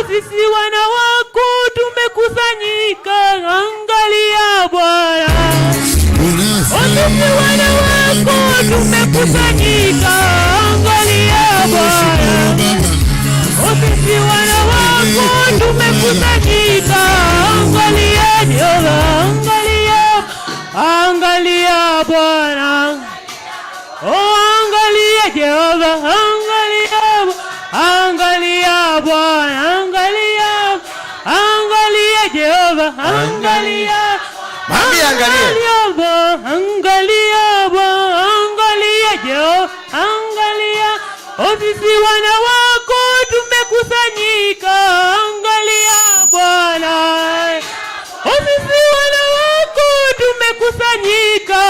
Sisi wana wako tumekusanyika, angalia Bwana. Sisi wana wako tumekusanyika, angalia Bwana. Sisi wana wako tumekusanyika, angalia Jehova, angalia, angalia Bwana. Oh, angalia Jehova, angalia, angalia Bwana, angalia, angalia Jehova, angalia. Mwambie angalie. Angalia Bwana, angalia Bwana, angalia Jehova, angalia. Oh, sisi wana wako tumekusanyika, angalia Bwana. Oh, sisi wana wako tumekusanyika,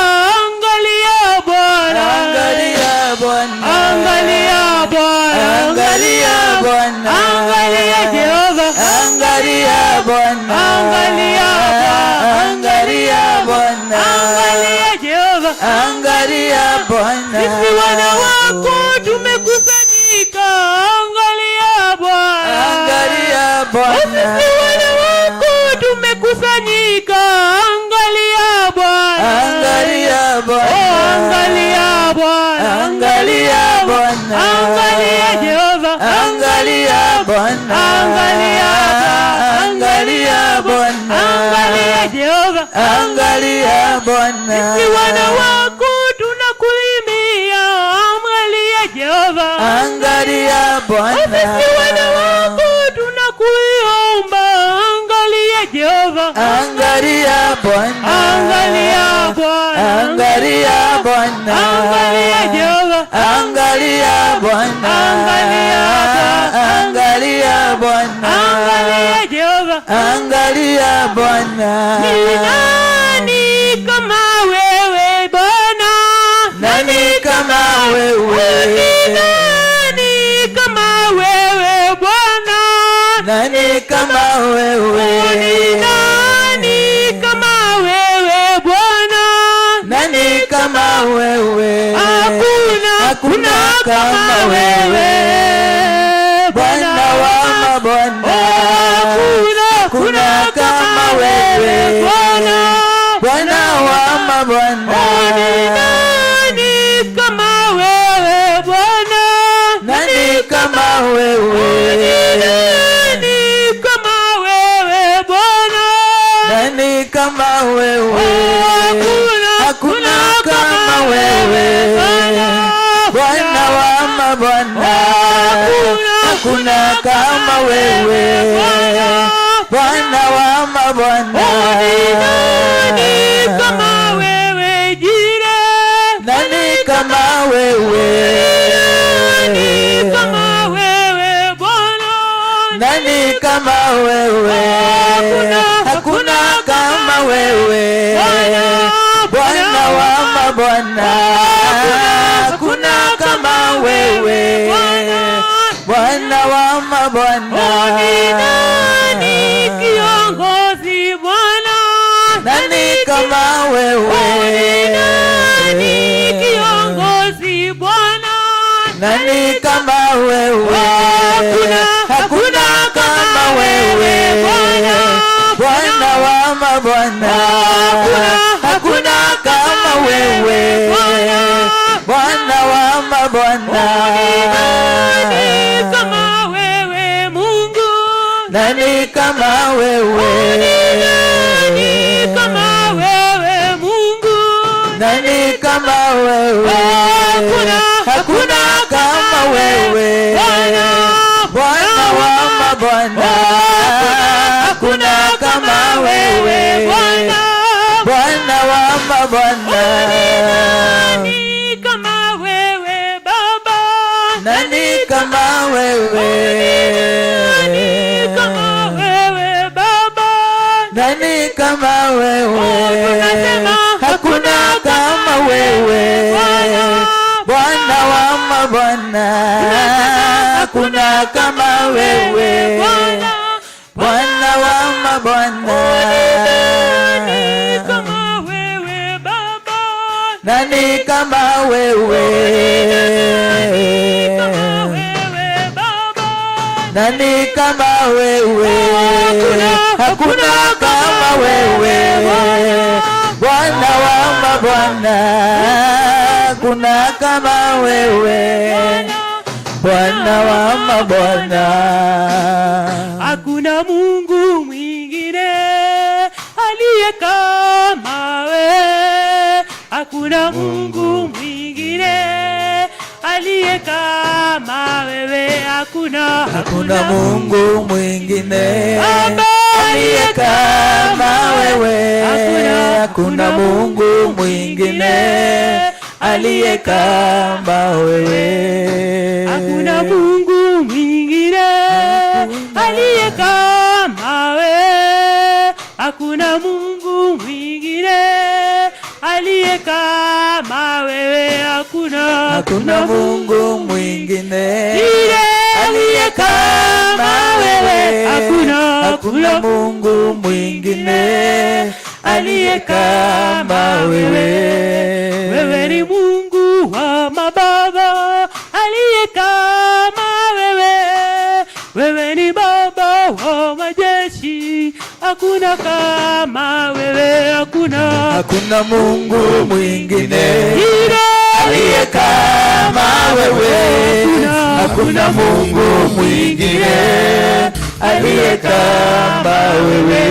angalia Bwana. Angalia Bwana. Angalia Bwana, Angalia Bwana. Angalia Jehova, Angalia Bwana. Angalia Bwana, Angalia Bwana. Angalia Jehova, Angalia Bwana. Sisi wana wako tumekusanyika, angalia Bwana. Angalia Bwana. Sisi wana wako tumekusanyika, angalia Bwana. Angalia Oh, Bwana. angalia Bwana, Angalia Bwana. Angalia Jehova, Angalia Bwana. Angalia Bwana, Angalia Bwana. Angalia Jehova, Angalia Bwana. Sisi wana wako tunakuimbia, angalia Jehova. Angalia Bwana. Sisi wana wako tunakuomba, angalia Jehova. Angalia Bwana. Angalia Bwana, Angalia Bwana. Angalia Jehova, Angalia Bwana. Angalia Bwana. Angalia Bwana. Angalia Jehova. Angalia Bwana. Ni nani kama wewe Bwana? Nani kama wewe? Ni nani kama wewe Bwana? Nani kama wewe? Ni nani kama wewe Bwana? Nani kama wewe? Hakuna, Hakuna kama wewe. Bwana wa mabwana. Hakuna, Hakuna kama wewe. Bwana. Bwana wa mabwana. Ni nani kama wewe Bwana? Nani kama wewe? Ni nani kama wewe Bwana? Nani kama wewe? Hakuna, Hakuna kama wewe. Bwana wa mabwana. Hakuna kama wewe. Bwana wa mabwana. Ni nani kama wewe Jireh? Nani kama wewe? Nani kama wewe Bwana? Nani kama wewe? Hakuna kama wewe. Bwana wa mabwana. Hakuna kama wewe. Bwana wa mabwana. Ni nani kiongozi Bwana? Nani kama wewe? Ni nani kiongozi Bwana? Nani kama wewe? Hakuna, Hakuna kama wewe. Bwana wa mabwana. Hakuna kama wewe. Bwana wa mabwana. Nani kama wewe Mungu? Nani kama wewe? Nani kama wewe Mungu? Nani kama wewe? Hakuna, Hakuna kama wewe. Bwana wa mabwana. Hakuna kama wewe. Bwana wa mabwana. Nani kama wewe Baba? Nani kama wewe? Nani kama wewe Baba? Nani kama wewe? Tunasema Hakuna kama wewe. Bwana wa mabwana. Hakuna kama wewe. Bwana wa mabwana. Nani kama wewe Baba? Nani kama wewe? Kama wewe Baba? Nani kama wewe? Hakuna kama wewe, Bwana wa mabwana. Hakuna kama wewe, Bwana wa mabwana. Hakuna Mungu mwingine aliye kama wewe. Hakuna Mungu mwingine aliye kama wewe. Hakuna, Hakuna Mungu mwingine Baba aliye kama wewe. Hakuna, Hakuna Mungu mwingine aliye kama wewe. Hakuna Mungu mwingine aliye kama wewe. Hakuna Mungu mwingine aliye kama wewe. Hakuna, Hakuna Mungu mwingine Ile aliye kama wewe. Hakuna, Hakuna Mungu mwingine aliye kama wewe. Wewe ni Mungu wa mababa aliye kama wewe. Wewe ni Baba wa majeshi, hakuna kama wewe, hakuna. Hakuna Mungu mwingine Ile aliye kama wewe. Hakuna Mungu mwingine aliye kama wewe.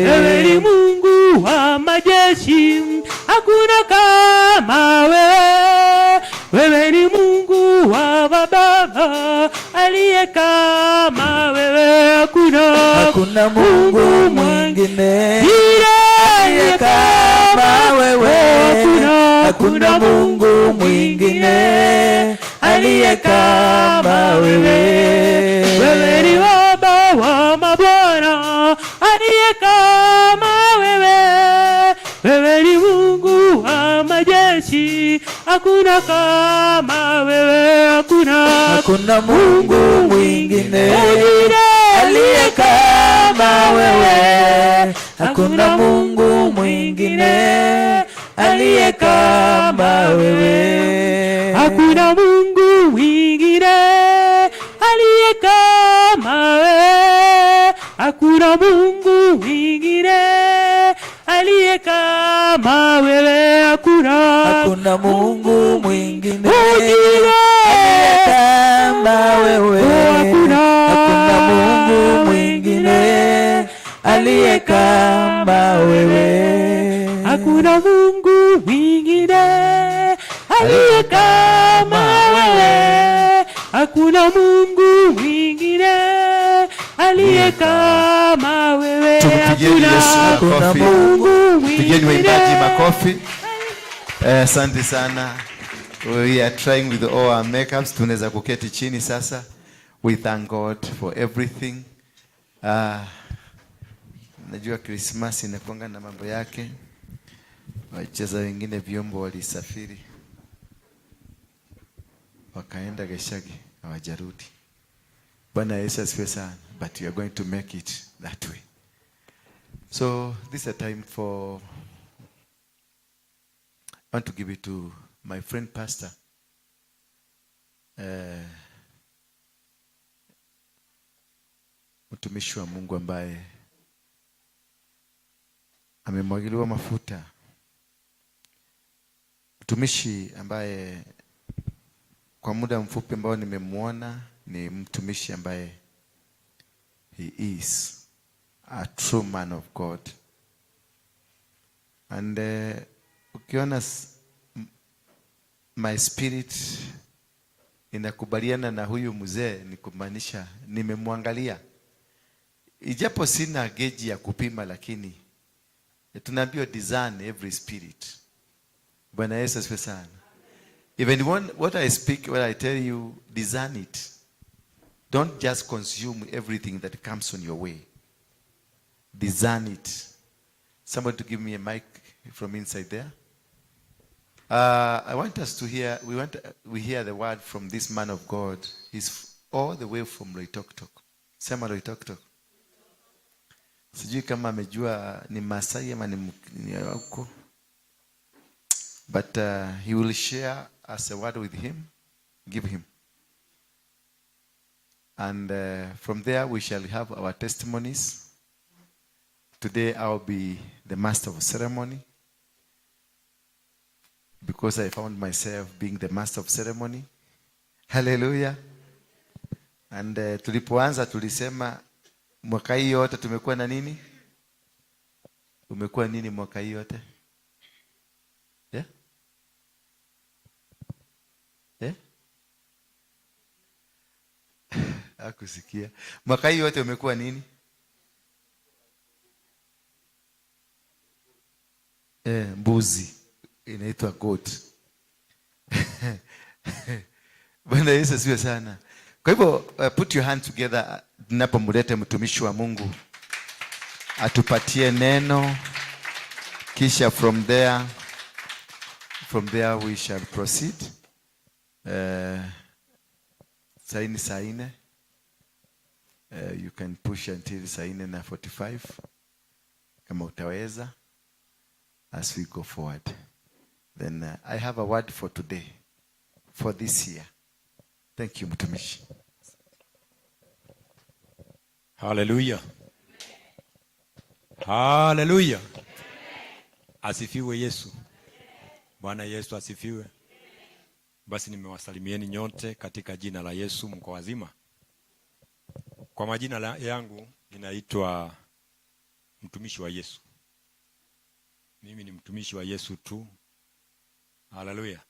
Wewe ni Mungu wa majeshi, hakuna kama wewe. Wewe ni Mungu wa mababa aliye kama wewe, hakuna. Hakuna Mungu mwingine Ile aliye kama wewe. Hakuna, Hakuna Mungu mwingine aliye kama wewe. Wewe ni Baba wa mabwana aliye kama wewe. Wewe ni Mungu wa majeshi, hakuna kama wewe, hakuna. Hakuna Mungu mwingine Mwingine aliye kama wewe. Hakuna Mungu mwingine aliye kama wewe. Hakuna Mungu mwingine aliye kama wewe. Hakuna Mungu mwingine aliye kama wewe. Hakuna, Hakuna Mungu mwingine Mwingine. aliye kama wewe. Hakuna. Hakuna Mungu mwingine aliye kama wewe. Hakuna Mungu mwingine aliye kama wewe. Hakuna Mungu mwingine aliye kama wewe. Tumpigieni Yesu Hakuna Hakuna makofi. Mungu Pigeni waimbaji mwingine. Makofi. Asante sana. We are trying with all our makeups. Tunaweza kuketi chini sasa. We thank God for everything. Najua Christmas inakuanga na mambo yake. Wacheza wengine vyombo walisafiri wakaenda Geshagi, hawajarudi. Bwana Yesu asifiwe sana. But we are going to make it that way. So this is a time for, I want to give it to my friend pastor. Mtumishi wa Mungu ambaye amemwagiliwa mafuta, mtumishi ambaye kwa muda mfupi ambao nimemwona ni mtumishi ambaye he is a true man of God. And ukiona my spirit inakubaliana na huyu mzee, ni kumaanisha nimemwangalia, ijapo sina geji ya kupima, lakini tunaambiwa discern every spirit. Bwana Yesu asifiwe sana. Even what I speak, what I tell you, discern it. Don't just consume everything that comes on your way. Discern it. Somebody to give me a mic from inside there. I want us to hear, we hear the word from this man of God. He's all the way from Loitoktok. Sema Loitoktok. Sijui kama amejua ni Masai ama ni huko. But he will share us a word with him. Give him. And from there we shall have our testimonies. Today I'll be the master of ceremony because I found myself being the master of ceremony. Hallelujah. And tulipoanza tulisema mwaka hii yote tumekuwa na nini? Umekuwa nini mwaka hii yote? Yeah? Yeah? Hakusikia. Mwaka hii yote umekuwa nini? Mbuzi inaitwa goat. Bwana Yesu asifiwe sana. Kwa hivyo put your hand together tunapomleta mtumishi wa Mungu atupatie neno, kisha from there we shall proceed. Saini saa nne. You can push until saa nne na 45 kama utaweza as we go forward. Then I have a word for today, for this year. Thank you, mtumishi. Haleluya, haleluya! Asifiwe Yesu. Bwana Yesu asifiwe. Basi nimewasalimieni nyote katika jina la Yesu, mko wazima? Kwa majina yangu ninaitwa mtumishi wa Yesu. Mimi ni mtumishi wa Yesu tu. Haleluya.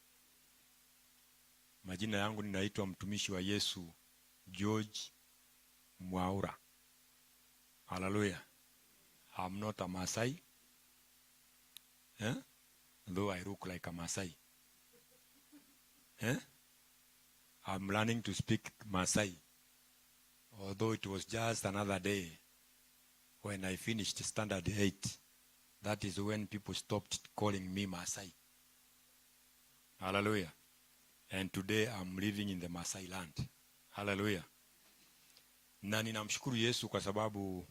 Majina yangu ninaitwa mtumishi wa Yesu George Mwaura. Hallelujah. I'm not a Masai. Eh? Though I look like a Masai. Eh? I'm learning to speak Masai. Although it was just another day when I finished standard 8. That is when people stopped calling me Masai. Hallelujah. And today I'm living in the Masai land. Hallelujah. Na ninamshukuru Yesu kwa sababu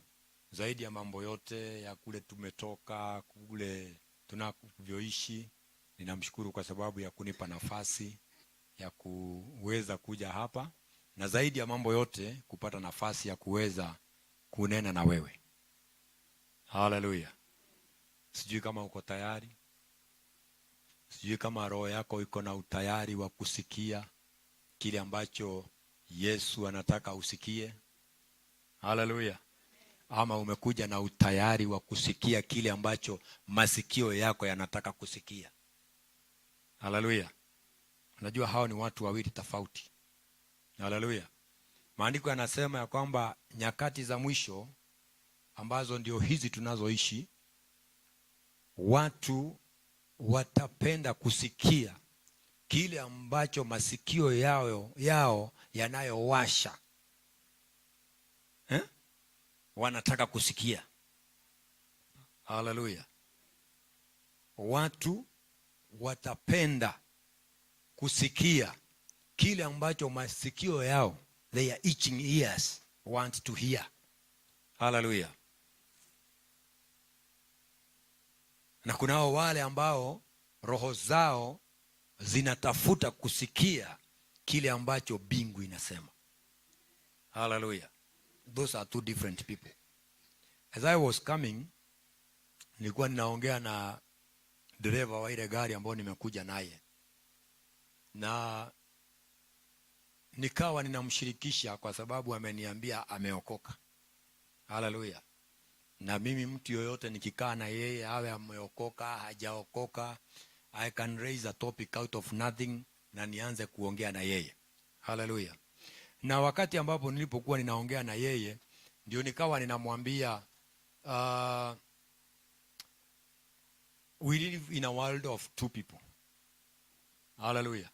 zaidi ya mambo yote ya kule tumetoka, kule tunavyoishi, ninamshukuru kwa sababu ya kunipa nafasi ya kuweza kuja hapa na zaidi ya mambo yote kupata nafasi ya kuweza kunena na wewe. Haleluya. Sijui kama uko tayari. Sijui kama roho yako iko na utayari wa kusikia kile ambacho Yesu anataka usikie. Haleluya. Ama umekuja na utayari wa kusikia kile ambacho masikio yako yanataka kusikia. Haleluya. Unajua hao ni watu wawili tofauti. Haleluya. Maandiko yanasema ya kwamba nyakati za mwisho ambazo ndio hizi tunazoishi, watu watapenda kusikia kile ambacho masikio yao yanayowasha, eh? Wanataka kusikia. Haleluya. Watu watapenda kusikia kile ambacho masikio yao, their itching ears want to hear. Haleluya. Na kunao wale ambao roho zao zinatafuta kusikia kile ambacho mbingu inasema. Haleluya. Those are two different people. As I was coming, nilikuwa ninaongea na dereva wa ile gari ambayo nimekuja naye, na nikawa ninamshirikisha kwa sababu ameniambia ameokoka. Haleluya. Na mimi mtu yoyote nikikaa na yeye awe ameokoka hajaokoka, I can raise a topic out of nothing na nianze kuongea na yeye. Haleluya. Na wakati ambapo nilipokuwa ninaongea na yeye, ndio nikawa ninamwambia, we live in a world of two people. Haleluya.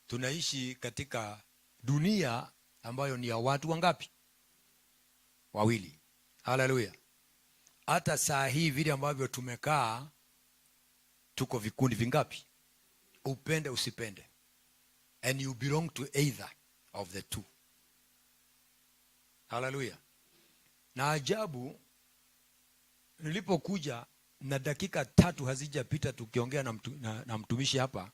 Tunaishi katika dunia ambayo ni ya watu wangapi? Wawili. Haleluya. Hata saa hii vile ambavyo tumekaa tuko vikundi vingapi? Upende usipende. And you belong to either of the two. Haleluya. Na ajabu, nilipokuja na dakika 3 hazijapita tukiongea na mtumishi hapa,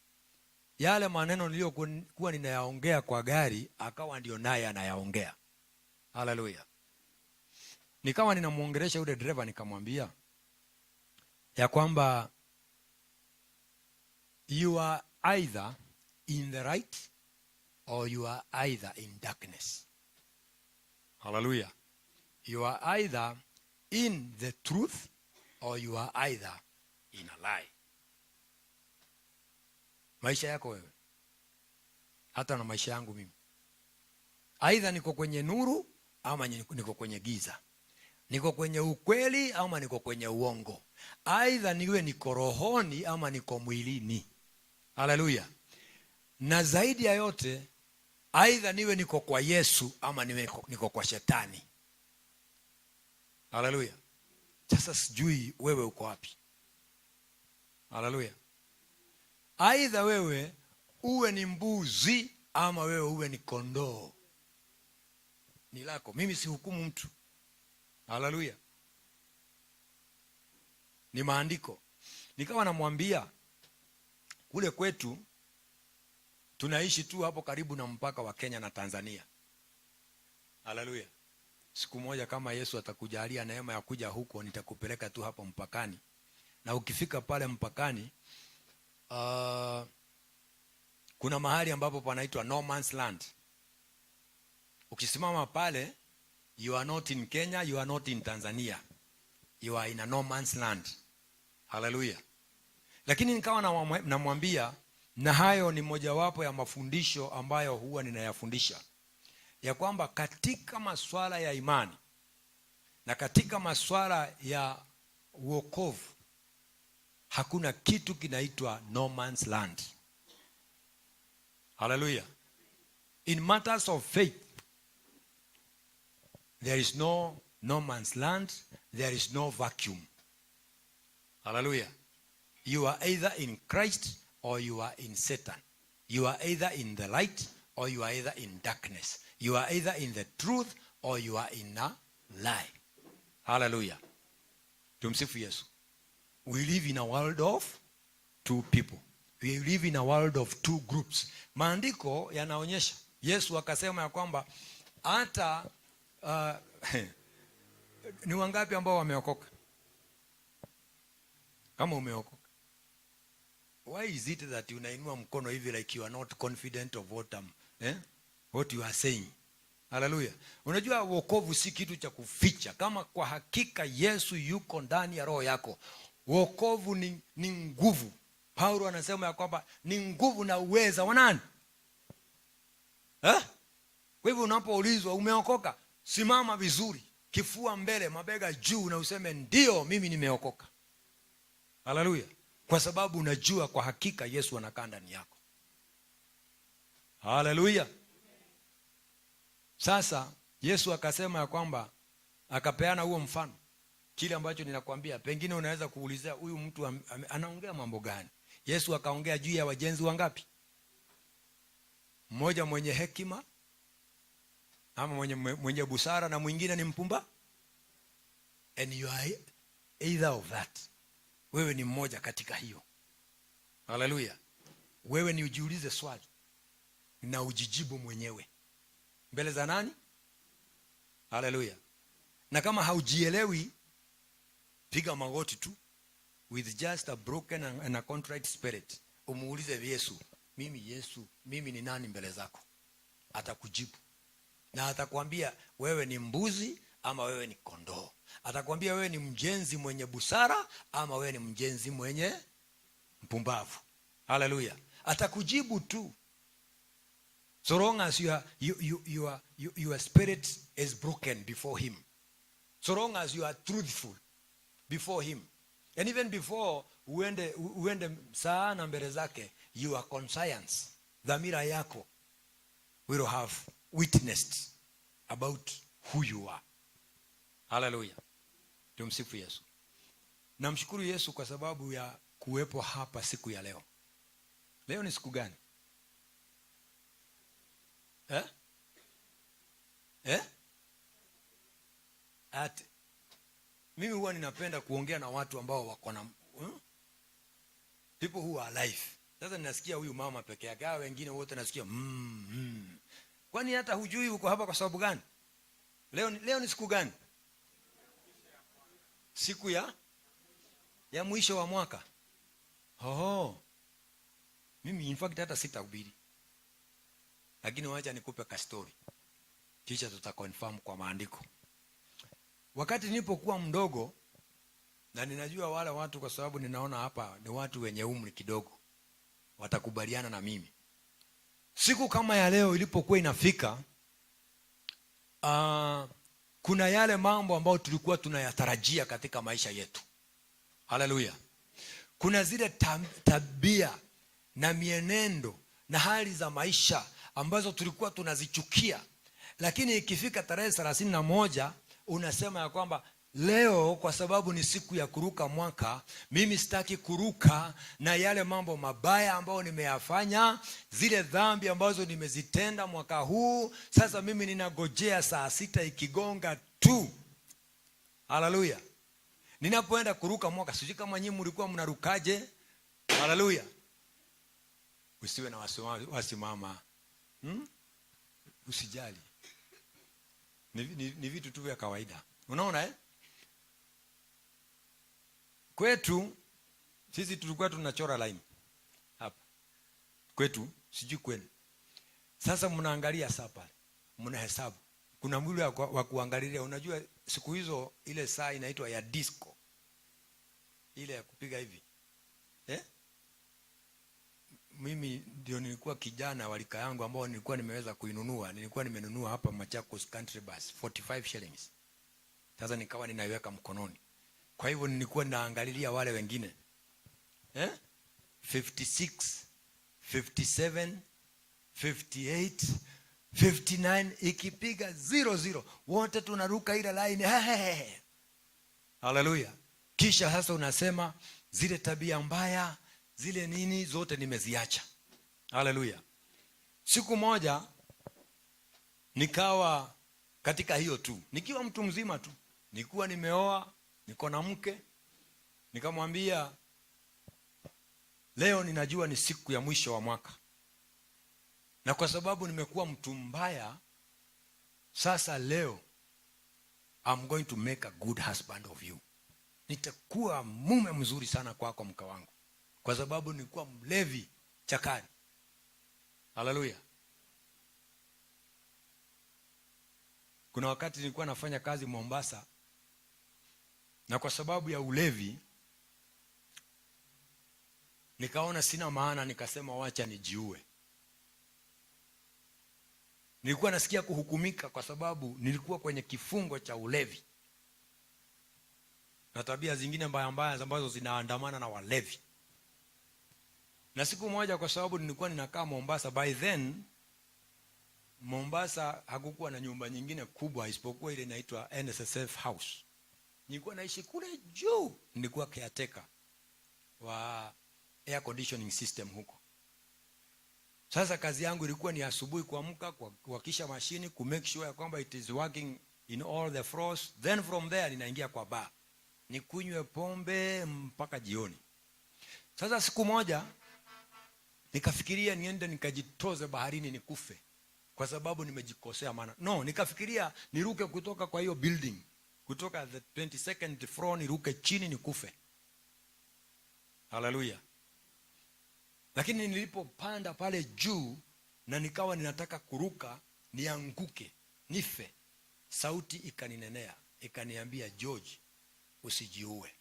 Yale maneno niliyokuwa ninayaongea kwa gari akawa ndio naye anayaongea. Haleluya. Nikawa ninamuongelesha yule dereva, nikamwambia ya kwamba you are either in the right or you are either in darkness. Hallelujah. You are either in the truth or you are either in a lie. Maisha yako wewe, hata na maisha yangu mimi, aidha niko kwenye nuru ama niko kwenye giza, niko kwenye ukweli ama niko kwenye uongo, aidha niwe niko rohoni ama niko mwilini. Haleluya! Na zaidi ya yote, aidha niwe niko kwa Yesu ama niwe niko kwa shetani. Haleluya! Sasa sijui wewe uko wapi. Haleluya! Aidha wewe uwe ni mbuzi ama wewe uwe ni kondoo, ni lako. Mimi sihukumu mtu. Haleluya! Ni maandiko. Nikawa namwambia kule kwetu tunaishi tu hapo karibu na mpaka wa Kenya na Tanzania. Haleluya! Siku moja kama Yesu atakujalia neema ya kuja huko, nitakupeleka tu hapo mpakani, na ukifika pale mpakani, kuna mahali ambapo panaitwa no man's land. Ukisimama pale, you are not in Kenya, you are not in Tanzania, you are in a no man's land. Haleluya! Lakini nikawa namwambia, na hayo ni mojawapo ya mafundisho ambayo huwa ninayafundisha, ya kwamba katika masuala ya imani na katika masuala ya uokovu hakuna kitu kinaitwa no man's land. Hallelujah. In matters of faith there is no no man's land, there is no vacuum. Hallelujah. You are either in Christ or you are in Satan. You are either in the light or you are either in darkness. You are either in the truth or you are in a lie. Hallelujah. Tumsifu Yesu. We live in a world of two people. We live in a world of two groups. Maandiko yanaonyesha, Yesu akasema ya kwamba hata ni wangapi ambao wameokoka? Kama umeokoka, why is it that unainua mkono hivi like you are not confident of what you are saying? Haleluya. Unajua wokovu si kitu cha kuficha. Kama kwa hakika Yesu yuko ndani ya roho yako, wokovu ni nguvu. Paulo anasema ya kwamba ni nguvu na uweza wa nani? Eh? Kwa hivyo unapoulizwa umeokoka, simama vizuri, kifua mbele, mabega juu, na useme ndio, mimi nimeokoka. Haleluya. Kwa sababu unajua kwa hakika Yesu anakaa ndani yako. Haleluya. Sasa Yesu akasema ya kwamba, akapeana huo mfano, kile ambacho ninakwambia, pengine unaweza kuulizia huyu mtu anaongea mambo gani? Yesu akaongea juu ya wajenzi wangapi? Mmoja mwenye hekima ama mwenye busara na mwingine ni mpumba. And you are either of that. Wewe ni mmoja katika hiyo. Haleluya. Wewe ni ujiulize swali na ujijibu mwenyewe mbele za nani? Haleluya. Na kama haujielewi, piga magoti tu with just a broken and a contrite spirit, umuulize Yesu, mimi Yesu, mimi ni nani mbele zako? Atakujibu na atakwambia wewe ni mbuzi ama wewe ni kondoo. Atakwambia wewe ni mjenzi mwenye busara ama wewe ni mjenzi mwenye mpumbavu. Haleluya. Atakujibu tu. So long as your spirit is broken before him. So long as you are truthful before him. And even before uende sana mbele zake, your conscience, dhamira yako will have witnessed about who you are. Hallelujah. Tumsifu Yesu. Namshukuru Yesu kwa sababu ya kuwepo hapa siku ya leo. Leo ni siku gani? Eh? Eh? Mimi huwa ninapenda kuongea na watu ambao wako na, People who are alive. Sasa ninasikia huyu mama peke yake, hao wengine wote nasikia mm. Kwani hata hujui uko hapa kwa sababu gani? Leo ni siku gani? Siku ya mwisho wa mwaka. Oh. Mimi in fact hata sitahubiri. Lakini wacha nikupe ka story. Kisha tutaconfirm kwa maandiko. Wakati nilipokuwa mdogo, na ninajua wale watu kwa sababu ninaona hapa ni watu wenye umri kidogo, watakubaliana na mimi. Siku kama ya leo ilipokuwa inafika, kuna yale mambo ambayo tulikuwa tunayatarajia katika maisha yetu. Haleluya. Kuna zile tabia na mienendo na hali za maisha ambazo tulikuwa tunazichukia, lakini ikifika tarehe 31 unasema ya kwamba leo kwa sababu ni siku ya kuruka mwaka, mimi sitaki kuruka na yale mambo mabaya ambayo nimeyafanya, zile dhambi ambazo nimezitenda mwaka huu. Sasa mimi ninagojea saa 6 ikigonga tu. Haleluya. Ninapoenda kuruka mwaka, sijui kama nyinyi mlikuwa mnarukaje. Haleluya. Usiwe na wasiwasi mama. Usijali. Ni vitu tu vya kawaida. Unaona? Kwetu sisi tulikuwa tunachora line hapa. Kwetu, sijui kwenu. Sasa mnaangalia saa pale, mnahesabu. Kuna mwili wa kuangalia. Unajua siku hizo ile saa inaitwa ya disco. Ile ya kupiga hivi. Mimi ndio nilikuwa kijana wa rika yangu ambao nilikuwa nimeweza kuinunua. Nilikuwa nimenunua hapa Machakos Country Bus 45 shillings. Sasa nikawa ninaiweka mkononi. Kwa hivyo nilikuwa naangalilia wale wengine. 56, 57, 58, 59, ikipiga 0-0 wote tunaruka ile line. Hey. Hallelujah. Kisha sasa unasema zile tabia mbaya, zile nini zote nimeziacha. Hallelujah. Siku moja nikawa katika hiyo tu, nikiwa mtu mzima tu, nilikuwa nimeoa, niko na mke. Nikamwambia leo ninajua ni siku ya mwisho wa mwaka, na kwa sababu nimekuwa mtu mbaya, sasa leo I'm going to make a good husband of you. Nitakuwa mume mzuri sana kwako mke wangu, kwa sababu nilikuwa mlevi chakari. Hallelujah. Kuna wakati nilikuwa nafanya kazi Mombasa, na kwa sababu ya ulevi nikaona sina maana, nikasema wacha nijiue. Nilikuwa nasikia kuhukumika kwa sababu nilikuwa kwenye kifungo cha ulevi na tabia zingine mbaya mbaya ambazo zinaandamana na walevi. Na siku moja, kwa sababu nilikuwa ninakaa Mombasa, by then Mombasa hakukuwa na nyumba nyingine kubwa isipokuwa ile inaitwa NSSF House. Nilikuwa naishi kule juu, nilikuwa caretaker wa air conditioning system huko. Sasa kazi yangu ilikuwa ni asubuhi kuamka, kuhakikisha mashini, ku make sure ya kwamba it is working in all the floors. Then from there ninaingia kwa bar, nikunywe pombe mpaka jioni. Sasa siku moja nikafikiria niende nikajitoze baharini nikufe, kwa sababu nimejikosea maana. No, nikafikiria niruke kutoka kwa hiyo building, kutoka the 22nd floor niruke chini nikufe. Hallelujah. Lakini nilipopanda pale juu na nikawa ninataka kuruka nianguke nife, sauti ikaninenea ikaniambia, George, usijiue.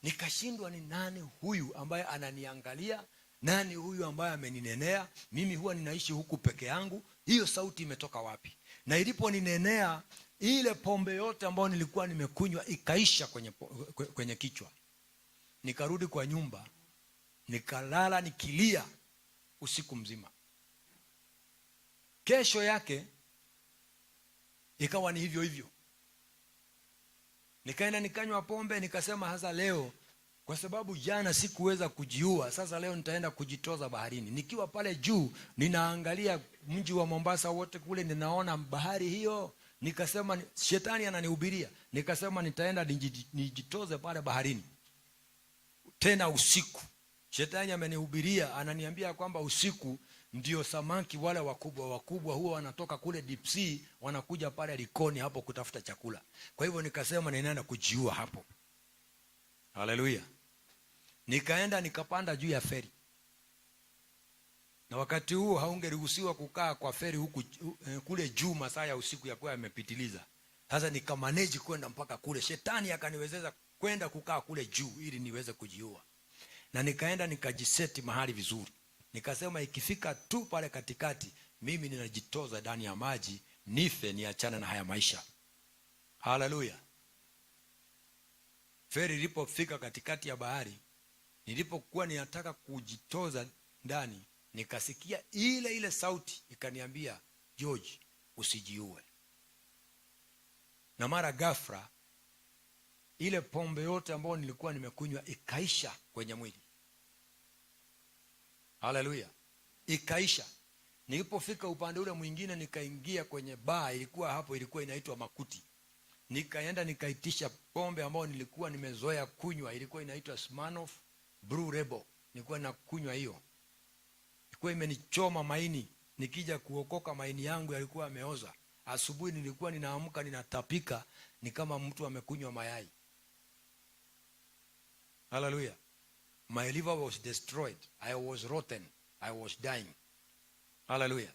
Nikashindwa ni nani huyu ambaye ananiangalia, nani huyu ambaye ameninenea? Mimi huwa ninaishi huku peke yangu, hiyo sauti imetoka wapi? Na iliponinenea, ile pombe yote ambayo nilikuwa nimekunywa ikaisha kwenye kichwa. Nikarudi kwa nyumba, nikalala nikilia usiku mzima. Kesho yake ikawa ni hivyo hivyo. Nikaenda nikanywa pombe, nikasema sasa leo, kwa sababu jana sikuweza kujiua, sasa leo nitaenda kujitoza baharini. Nikiwa pale juu ninaangalia mji wa Mombasa wote kule, ninaona bahari hiyo. Nikasema shetani ananihubiria. Nikasema nitaenda nijitoze pale baharini tena usiku. Shetani amenihubiria, ananiambia kwamba usiku ndio samaki wale wakubwa wakubwa huwa wanatoka kule deep sea wanakuja pale Likoni hapo kutafuta chakula. Kwa hivyo nikasema ninaenda kujiua hapo. Haleluya. Nikaenda nikapanda juu ya feri, na wakati huo haungeruhusiwa kukaa kwa feri huku kule juu masaa ya usiku yakuwa yamepitiliza. Sasa nikamanage kwenda mpaka kule, shetani akaniwezesha kwenda kukaa kule juu ili niweze kujiua, na nikaenda nikajiseti mahali vizuri. Nikasema ikifika tu pale katikati, mimi ninajitoza ndani ya maji, nife, niachane na haya maisha. Haleluya. Feri ilipofika katikati ya bahari, nilipokuwa ninataka kujitoza ndani, nikasikia ile ile sauti ikaniambia, George, usijiue. Na mara ghafla ile pombe yote ambayo nilikuwa nimekunywa ikaisha kwenye mwili. Haleluya, ikaisha. Nilipofika upande ule mwingine, nikaingia kwenye baa ilikuwa hapo, ilikuwa inaitwa Makuti. Nikaenda nikaitisha pombe ambayo nilikuwa nimezoea kunywa, ilikuwa inaitwa Smirnoff Blue Label. Nilikuwa nakunywa hiyo, ilikuwa imenichoma maini. Nikija kuokoka maini yangu yalikuwa yameoza. Asubuhi nilikuwa ninaamka ninatapika, ni kama mtu amekunywa mayai. Haleluya. My liver was destroyed. I was rotten. I was dying. Haleluya.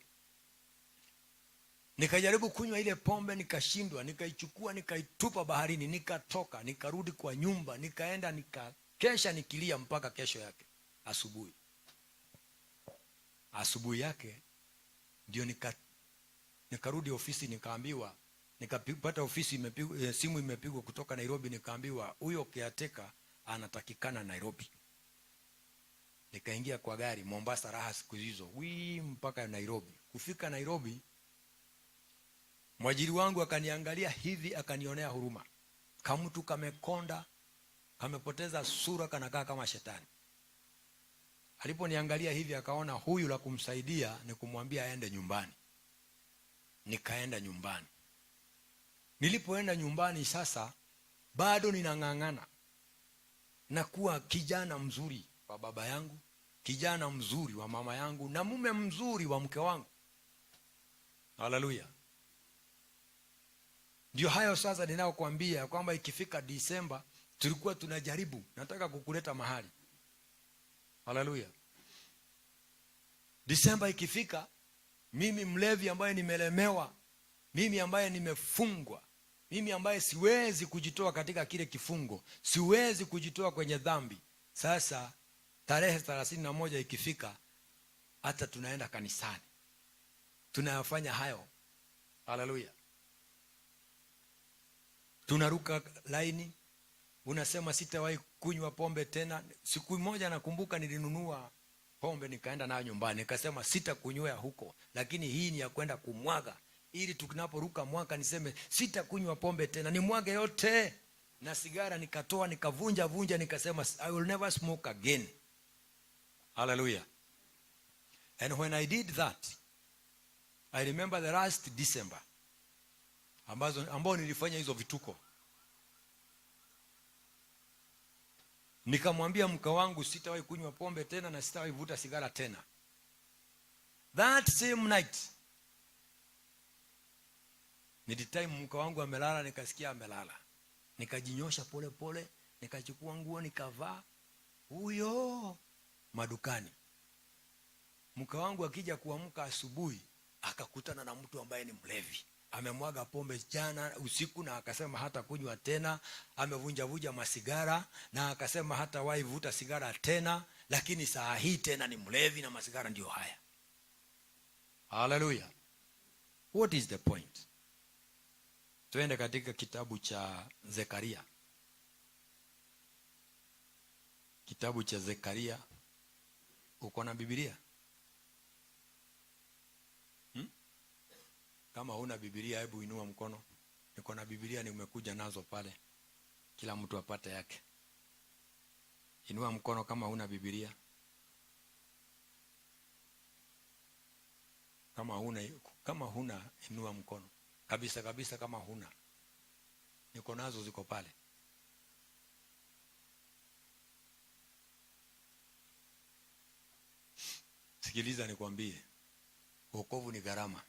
Nikajaribu kunywa ile pombe nikashindwa, nikaichukua nikaitupa baharini, nikatoka, nikarudi kwa nyumba, nikaenda nikakesha nikilia mpaka kesho yake asubuhi. Asubuhi yake ndio nikarudi ofisi, nikaambiwa, nikapata ofisi imepigwa, simu imepigwa kutoka Nairobi, nikaambiwa huyo caretaker anatakikana Nairobi. Nikaingia kwa gari Mombasa raha siku hizo, wii mpaka Nairobi. Kufika Nairobi, mwajiri wangu akaniangalia hivi, akanionea huruma. Kamtu kamekonda, kamepoteza sura, kanakaa kama shetani. Aliponiangalia hivi akaona huyu la kumsaidia ni kumwambia aende nyumbani. Nikaenda nyumbani. Nilipoenda nyumbani sasa bado ninang'ang'ana na kuwa kijana mzuri wa baba yangu, kijana mzuri wa mama yangu na mume mzuri wa mke wangu. Haleluya. Ndio hayo sasa ninayokuambia kwamba ikifika Disemba tulikuwa tunajaribu, nataka kukuleta mahali. Haleluya. Disemba ikifika, mimi mlevi ambaye nimelemewa, mimi ambaye nimefungwa, mimi ambaye siwezi kujitoa katika kile kifungo, siwezi kujitoa kwenye dhambi. Sasa tarehe 31 ikifika, hata tunaenda kanisani, tunayafanya hayo. Haleluya. Tunaruka laini, unasema sitawahi kunywa pombe tena. Siku moja nakumbuka nilinunua pombe nikaenda nayo nyumbani, nikasema sitakunywea huko, lakini hii ni ya kwenda kumwaga, ili tunaporuka mwaka niseme sitakunywa pombe tena, nimwage yote. Na sigara nikatoa, nikavunja vunja, nikasema I will never smoke again. Hallelujah. And when I did that, I remember the last December ambao nilifanya hizo vituko. Nikamwambia mke wangu sitawahi kunywa pombe tena na sitawahi vuta sigara tena. That same night, nilitime mke wangu amelala, nikasikia amelala. Nikajinyosha pole pole, nikachukua nguo nikavaa, huyo madukani. Mke wangu akija kuamka asubuhi akakutana na mtu ambaye ni mlevi. Amemwaga pombe jana usiku na akasema hata kunywa tena, amevunja vunja masigara na akasema hata wahi vuta sigara tena, lakini saa hii tena ni mlevi na masigara ndio haya. Hallelujah. What is the point? Tuende katika kitabu cha Zekaria. Kitabu cha Zekaria. Uko na Biblia? Kama huna Biblia hebu inua mkono. Niko na Biblia nimekuja nazo pale. Kila mtu apate yake. Inua mkono kama huna Biblia. Kama huna inua mkono. Kabisa kabisa kama huna. Niko nazo ziko pale. Sikiliza nikwambie, wokovu ni gharama.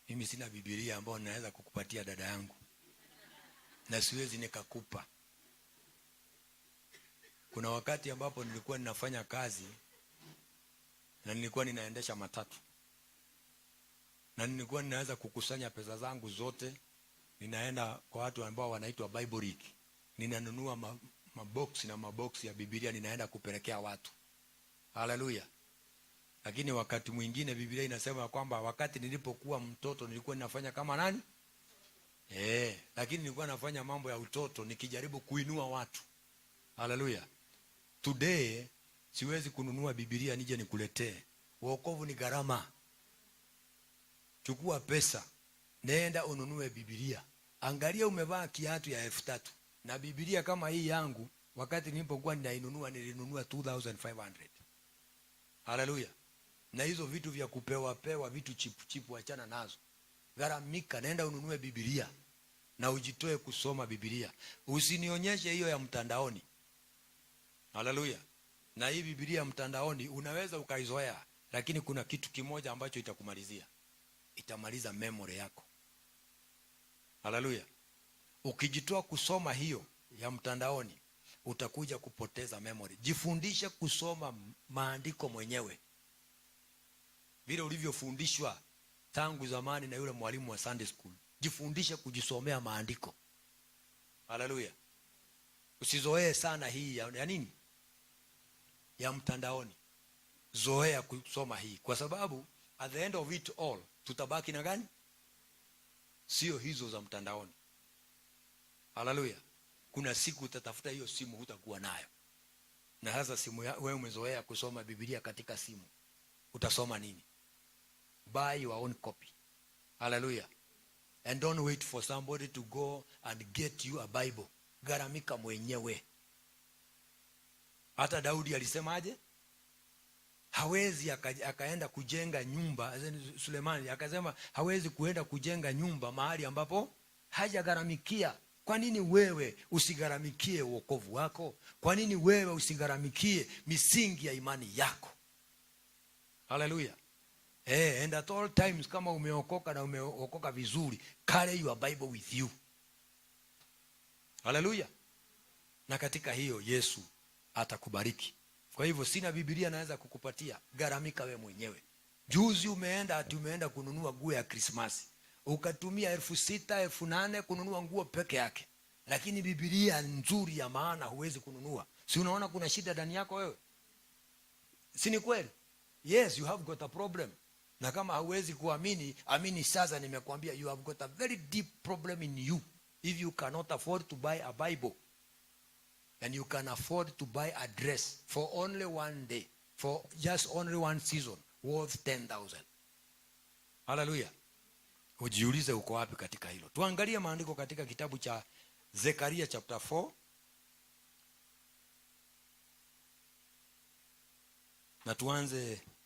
Mimi sina Biblia ambayo ninaweza kukupatia dada yangu, na siwezi nikakupa. Kuna wakati ambapo nilikuwa ninafanya kazi na nilikuwa ninaendesha matatu, na nilikuwa ninaweza kukusanya pesa zangu zote, ninaenda kwa watu ambao wanaitwa Bible League, ninanunua maboksi na maboksi ya Biblia, ninaenda kupelekea watu. Haleluya! Lakini wakati mwingine Biblia inasema kwamba wakati nilipokuwa mtoto nilikuwa ninafanya kama nani? Lakini nilikuwa nafanya mambo ya utoto nikijaribu kuinua watu. Haleluya. Today siwezi kununua Biblia nije nikuletee. Wokovu ni gharama. Chukua pesa, nenda ununue Biblia. Angalia umevaa kiatu ya 3,000 na Biblia kama hii yangu, wakati nilipokuwa ninainunua nilinunua 2500. Haleluya. Na hizo vitu vya kupewa pewa, vitu chipu chipu, achana nazo. Gharamika, nenda ununue Biblia na ujitoe kusoma Biblia. Usinionyeshe hiyo ya mtandaoni. Haleluya. Na hii Biblia ya mtandaoni unaweza ukaizoea, lakini kuna kitu kimoja ambacho itakumalizia. Itamaliza memory yako. Haleluya. Ukijitoa kusoma hiyo ya mtandaoni, utakuja kupoteza memory. Jifundishe kusoma maandiko mwenyewe, vile ulivyofundishwa tangu zamani na yule mwalimu wa Sunday school. Jifundishe kujisomea maandiko. Haleluya. Usizoee sana hii ya nini? Ya mtandaoni. Zoea kusoma hii, kwa sababu at the end of it all tutabaki na gani? Sio hizo za mtandaoni. Haleluya. Kuna siku utatafuta hiyo simu hutakuwa nayo. Na sasa simu ya, wewe umezoea kusoma Biblia katika simu. Utasoma nini? Buy your own copy. Hallelujah. And don't wait for somebody to go and get you a Bible. Gharamika mwenyewe. Hata Daudi alisemaje? Hawezi akaenda kujenga nyumba. Sulemani akasema hawezi kuenda kujenga nyumba mahali ambapo hajagharamikia. Kwa nini wewe usigharamikie wokovu wako? Kwa nini wewe usigharamikie misingi ya imani yako? Hallelujah. And at all times, kama umeokoka na umeokoka vizuri, carry your Bible with you. Hallelujah. Na katika hiyo Yesu atakubariki. Kwa hivyo sina Biblia naweza kukupatia, gharamika we mwenyewe. Juzi umeenda ati umeenda kununua nguo ya Krismasi, ukatumia 6,000, 8,000 kununua nguo peke yake, lakini Biblia nzuri ya maana huwezi kununua. Si unaona kuna shida ndani yako wewe? Si ni kweli? Yes, you have got a problem. Na kama hauwezi kuamini, amini sasa nimekuambia you have got a very deep problem in you. If you cannot afford to buy a Bible and you can afford to buy a dress for only one day, for just only one season, worth 10,000. Hallelujah. Ujiulize uko wapi katika hilo. Tuangalie maandiko katika kitabu cha Zekaria chapter 4. Na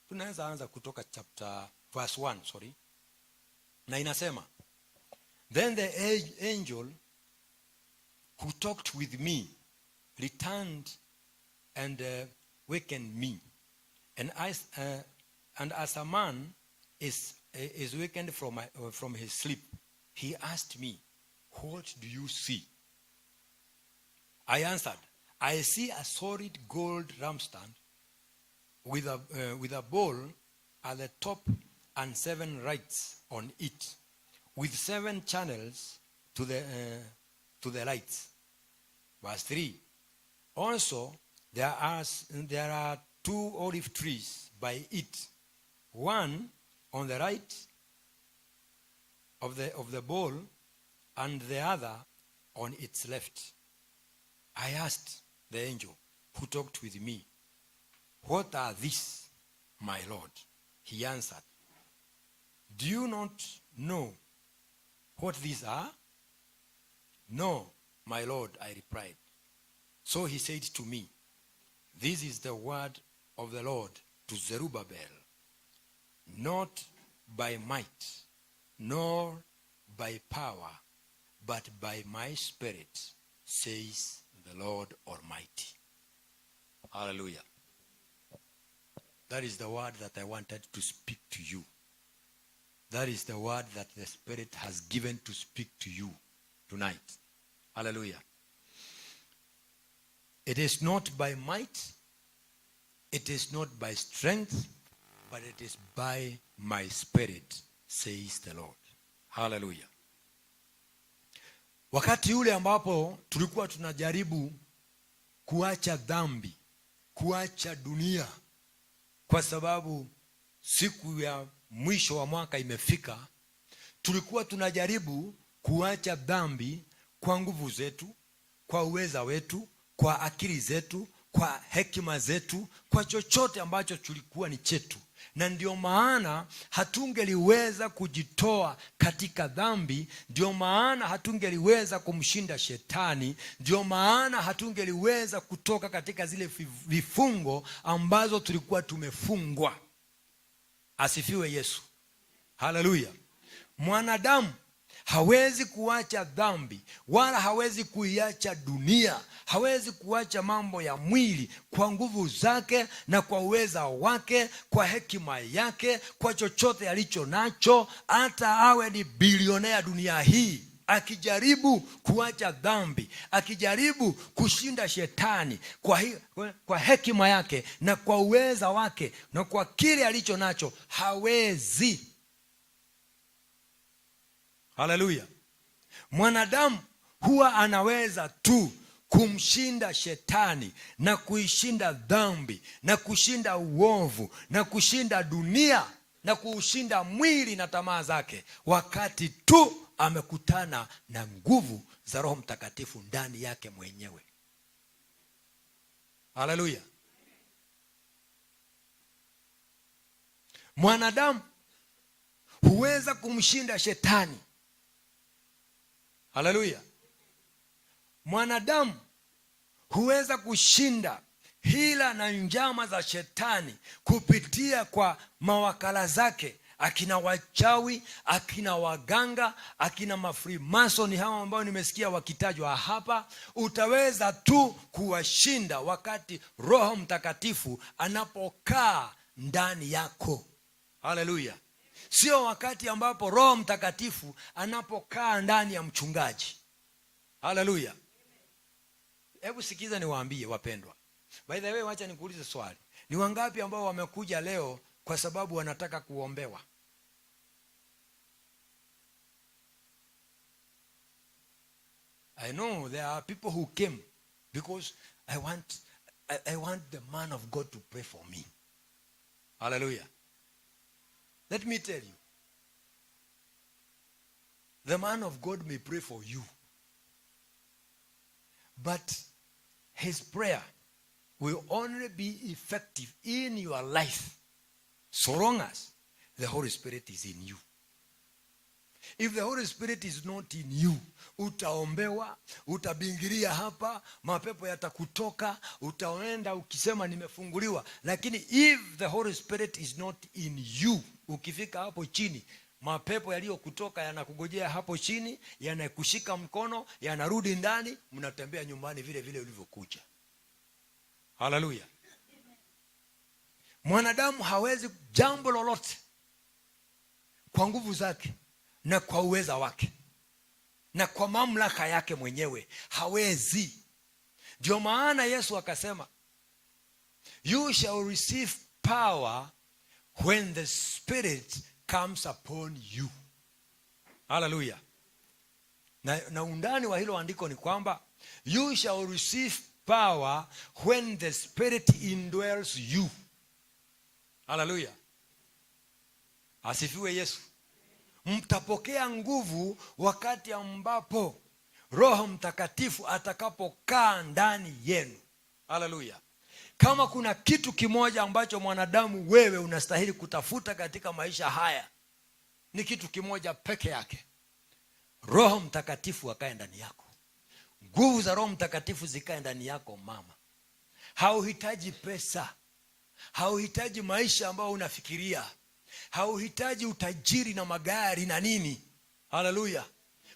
tunaweza anza kutoka chapter verse 1, sorry. Na inasema, then the angel who talked with me returned and wakened me. And as a man is wakened from his sleep, he asked me, what do you see? I answered, I see a solid gold lampstand with a bowl at the top and 7 lights on it, with 7 channels to the lights. Verse 3. Also, there are 2 olive trees by it, one on the right of the bowl and the other on its left. I asked the angel who talked with me, what are these, my Lord? He answered, do you not know what these are? No, my Lord, I replied. So he said to me, this is the word of the Lord to Zerubbabel, not by might, nor by power, but by my spirit, says the Lord Almighty. Hallelujah. That is the word that I wanted to speak to you. That is the word that the Spirit has given to speak to you tonight. Hallelujah. It is not by might, it is not by strength, but it is by my Spirit, says the Lord. Hallelujah. Wakati ule ambapo tulikuwa tunajaribu kuacha dhambi, kuacha dunia, kwa sababu siku ya mwisho wa mwaka imefika, tulikuwa tunajaribu kuacha dhambi kwa nguvu zetu, kwa uweza wetu, kwa akili zetu, kwa hekima zetu, kwa chochote ambacho tulikuwa ni chetu. Na ndio maana hatungeliweza kujitoa katika dhambi, ndio maana hatungeliweza kumshinda shetani, ndio maana hatungeliweza kutoka katika zile vifungo ambazo tulikuwa tumefungwa. Asifiwe Yesu. Haleluya. Mwanadamu hawezi kuacha dhambi wala hawezi kuiacha dunia, hawezi kuacha mambo ya mwili kwa nguvu zake na kwa uweza wake, kwa hekima yake, kwa chochote alicho nacho, hata awe ni bilionea dunia hii. Akijaribu kuacha dhambi, akijaribu kushinda shetani kwa hekima yake na kwa uweza wake na kwa kile alicho nacho, hawezi. Haleluya. Mwanadamu huwa anaweza tu kumshinda shetani na kuishinda dhambi na kushinda uovu na kushinda dunia na kuushinda mwili na tamaa zake wakati tu amekutana na nguvu za Roho Mtakatifu ndani yake mwenyewe. Haleluya. Mwanadamu huweza kumshinda shetani. Haleluya. Mwanadamu huweza kushinda hila na njama za shetani kupitia kwa mawakala zake, akina wachawi, akina waganga, akina mafrimasoni hawa ambao nimesikia wakitajwa hapa. Utaweza tu kuwashinda wakati Roho Mtakatifu anapokaa ndani yako. Haleluya. Sio wakati ambapo Roho Mtakatifu anapokaa ndani ya mchungaji. Haleluya. Hebu sikiza niwaambie wapendwa. By the way, wacha nikuulize swali. Ni wangapi ambao wamekuja leo kwa sababu wanataka kuombewa? I know there are people who came because I want the man of God to pray for me. Hallelujah. Let me tell you, the man of God may pray for you, but his prayer will only be effective in your life so long as the Holy Spirit is in you. If the Holy Spirit is not in you, utaombewa, utabingiria hapa, mapepo yatakutoka, utaenda ukisema nimefunguliwa. Lakini if the Holy Spirit is not in you, ukifika hapo chini, mapepo yaliyokutoka yanakugojea hapo chini, yanakushika mkono, yanarudi ndani, mnatembea nyumbani vile vile ulivyokuja. Haleluya. Mwanadamu hawezi jambo lolote kwa nguvu zake na kwa uweza wake na kwa mamlaka yake mwenyewe, hawezi. Ndio maana Yesu akasema, you shall receive power when the Spirit comes upon you. Hallelujah. Na undani wa hilo andiko ni kwamba you shall receive power when the Spirit indwells you. Hallelujah. Asifiwe Yesu. Mtapokea nguvu wakati ambapo Roho Mtakatifu atakapokaa ndani yenu. Hallelujah. Kama kuna kitu kimoja ambacho mwanadamu wewe unastahili kutafuta katika maisha haya, ni kitu kimoja peke yake: Roho Mtakatifu akae ndani yako. Nguvu za Roho Mtakatifu zikae ndani yako mama. Hauhitaji pesa, hauhitaji maisha ambayo unafikiria, hauhitaji utajiri na magari na nini. Haleluya.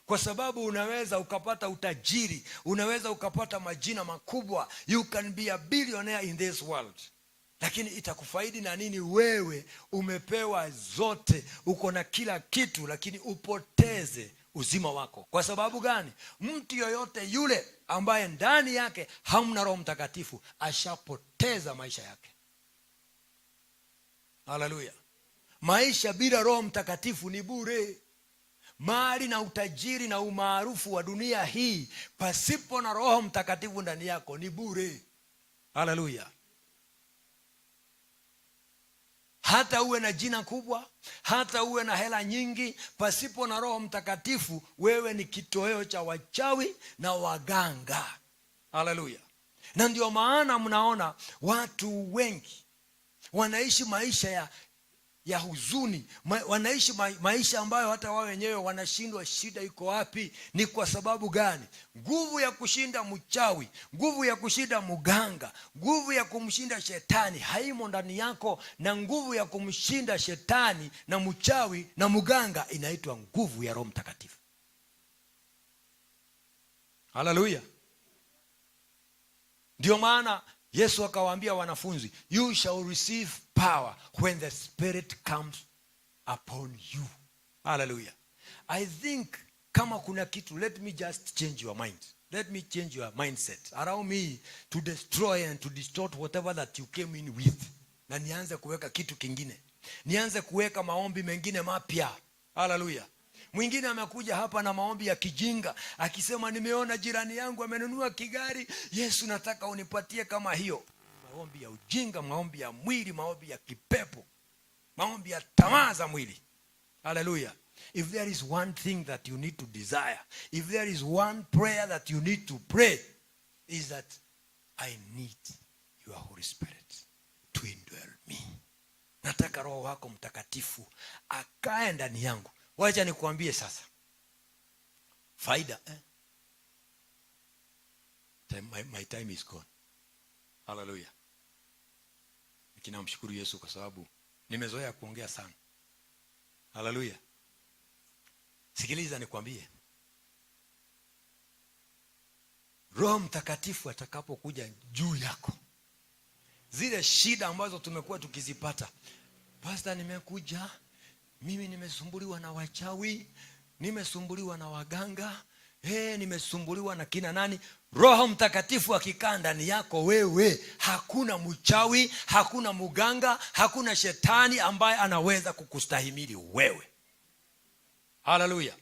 Kwa sababu unaweza ukapata utajiri, unaweza ukapata majina makubwa. You can be a billionaire in this world. Lakini itakufaidi na nini wewe umepewa zote, uko na kila kitu, lakini upoteze uzima wako? Kwa sababu gani? Mtu yoyote yule ambaye ndani yake hamna Roho Mtakatifu ashapoteza maisha yake. Haleluya! Maisha bila Roho Mtakatifu ni bure. Mali na utajiri na umaarufu wa dunia hii pasipo na Roho Mtakatifu ndani yako ni bure. Haleluya! Hata uwe na jina kubwa, hata uwe na hela nyingi, pasipo na Roho Mtakatifu wewe ni kitoweo cha wachawi na waganga. Haleluya! Na ndio maana mnaona watu wengi wanaishi maisha ya huzuni, wanaishi maisha ambayo hata wao wenyewe wanashindwa shida iko wapi. Ni kwa sababu gani? Nguvu ya kushinda mchawi, nguvu ya kushinda mganga, nguvu ya kumshinda shetani haimo ndani yako, na nguvu ya kumshinda shetani na mchawi na mganga inaitwa nguvu ya Roho Mtakatifu. Haleluya! Ndio maana Yesu akawaambia wanafunzi, "You shall receive power when the Spirit comes upon you." Hallelujah. I think kama kuna kitu, let me just change your mind. Let me change your mindset. Allow me to destroy and to distort whatever that you came in with. Na nianze kuweka kitu kingine. Nianze kuweka maombi mengine mapya. Hallelujah. Mwingine amekuja hapa na maombi ya kijinga akisema, "Nimeona jirani yangu amenunua kigari, Yesu nataka unipatie kama hiyo." Maombi ya ujinga, maombi ya mwili, maombi ya kipepo, maombi ya tamaa za mwili. Hallelujah. If there is one thing that you need to desire, if there is one prayer that you need to pray, is that I need your Holy Spirit to indwell me. Nataka Roho wako Mtakatifu akae ndani yangu. Wacha nikuambie sasa faida, eh? My time is gone. Hallelujah. Lakini namshukuru Yesu kwa sababu nimezoea kuongea sana. Hallelujah. Sikiliza nikwambie, Roho Mtakatifu atakapokuja juu yako, zile shida ambazo tumekuwa tukizipata, "Pastor, nimekuja mimi nimesumbuliwa na wachawi, nimesumbuliwa na waganga, hey, nimesumbuliwa na kina nani." Roho Mtakatifu akikaa ndani yako wewe, hakuna mchawi, hakuna mganga, hakuna shetani ambaye anaweza kukustahimili wewe. Haleluya.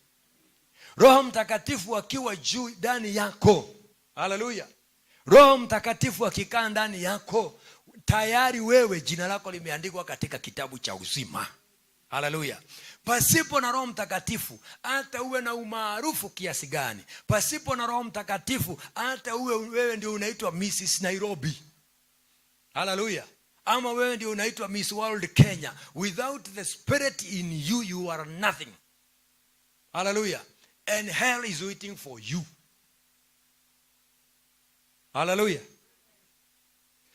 Roho Mtakatifu akiwa juu ndani yako, haleluya. Roho Mtakatifu akikaa ndani yako, tayari wewe jina lako limeandikwa katika kitabu cha uzima. Haleluya. Pasipo na Roho Mtakatifu, hata uwe na umaarufu kiasi gani, pasipo na Roho Mtakatifu, hata uwe wewe ndio unaitwa Mrs. Nairobi, haleluya, ama wewe ndio unaitwa Miss World Kenya, without the Spirit in you, you are nothing. Haleluya. And hell is waiting for you. Haleluya.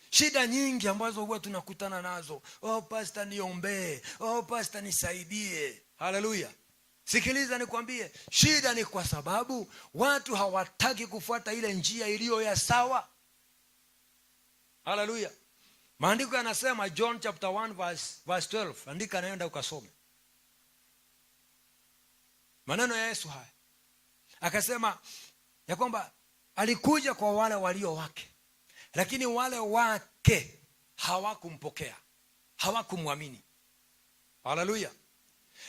Shida nyingi ambazo huwa tunakutana nazo, "Oh pastor, niombee. Oh pastor, nisaidie." Haleluya. Sikiliza nikwambie, shida ni kwa sababu watu hawataki kufuata ile njia iliyo ya sawa. Haleluya. Maandiko yanasema, John chapter 1 verse 12, andika, naenda ukasome maneno ya Yesu haya. Akasema ya kwamba alikuja kwa wale walio wake, lakini wale wake hawakumpokea, hawakumwamini. Haleluya.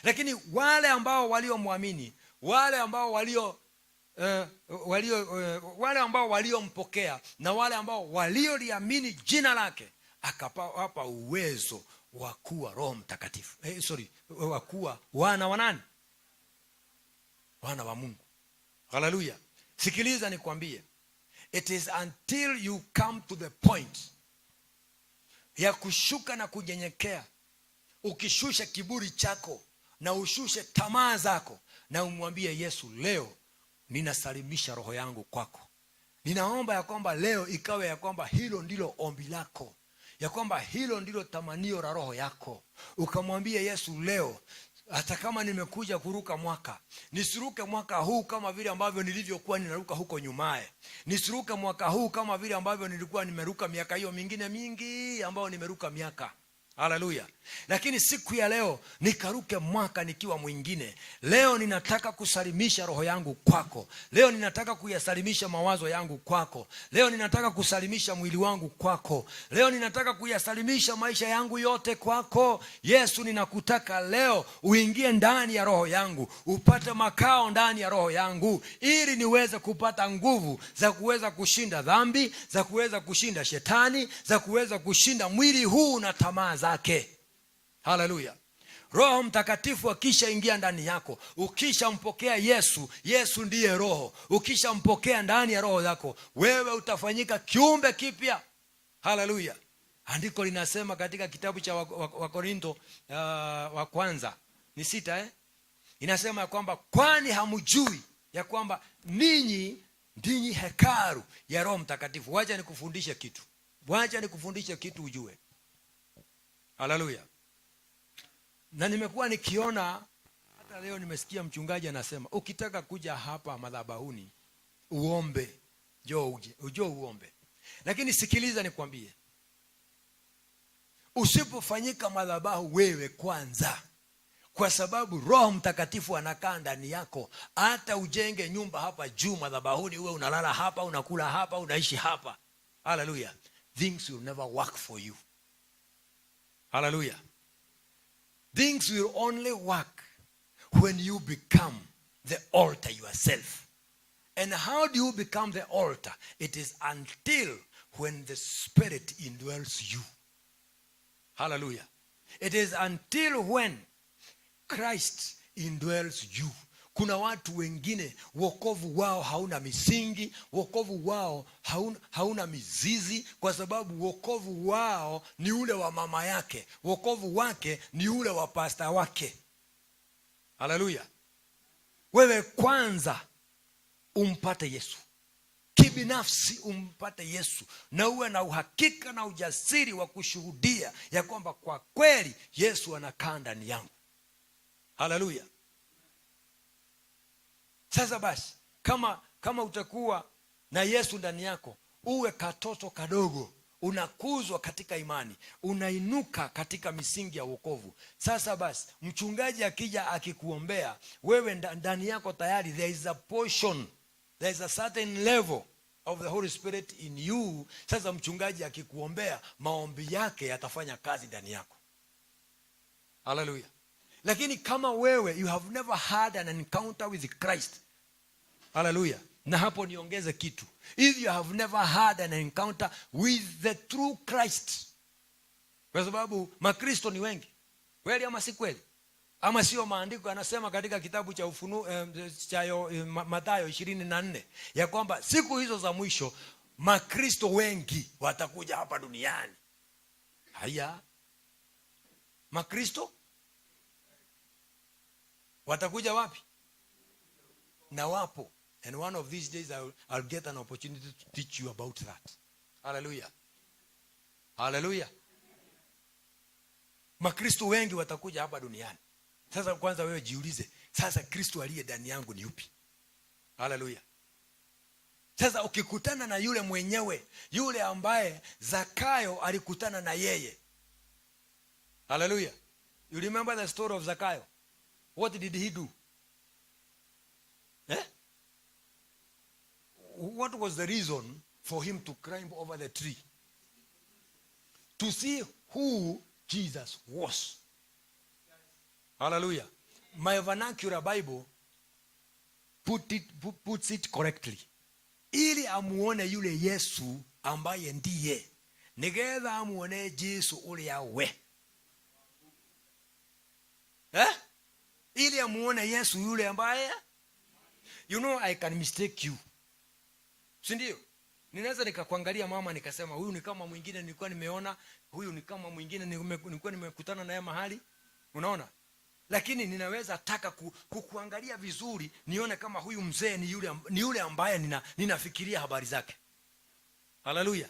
Lakini wale ambao waliomwamini, wale ambao waliompokea na wale ambao walioliamini jina lake, akawapa uwezo wa kuwa Roho Mtakatifu, sorry, wa kuwa wana wa nani? Wana wa Mungu. Haleluya. Sikiliza nikwambie, it is until you come to the point ya kushuka na kunyenyekea, ukishusha kiburi chako na ushushe tamaa zako na umwambie Yesu, "Leo ninasalimisha roho yangu kwako." Ninaomba ya kwamba leo ikawe ya kwamba hilo ndilo ombi lako, ya kwamba hilo ndilo tamanio la roho yako, ukamwambia Yesu leo Hata kama nimekuja kuruka mwaka, nisiruke mwaka huu kama vile ambavyo nilivyokuwa ninaruka huko nyumaye. Nisiruke mwaka huu kama vile ambavyo nilikuwa nimeruka miaka hiyo mingine mingi ambayo nimeruka miaka. Haleluya! Lakini siku ya leo nikaruke mwaka nikiwa mwingine. Leo ninataka kusalimisha roho yangu kwako. Leo ninataka kuyasalimisha mawazo yangu kwako. Leo ninataka kusalimisha mwili wangu kwako. Leo ninataka kuyasalimisha maisha yangu yote kwako. Yesu, ninakutaka leo uingie ndani ya roho yangu, upate makao ndani ya roho yangu, ili niweze kupata nguvu za kuweza kushinda dhambi, za kuweza kushinda shetani, za kuweza kushinda mwili huu na tamaa zake. Haleluya! Roho Mtakatifu akishaingia ndani yako, ukishampokea Yesu, Yesu ndiye Roho. Ukishampokea ndani ya roho yako, wewe utafanyika kiumbe kipya. Haleluya! Andiko linasema katika kitabu cha Wakorinto wa kwanza ni 6, eh? Inasema ya kwamba, "Kwani hamjui ya kwamba ninyi ndinyi hekalu ya Roho Mtakatifu?" Wacha nikufundishe kitu, wacha nikufundishe kitu ujue. Haleluya! Na nimekuwa nikiona, hata leo nimesikia mchungaji anasema, ukitaka kuja hapa madhabahuni uombe, njoo uje, njoo uombe. Lakini sikiliza nikwambie, usipofanyika madhabahu wewe kwanza, kwa sababu Roho Mtakatifu anakaa ndani yako, hata ujenge nyumba hapa juu madhabahuni, uwe unalala hapa, unakula hapa, unaishi hapa, haleluya, things will never work for you. Haleluya! Things will only work when you become the altar yourself. And how do you become the altar? It is until when the Spirit indwells you. Hallelujah. It is until when Christ indwells you. Kuna watu wengine wokovu wao hauna misingi, wokovu wao hauna mizizi, kwa sababu wokovu wao ni ule wa mama yake, wokovu wake ni ule wa pasta wake. Haleluya! Wewe kwanza umpate Yesu kibinafsi, umpate Yesu na uwe na uhakika na ujasiri wa kushuhudia ya kwamba kwa kweli Yesu anakaa ndani yangu. Haleluya! Sasa basi, kama utakuwa na Yesu ndani yako, uwe katoto kadogo, unakuzwa katika imani, unainuka katika misingi ya wokovu. Sasa basi, mchungaji akija akikuombea wewe, ndani yako tayari there is a portion, there is a certain level of the Holy Spirit in you. Sasa mchungaji akikuombea, maombi yake yatafanya kazi ndani yako. Haleluya! Lakini kama wewe you have never had an encounter with Christ, haleluya, na hapo niongeze kitu, if you have never had an encounter with the true Christ, kwa sababu Makristo ni wengi, kweli ama si kweli? Ama sio? Maandiko yanasema katika kitabu cha Ufunuo, cha Mathayo 24, ya kwamba siku hizo za mwisho Makristo wengi watakuja hapa duniani. Haya, Makristo watakuja wapi? Na wapo. And one of these days I'll get an opportunity to teach you about that. Hallelujah. Hallelujah. Makristo wengi watakuja hapa duniani. Sasa kwanza wewe jiulize, sasa Kristo aliye ndani yangu ni upi? Hallelujah. Sasa ukikutana na yule mwenyewe, yule ambaye Zakayo alikutana na yeye. Hallelujah. You remember the story of Zakayo? What did he do? Eh? What was the reason for him to climb over the tree? To see who Jesus was. Hallelujah. My vernacular Bible puts it correctly. Ili amuone yule Yesu ambaye ndiye. Nigetha amuone Jesu uria we. Eh? Ili amuone Yesu yule ambaye, you know, I can mistake you. Si ndio? Ninaweza nikakuangalia mama nikasema, huyu ni kama mwingine nilikuwa nimeona, huyu ni kama mwingine nilikuwa nimekutana naye mahali. Unaona? Lakini ninaweza taka kukuangalia vizuri nione kama huyu mzee ni yule ambaye ninafikiria habari zake. Haleluya.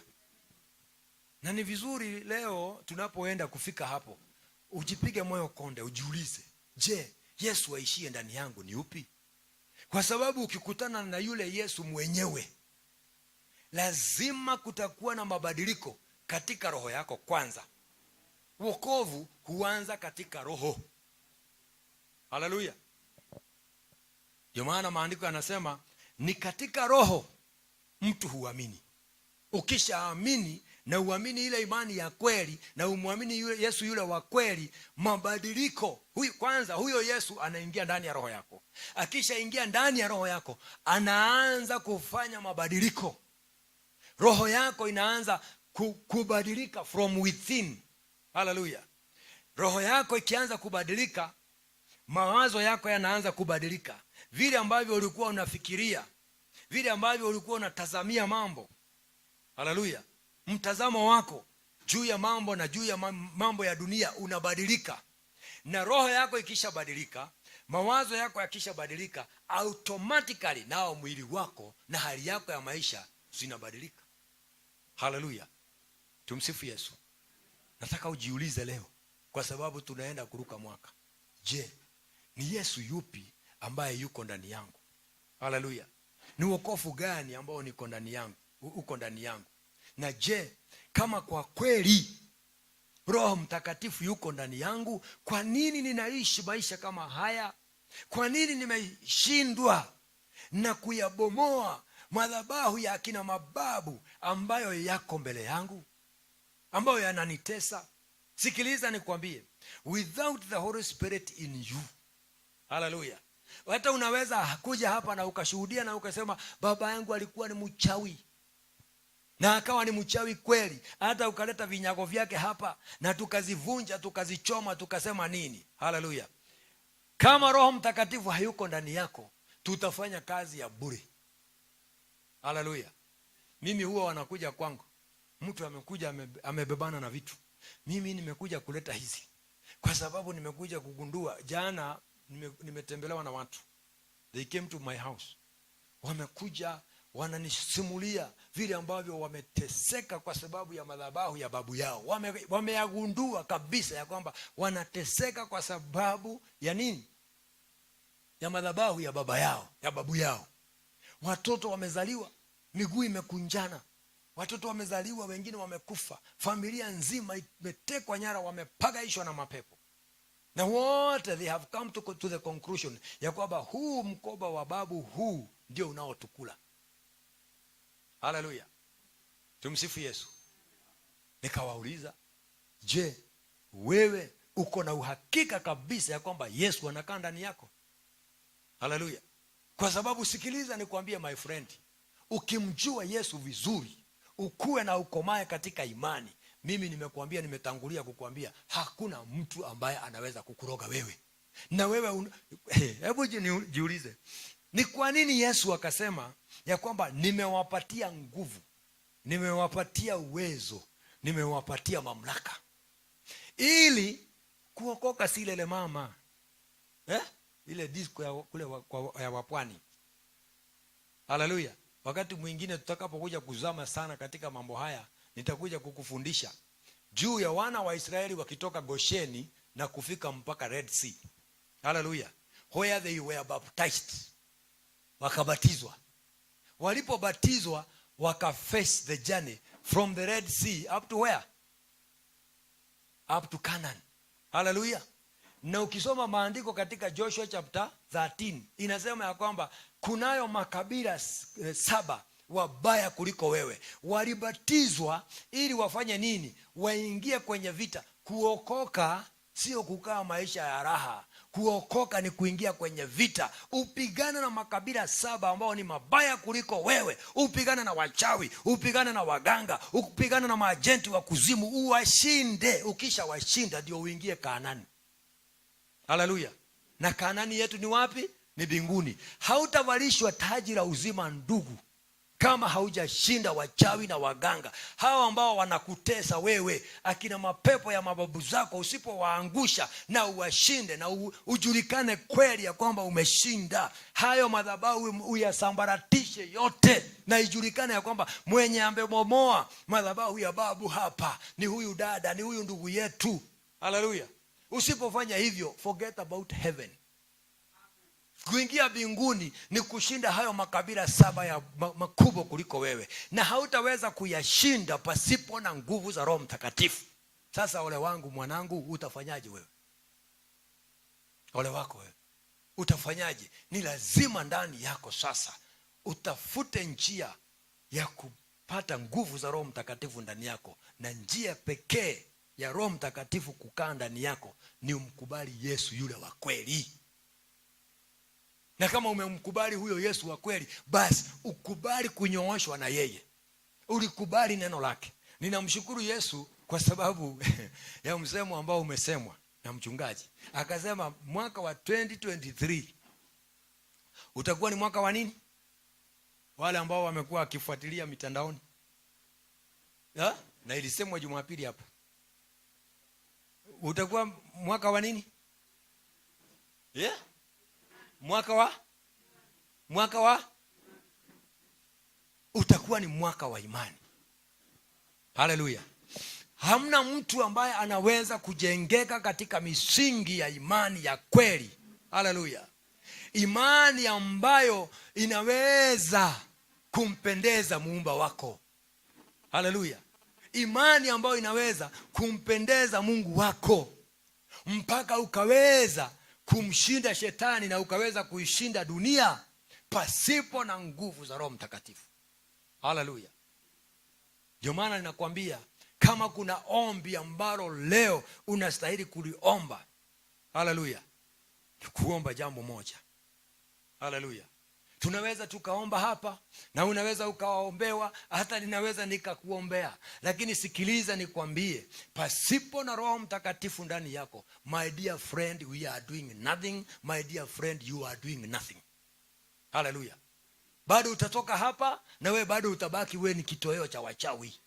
Na ni vizuri leo tunapoenda kufika hapo ujipige moyo konde, ujiulize. Je, Yesu aishie ndani yangu ni upi? Kwa sababu ukikutana na yule Yesu mwenyewe, lazima kutakuwa na mabadiliko katika roho yako kwanza. Wokovu huanza katika roho. Haleluya! Ndio maana maandiko yanasema ni katika roho mtu huamini. Ukishaamini na uamini ile imani ya kweli na umwamini yule Yesu yule wa kweli, mabadiliko huyu, kwanza huyo Yesu anaingia ndani ya roho yako. Akishaingia ndani ya roho yako, anaanza kufanya mabadiliko. Roho yako inaanza kubadilika from within. Haleluya! Roho yako ikianza kubadilika, mawazo yako yanaanza kubadilika, vile ambavyo ulikuwa unafikiria, vile ambavyo ulikuwa unatazamia mambo. Haleluya! Mtazamo wako juu ya mambo na juu ya mambo ya dunia unabadilika, na roho yako ikishabadilika, mawazo yako yakishabadilika, automatically nao mwili wako na hali yako ya maisha zinabadilika. Haleluya, tumsifu Yesu. Nataka ujiulize leo, kwa sababu tunaenda kuruka mwaka. Je, ni Yesu yupi ambaye yuko ndani yangu? Haleluya, ni wokovu gani ambao niko ndani yangu, uko ndani yangu? Na je, kama kwa kweli Roho Mtakatifu yuko ndani yangu, kwa nini ninaishi maisha kama haya? Kwa nini nimeshindwa na kuyabomoa madhabahu ya akina mababu ambayo yako mbele yangu, ambayo yananitesa? Sikiliza nikwambie, without the Holy Spirit in you, haleluya, hata unaweza kuja hapa na ukashuhudia na ukasema baba yangu alikuwa ni mchawi na akawa ni mchawi kweli, hata ukaleta vinyago vyake hapa na tukazivunja tukazichoma tukasema nini? Haleluya! Kama Roho Mtakatifu hayuko ndani yako, tutafanya kazi ya bure. Haleluya! Mimi huwa wanakuja kwangu, mtu amekuja amebebana na vitu, mimi nimekuja kuleta hizi kwa sababu nimekuja kugundua jana, nimetembelewa na watu, they came to my house, wamekuja wananisimulia vile ambavyo wameteseka kwa sababu ya madhabahu ya babu yao. Wameyagundua kabisa ya kwamba wanateseka kwa sababu ya nini? Ya madhabahu ya baba yao, ya babu yao. Watoto wamezaliwa miguu imekunjana, watoto wamezaliwa, wengine wamekufa, familia nzima imetekwa nyara, wamepagaishwa na mapepo na wote they have come to the conclusion ya kwamba huu mkoba wa babu huu ndio unaotukula. Haleluya, tumsifu Yesu. Nikawauliza, je, wewe uko na uhakika kabisa ya kwamba Yesu anakaa ndani yako? Haleluya. Kwa sababu sikiliza, nikwambie my friend, ukimjua Yesu vizuri, ukuwe na ukomae katika imani, mimi nimekuambia, nimetangulia kukuambia, hakuna mtu ambaye anaweza kukuroga wewe. Na wewe hebu jiulize, ni kwa nini Yesu akasema ya kwamba nimewapatia nguvu, nimewapatia uwezo, nimewapatia mamlaka ili kuokoka? Si lele mama, eh? Ile disco ya kule ya wapwani. Haleluya. Wakati mwingine tutakapokuja kuzama sana katika mambo haya, nitakuja kukufundisha juu ya wana wa Israeli wakitoka Gosheni na kufika mpaka Red Sea. Haleluya. Where they were baptized. Wakabatizwa. Walipobatizwa waka face the journey from the Red Sea up to where? Up to Canaan. Haleluya. Na ukisoma maandiko katika Joshua chapter 13 inasema ya kwamba kunayo makabila 7 wabaya kuliko wewe. Walibatizwa ili wafanye nini? Waingie kwenye vita. Kuokoka sio kukaa maisha ya raha. Kuokoka ni kuingia kwenye vita, upigane na makabila 7 ambao ni mabaya kuliko wewe, upigane na wachawi, upigane na waganga, upigane na maajenti wa kuzimu, uwashinde. Ukishawashinda ndio uingie Kaanani. Haleluya. Na Kaanani yetu ni wapi? Ni mbinguni. Hautavalishwa taji la uzima ndugu, kama haujashinda wachawi na waganga hawa ambao wanakutesa wewe, akina mapepo ya mababu zako. Usipowaangusha na uwashinde na ujulikane kweli ya kwamba umeshinda hayo madhabahu, uyasambaratishe yote, na ijulikane ya kwamba mwenye amebomoa madhabahu ya babu hapa ni huyu dada, ni huyu ndugu yetu. Haleluya. Usipofanya hivyo, forget about heaven. Kuingia mbinguni ni kushinda hayo makabila saba ya makubwa kuliko wewe, na hautaweza kuyashinda pasipo na nguvu za Roho Mtakatifu. Sasa ole wangu mwanangu, utafanyaje wewe? Ole wako wewe, utafanyaje? Ni lazima ndani yako sasa utafute njia ya kupata nguvu za Roho Mtakatifu ndani yako, na njia pekee ya Roho Mtakatifu kukaa ndani yako ni umkubali Yesu yule wa kweli. Na kama umemkubali huyo Yesu wa kweli, basi ukubali kunyooshwa na yeye, ulikubali neno lake. Ninamshukuru Yesu kwa sababu ya msemo ambao umesemwa na mchungaji, akasema mwaka wa 2023 utakuwa ni mwaka wa nini? Wale ambao wamekuwa wakifuatilia mitandaoni ya? Na ilisemwa Jumapili hapa, utakuwa mwaka wa nini? Yeah? Mwaka wa utakuwa ni mwaka wa imani. Haleluya! Hamna mtu ambaye anaweza kujengeka katika misingi ya imani ya kweli. Haleluya! Imani ambayo inaweza kumpendeza muumba wako. Haleluya! Imani ambayo inaweza kumpendeza Mungu wako mpaka ukaweza kumshinda shetani na ukaweza kuishinda dunia pasipo na nguvu za Roho Mtakatifu. Haleluya! Ndio maana ninakwambia kama kuna ombi ambalo leo unastahili kuliomba, haleluya, ni kuomba jambo moja. Haleluya. Tunaweza tukaomba hapa na unaweza ukawaombewa, hata ninaweza nikakuombea, lakini sikiliza nikwambie, pasipo na Roho Mtakatifu ndani yako, my dear friend, we are doing nothing. My dear friend, you are doing nothing. Haleluya. Bado utatoka hapa na we bado utabaki we ni kitoweo cha wachawi.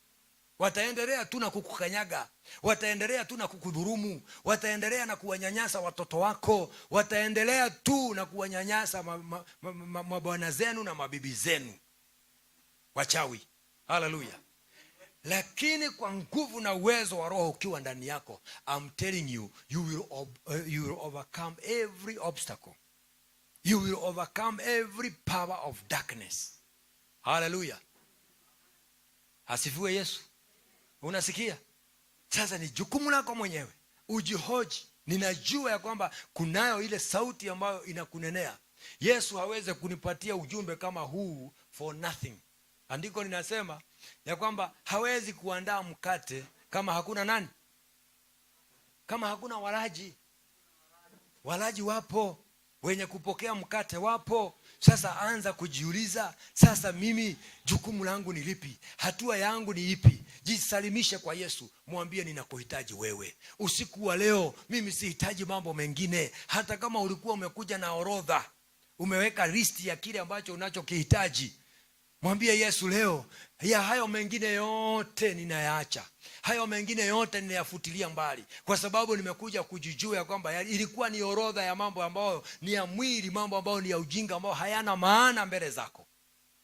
Wataendelea tu na kukukanyaga, wataendelea tu na kukudhurumu, wataendelea na kuwanyanyasa watoto wako, wataendelea tu na kuwanyanyasa mabwana zenu na mabibi zenu, wachawi. Haleluya! Lakini kwa nguvu na uwezo wa Roho ukiwa ndani yako, I'm telling you, you will overcome every obstacle, you will overcome every power of darkness. Haleluya! Asifiwe Yesu. Unasikia? Sasa ni jukumu lako mwenyewe ujihoji. Ninajua ya kwamba kunayo ile sauti ambayo inakunenea. Yesu hawezi kunipatia ujumbe kama huu for nothing. Andiko linasema ya kwamba hawezi kuandaa mkate kama hakuna nani? Kama hakuna walaji. Walaji wapo, wenye kupokea mkate wapo. Sasa anza kujiuliza, sasa mimi jukumu langu ni lipi? Hatua yangu ni ipi? Jisalimishe kwa Yesu, mwambie ninakuhitaji wewe usiku wa leo. Mimi sihitaji mambo mengine. Hata kama ulikuwa umekuja na orodha, umeweka listi ya kile ambacho unachokihitaji, mwambie Yesu leo, ya hayo mengine yote ninayaacha, hayo mengine yote ninayafutilia mbali, kwa sababu nimekuja kujijua ya kwamba ilikuwa ni orodha ya mambo ambayo ni ya mwili, mambo ambayo ni ya ujinga, ambayo hayana maana mbele zako.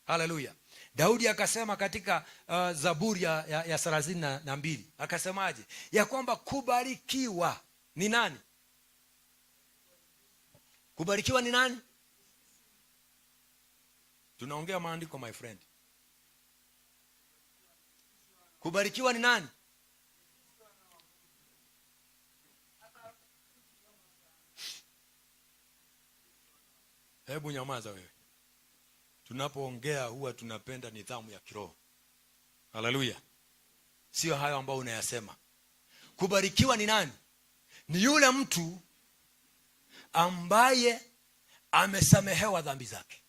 Haleluya! Daudi akasema katika Zaburi ya 32, akasemaje? Ya kwamba kubarikiwa ni nani? Kubarikiwa ni nani? Tunaongea maandiko, my friend. Kubarikiwa ni nani? Hebu nyamaza wewe. Tunapoongea huwa tunapenda nidhamu ya kiroho. Haleluya! Sio hayo ambayo unayasema. Kubarikiwa ni nani? Ni yule mtu ambaye amesamehewa dhambi zake.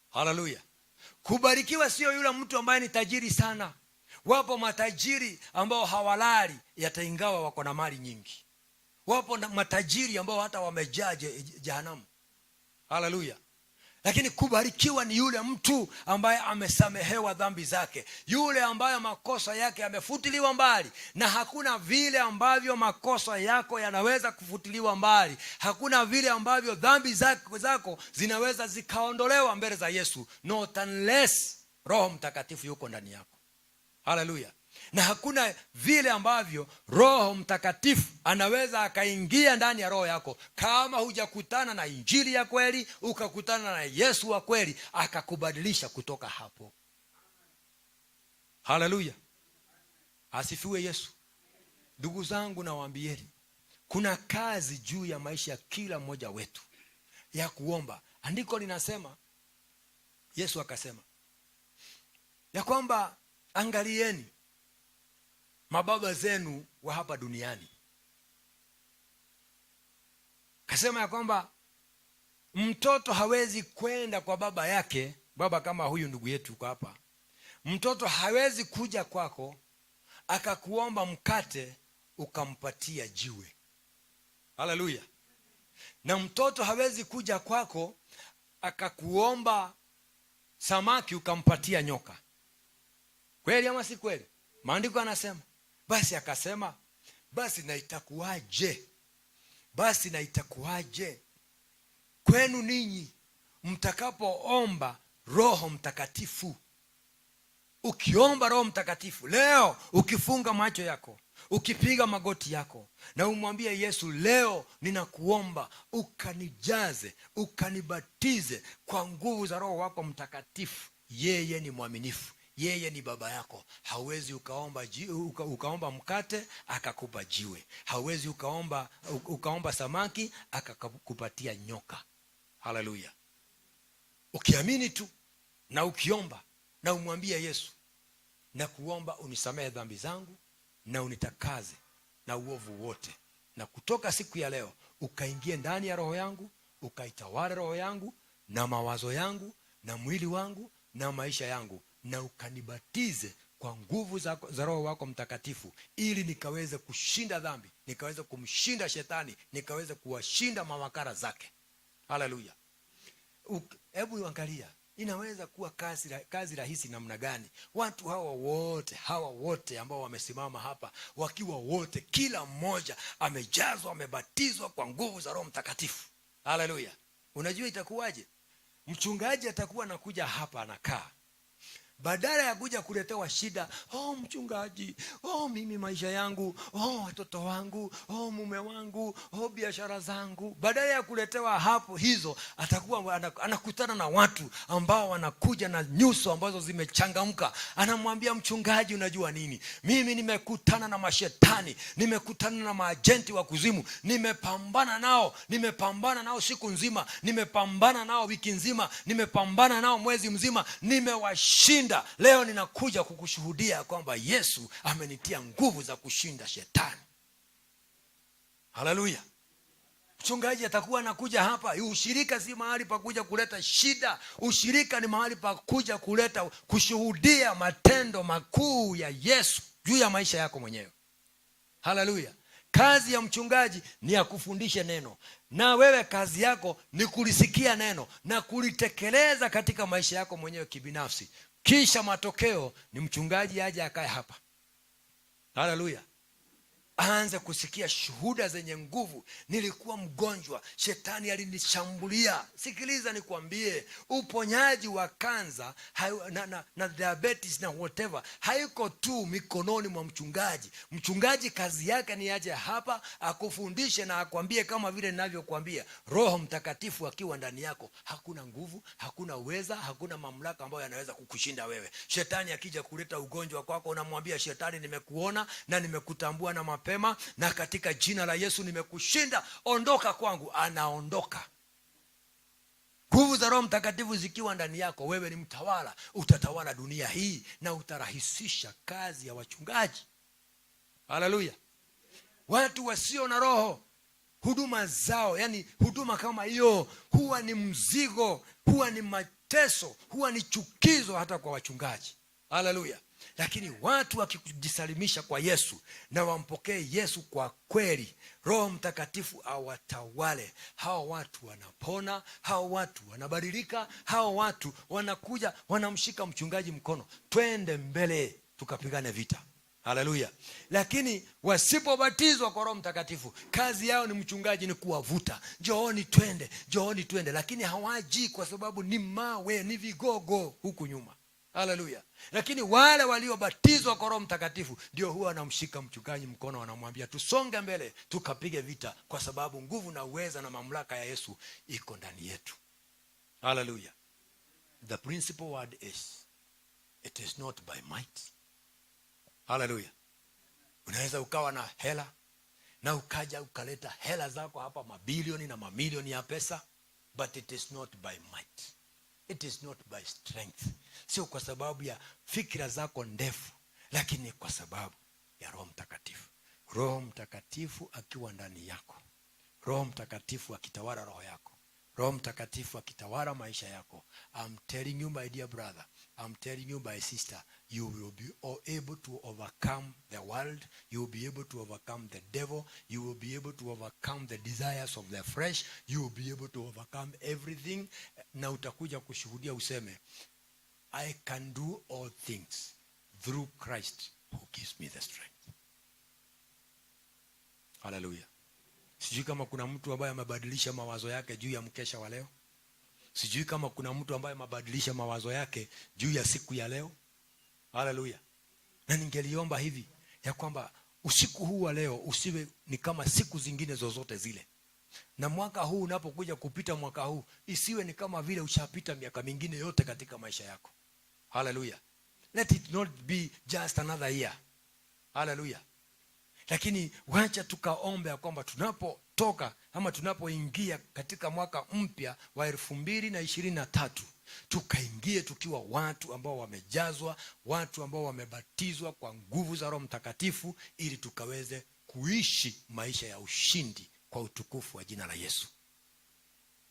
Haleluya! Kubarikiwa sio yule mtu ambaye ni tajiri sana. Wapo matajiri ambao hawalali hata ingawa wako na mali nyingi. Wapo na matajiri ambao hata wamejaa jehanamu. Haleluya! Lakini kubarikiwa ni yule mtu ambaye amesamehewa dhambi zake, yule ambaye makosa yake yamefutiliwa mbali. Na hakuna vile ambavyo makosa yako yanaweza kufutiliwa mbali, hakuna vile ambavyo dhambi zako zinaweza zikaondolewa mbele za Yesu, not unless Roho Mtakatifu yuko ndani yako. Haleluya! Na hakuna vile ambavyo Roho Mtakatifu anaweza akaingia ndani ya roho yako kama hujakutana na injili ya kweli, ukakutana na Yesu wa kweli, akakubadilisha kutoka hapo. Haleluya, asifiwe Yesu. Ndugu zangu, nawaambieni kuna kazi juu ya maisha ya kila mmoja wetu ya kuomba. Andiko linasema, Yesu akasema ya kwamba angalieni mababa zenu wa hapa duniani. Kasema ya kwamba mtoto hawezi kwenda kwa baba yake, baba kama huyu ndugu yetu yuko hapa. Mtoto hawezi kuja kwako akakuomba mkate ukampatia jiwe. Haleluya! Na mtoto hawezi kuja kwako akakuomba samaki ukampatia nyoka. Kweli ama si kweli? Maandiko anasema. Basi akasema, basi na itakuwaje? Basi na itakuwaje kwenu ninyi mtakapoomba Roho Mtakatifu? Ukiomba Roho Mtakatifu leo, ukifunga macho yako, ukipiga magoti yako na umwambie Yesu, leo ninakuomba ukanijaze, ukanibatize kwa nguvu za Roho wako Mtakatifu. Yeye ni mwaminifu, yeye ni baba yako. Hauwezi ukaomba mkate akakupa jiwe, hauwezi ukaomba samaki akakupatia nyoka. Haleluya! Ukiamini tu na ukiomba na umwambie Yesu, na kuomba unisamehe dhambi zangu na unitakaze na uovu wote, na kutoka siku ya leo ukaingie ndani ya roho yangu, ukaitawale roho yangu na mawazo yangu na mwili wangu na maisha yangu, na ukanibatize kwa nguvu za Roho wako Mtakatifu, ili nikaweze kushinda dhambi, nikaweze kumshinda shetani, nikaweze kuwashinda mawakala zake. Haleluya! Hebu angalia, inaweza kuwa kazi rahisi namna gani? Watu hawa wote ambao wamesimama hapa, wakiwa wote, kila mmoja amejazwa, amebatizwa kwa nguvu za Roho Mtakatifu. Haleluya! Unajua itakuwaje? Mchungaji atakuwa anakuja hapa anakaa, badala ya kuja kuletewa shida, oh mchungaji, oh mimi maisha yangu, oh watoto wangu, oh mume wangu, oh biashara zangu. Badala ya kuletewa hapo hizo, atakuwa anakutana na watu ambao wanakuja na nyuso ambazo zimechangamka. Anamwambia mchungaji, unajua nini, mimi nimekutana na mashetani, nimekutana na maajenti wa kuzimu, nimepambana nao, nimepambana nao siku nzima, nimepambana nao wiki nzima, nimepambana nao mwezi mzima, nimewashinda. Leo ninakuja kukushuhudia kwamba Yesu amenitia nguvu za kushinda shetani. Haleluya. Mchungaji atakuwa anakuja hapa. Ushirika si mahali pa kuja kuleta shida. Ushirika ni mahali pa kuja kushuhudia matendo makuu ya Yesu juu ya maisha yako mwenyewe. Haleluya. Kazi ya mchungaji ni ya kufundisha neno, na wewe kazi yako ni kulisikia neno na kulitekeleza katika maisha yako mwenyewe kibinafsi. Kisha matokeo ni mchungaji aje akae hapa. Haleluya. Aanze kusikia shuhuda zenye nguvu. Nilikuwa mgonjwa, shetani alinishambulia. Sikiliza nikwambie, uponyaji wa kansa na diabetes na whatever haiko tu mikononi mwa mchungaji. Mchungaji kazi yake ni aje hapa akufundishe na akwambie kama vile ninavyokuambia. Roho Mtakatifu akiwa ndani yako, hakuna nguvu, hakuna uweza, hakuna mamlaka ambayo yanaweza kukushinda wewe. Shetani akija kuleta ugonjwa kwako, unamwambia shetani, nimekuona na nimekutambua na mapema, na katika jina la Yesu nimekushinda, ondoka kwangu. Anaondoka. Nguvu za Roho Mtakatifu zikiwa ndani yako, wewe ni mtawala, utatawala dunia hii na utarahisisha kazi ya wachungaji. Haleluya. Watu wasio na roho, huduma zao, yani huduma kama hiyo huwa ni mzigo, huwa ni mateso, huwa ni chukizo hata kwa wachungaji. Haleluya. Lakini watu wakijisalimisha kwa Yesu na wampokee Yesu kwa kweli, Roho Mtakatifu awatawale, hawa watu wanapona, hawa watu wanabadilika, hawa watu wanakuja wanamshika mchungaji mkono, twende mbele tukapigane vita. Haleluya. Lakini wasipobatizwa kwa Roho Mtakatifu, kazi yao ni mchungaji ni kuwavuta, njooni twende, njooni twende, lakini hawaji kwa sababu ni mawe, ni vigogo huku nyuma. Haleluya. Lakini wale waliobatizwa kwa Roho Mtakatifu ndio huwa wanamshika mchungaji mkono, wanamwambia tusonge mbele tukapige vita, kwa sababu nguvu na uweza na mamlaka ya Yesu iko ndani yetu. Haleluya. The principal word is, it is not by might. Haleluya. Unaweza ukawa na hela na ukaja ukaleta hela zako hapa, mabilioni na mamilioni ya pesa, but it is not by might, it is not by strength. Sio kwa sababu ya fikira zako ndefu, lakini kwa sababu ya Roho Mtakatifu. Roho Mtakatifu akiwa ndani yako, Roho Mtakatifu akitawala roho yako, Roho Mtakatifu akitawala maisha yako, I'm telling you, my dear brother, I'm telling you, my sister, you will be able to overcome the world, you will be able to overcome the devil, you will be able to overcome the desires of the flesh, you will be able to overcome everything, na utakuja kushuhudia useme, "I can do all things through Christ who gives me the strength." Hallelujah. Sijui kama kuna mtu ambaye amebadilisha mawazo yake juu ya mkesha wa leo. Sijui kama kuna mtu ambaye amebadilisha mawazo yake juu ya siku ya leo. Haleluya. Na ningeliomba hivi ya kwamba usiku huu wa leo usiwe ni kama siku zingine zozote zile, na mwaka huu unapokuja kupita, mwaka huu isiwe ni kama vile ushapita miaka mingine yote katika maisha yako. Haleluya. Let it not be just another year. Haleluya. Lakini wacha tukaombe ya kwamba tunapotoka ama tunapoingia katika mwaka mpya wa 2023, tukaingie tukiwa watu ambao wamejazwa, watu ambao wamebatizwa kwa nguvu za Roho Mtakatifu, ili tukaweze kuishi maisha ya ushindi kwa utukufu wa jina la Yesu.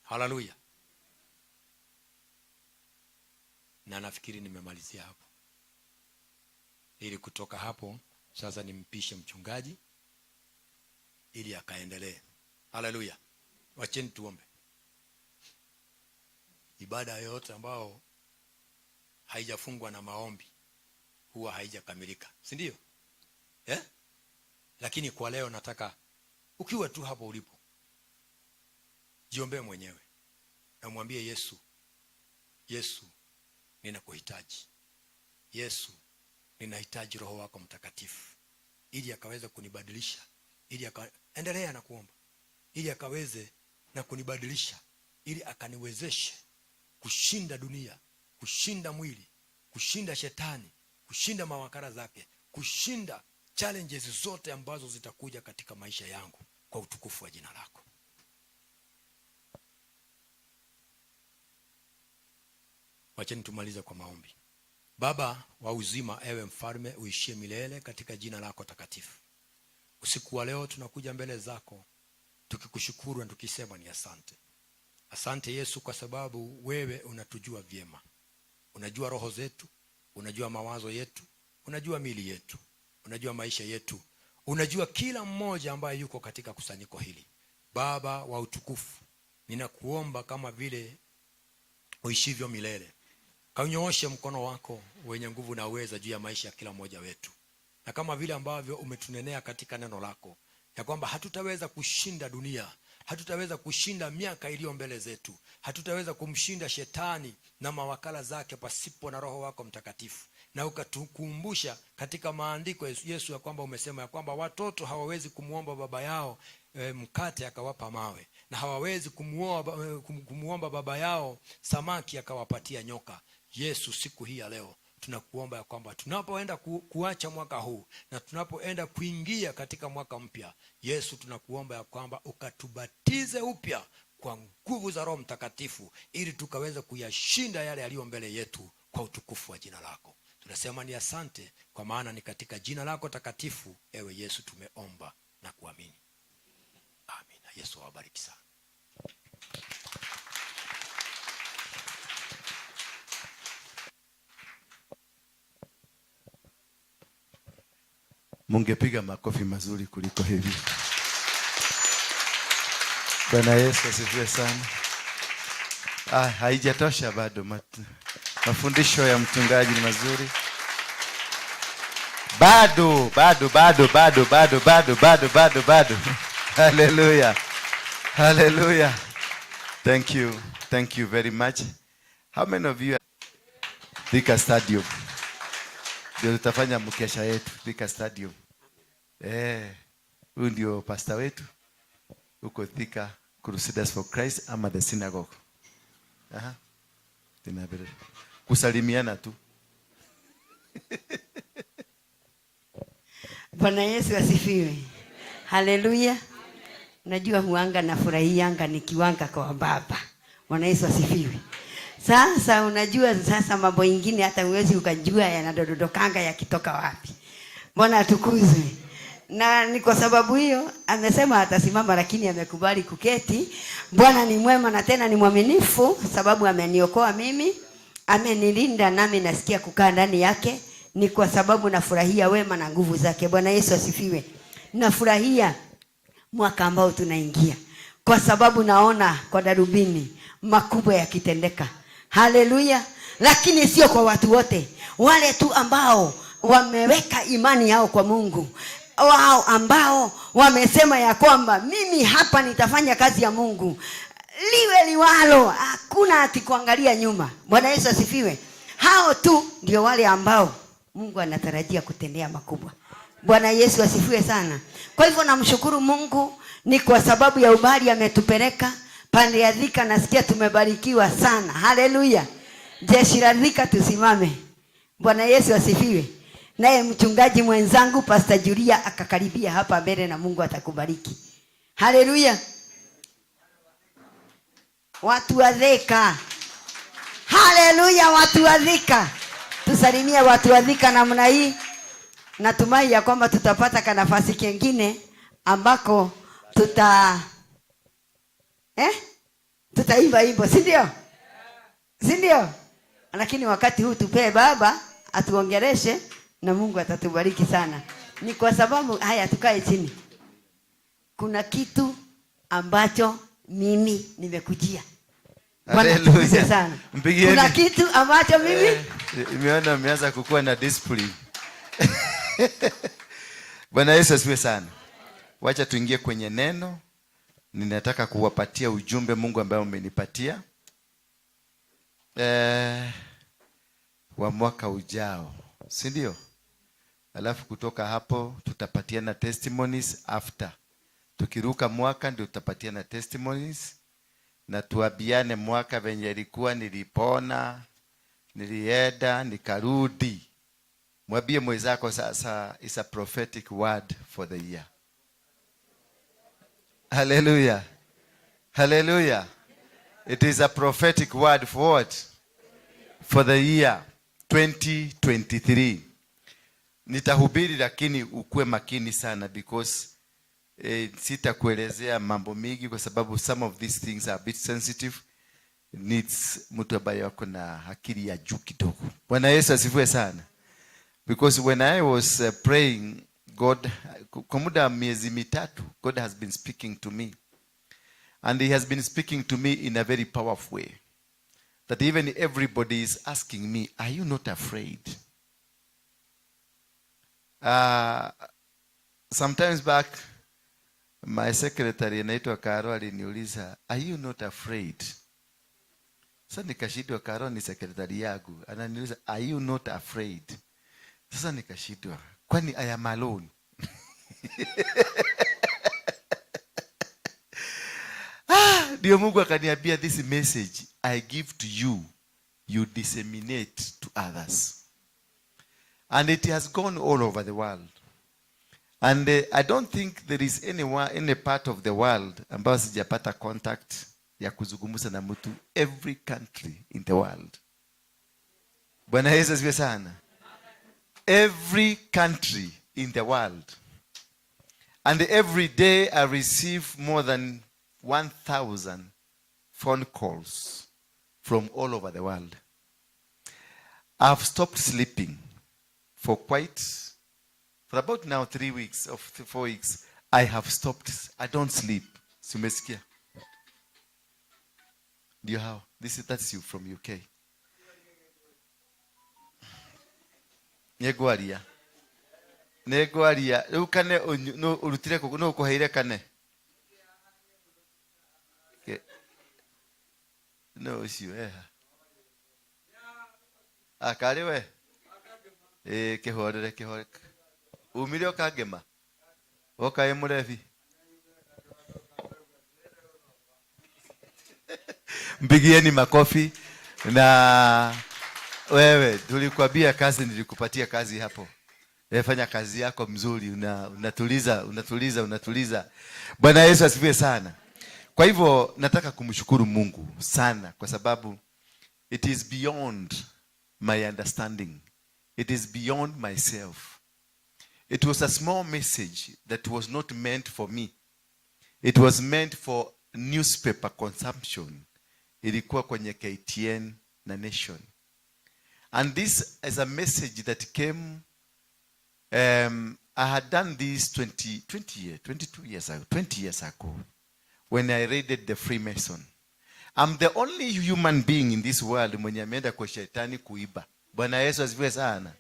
Haleluya. Na nafikiri nimemalizia hapo, ili kutoka hapo sasa nimpishe mchungaji ili akaendelee. Haleluya. Wacheni tuombe. Ibada yoyote ambao haijafungwa na maombi huwa haijakamilika, si ndio? Eh? Lakini kwa leo nataka ukiwa tu hapo ulipo, jiombee mwenyewe na mwambie Yesu, "Yesu, ninakuhitaji. Yesu, ninahitaji Roho wako Mtakatifu ili akaweze kunibadilisha, ili endelea na kuomba, ili akaweze na kunibadilisha, ili akaniwezeshe kushinda dunia, kushinda mwili, kushinda shetani, kushinda mawakala zake, kushinda challenges zote ambazo zitakuja katika maisha yangu, kwa utukufu wa jina lako." Wacheni tumalize kwa maombi. Baba wa uzima, ewe mfalme uishie milele, katika jina lako takatifu, usiku wa leo tunakuja mbele zako tukikushukuru na tukisema ni asante. Asante Yesu, kwa sababu wewe unatujua vyema, unajua roho zetu, unajua mawazo yetu, unajua miili yetu, unajua maisha yetu, unajua kila mmoja ambaye yuko katika kusanyiko hili. Baba wa utukufu, ninakuomba kama vile uishivyo milele, kaunyooshe mkono wako wenye nguvu na uweza juu ya maisha ya kila mmoja wetu, na kama vile ambavyo umetunenea katika neno lako ya kwamba hatutaweza kushinda dunia, hatutaweza kushinda miaka iliyo mbele zetu, hatutaweza kumshinda shetani na mawakala zake pasipo na Roho wako Mtakatifu, na ukatukumbusha katika maandiko, Yesu, ya kwamba umesema ya kwamba watoto hawawezi kumwomba baba yao mkate akawapa mawe, na hawawezi kumuomba baba yao samaki akawapatia nyoka. Yesu, siku hii ya leo tunakuomba ya kwamba tunapoenda kuacha mwaka huu na tunapoenda kuingia katika mwaka mpya, Yesu, tunakuomba ya kwamba ukatubatize upya kwa nguvu za Roho Mtakatifu ili tukaweze kuyashinda yale yaliyo mbele yetu kwa utukufu wa jina lako. Tunasema ni asante, kwa maana ni katika jina lako takatifu, ewe Yesu, tumeomba na kuamini. Amina. Yesu awabariki sana. Mungepiga makofi mazuri kuliko hivi. Bwana Yesu asifiwe sana. Haijatosha bado. Mafundisho ya mchungaji ni mazuri. Bado, bado, bado, bado, bado, bado, bado, bado, bado. Hallelujah. Hallelujah. Thank you. Thank you very much. How many of you Thika Stadium. Ndio tutafanya mkesha yetu Thika Stadium. Huyu ndio pastor wetu huko Thika Crusaders for Christ ama the synagogue. Aha. Tena kusalimiana tu. Bwana Yesu asifiwe. Haleluya. Najua huanga na furahianga nikiwanga kwa baba. Bwana Yesu asifiwe. Sasa unajua sasa mambo ingine hata huwezi ukajua yanadododokanga yakitoka wapi. Bwana atukuzwe. Na ni kwa sababu hiyo amesema atasimama, lakini amekubali kuketi. Bwana ni mwema na tena ni mwaminifu, sababu ameniokoa mimi, amenilinda, nami nasikia kukaa ndani yake. Ni kwa sababu nafurahia wema na nguvu zake. Bwana Yesu asifiwe. Nafurahia mwaka ambao tunaingia, kwa sababu naona kwa darubini makubwa yakitendeka. Haleluya! Lakini sio kwa watu wote, wale tu ambao wameweka imani yao kwa Mungu, wao ambao wamesema ya kwamba mimi hapa nitafanya kazi ya Mungu liwe liwalo, hakuna ati kuangalia nyuma. Bwana Yesu asifiwe. Hao tu ndio wale ambao Mungu anatarajia kutendea makubwa. Bwana Yesu asifiwe sana. Kwa hivyo namshukuru Mungu ni kwa sababu ya ubali ametupeleka pande ya Thika, nasikia tumebarikiwa sana. Haleluya. Jeshi la Thika tusimame. Bwana Yesu asifiwe. Naye mchungaji mwenzangu Pastor Julia akakaribia hapa mbele na Mungu atakubariki. Haleluya. Watu wa Thika. Haleluya, watu wa Thika. Tusalimie watu wa Thika namna hii. Natumai ya kwamba tutapata kanafasi kengine ambako tutaimba imbo, si ndio? Si ndio? Lakini wakati huu tupee baba atuongereshe na Mungu atatubariki sana. Ni kwa sababu haya, tukae chini. Kuna kitu ambacho mimi nimekujia. Bwana Haleluya. sana. Mpigieni. Kuna kitu ambacho mimi Nimeona umeanza kukua na discipline. Bwana Yesu asifiwe sana. Wacha tuingie kwenye neno. Ninataka kuwapatia ujumbe Mungu ambaye umenipatia wa mwaka ujao, si ndio? Alafu kutoka hapo tutapatiana testimonies after. Tukiruka mwaka ndio tutapatiana testimonies na tuabiane mwaka venye ilikuwa, nilipona, nilienda, nikarudi. Mwambie mwenzako sasa, it's a prophetic word for the year. Hallelujah. Hallelujah. It is a prophetic word for what? For the year 2023. Nitahubiri lakini ukue makini sana because sitakuelezea mambo mingi kwa sababu some of these things are a bit sensitive. Needs mtu ambaye ako na akili ya juu kidogo. Bwana Yesu asifiwe sana. Because when I was praying, God, kwa muda wa miezi mitatu, God has been speaking to me. And he has been speaking to me in a very powerful way. That even everybody is asking me, are you not afraid? Sometimes back, my secretary anaitwa Karo aliniuliza, are you not afraid? Sasa nikashindwa, Karo ni secretary yangu. Ananiuliza, are you not afraid? Sasa nikashindwa, kwani I am alone? Ndio Mungu akaniambia, this message I give to you, you disseminate to others. And it has gone all over the world. And I don't think there is any part of the world ambayo sijapata contact ya kuzungumza na mtu, every country in the world. Bwana Yesu asifiwe sana. Every country in the world. And every day I receive more than 1,000 phone calls from all over the world. I've stopped sleeping for about now 3 weeks or 4 weeks. I have stopped. I don't sleep. Sumesikia? Do you how? That's you from UK. Nĩngwaria. Nĩngwaria. Rĩu kane nũ ũrutire kũ, nũ ũkũheire kane? Ke-, no ũcio eha. Akarĩ we ĩ kĩhorere kĩhore umire ũkangema woka ĩ mũrebi. Mpigieni makofi. Na wewe tulikwambia kazi, nilikupatia kazi hapo. Fanya kazi yako mzuri, unatuliza, unatuliza, unatuliza. Bwana Yesu asifiwe sana. Kwa hivyo nataka kumshukuru Mungu sana kwa sababu it is beyond my understanding. It is beyond myself. It was a small message that was not meant for me. It was meant for newspaper consumption. Ilikuwa kwenye KTN na Nation. And this is a message that came, I had done this 22 years ago, 20 years ago, when I raided the Freemason. I'm the only human being in this world mwenye ameenda kwa shetani kuiba. Bwana Yesu asifiwe sana.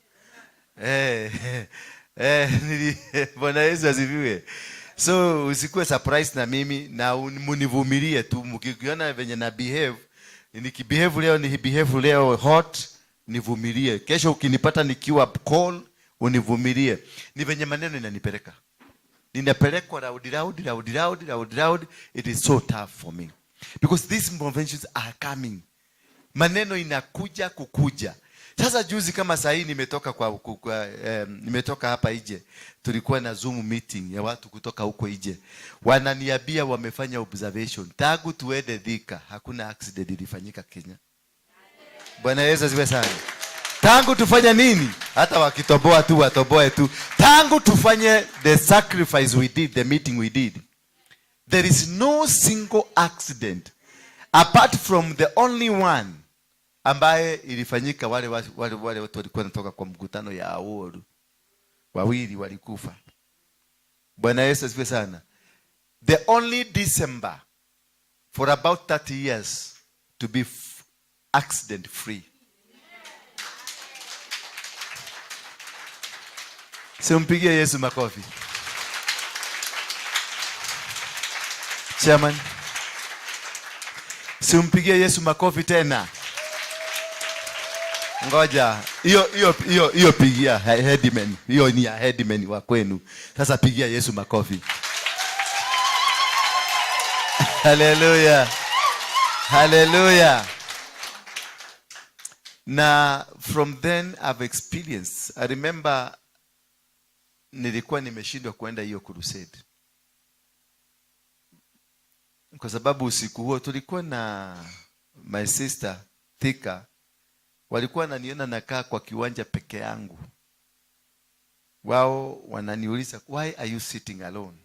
Bwana Yesu asifiwe. So usikuwe surprised na mimi na munivumilie tu mkiona venye na behave. Nikibehave leo, ni behave leo hot, nivumilie. Kesho ukinipata nikiwa cold, univumilie. Ni venye maneno inanipeleka. Ninapelekwa round, round, round, round, round, round. It is so tough for me. Because these conventions are coming. Maneno inakuja kukuja. Sasa juzi kama saa hii nimetoka kwa, kwa, nimetoka hapa nje. Tulikuwa na Zoom meeting ya watu kutoka huko nje. Wananiambia wamefanya observation. Tangu tuende Thika hakuna accident ilifanyika Kenya. Bwana Yesu asifiwe sana. Tangu tufanye nini? Hata wakitoboa tu watoboe tu. Tangu tufanye the sacrifice we did, the meeting we did, there is no single accident apart from the only one ambaye ilifanyika. Wale watu walikuwa wanatoka kwa mkutano ya Aworu, wawili walikufa. Bwana Yesu asifiwe sana. The only December for about 30 years to be accident free. Simpigie Yesu makofi. Chairman, simpigie Yesu makofi tena. Ngoja, hiyo pigia headman. Hiyo ni ya headman wa kwenu. Sasa pigia Yesu makofi. Hallelujah. Hallelujah. Na from then I've experienced. I remember nilikuwa nimeshindwa kuenda hiyo crusade. Kwa sababu usiku huo tulikuwa na my sister Thika, walikuwa wananiona nakaa kwa kiwanja peke yangu. Wao wananiuliza, why are you sitting alone?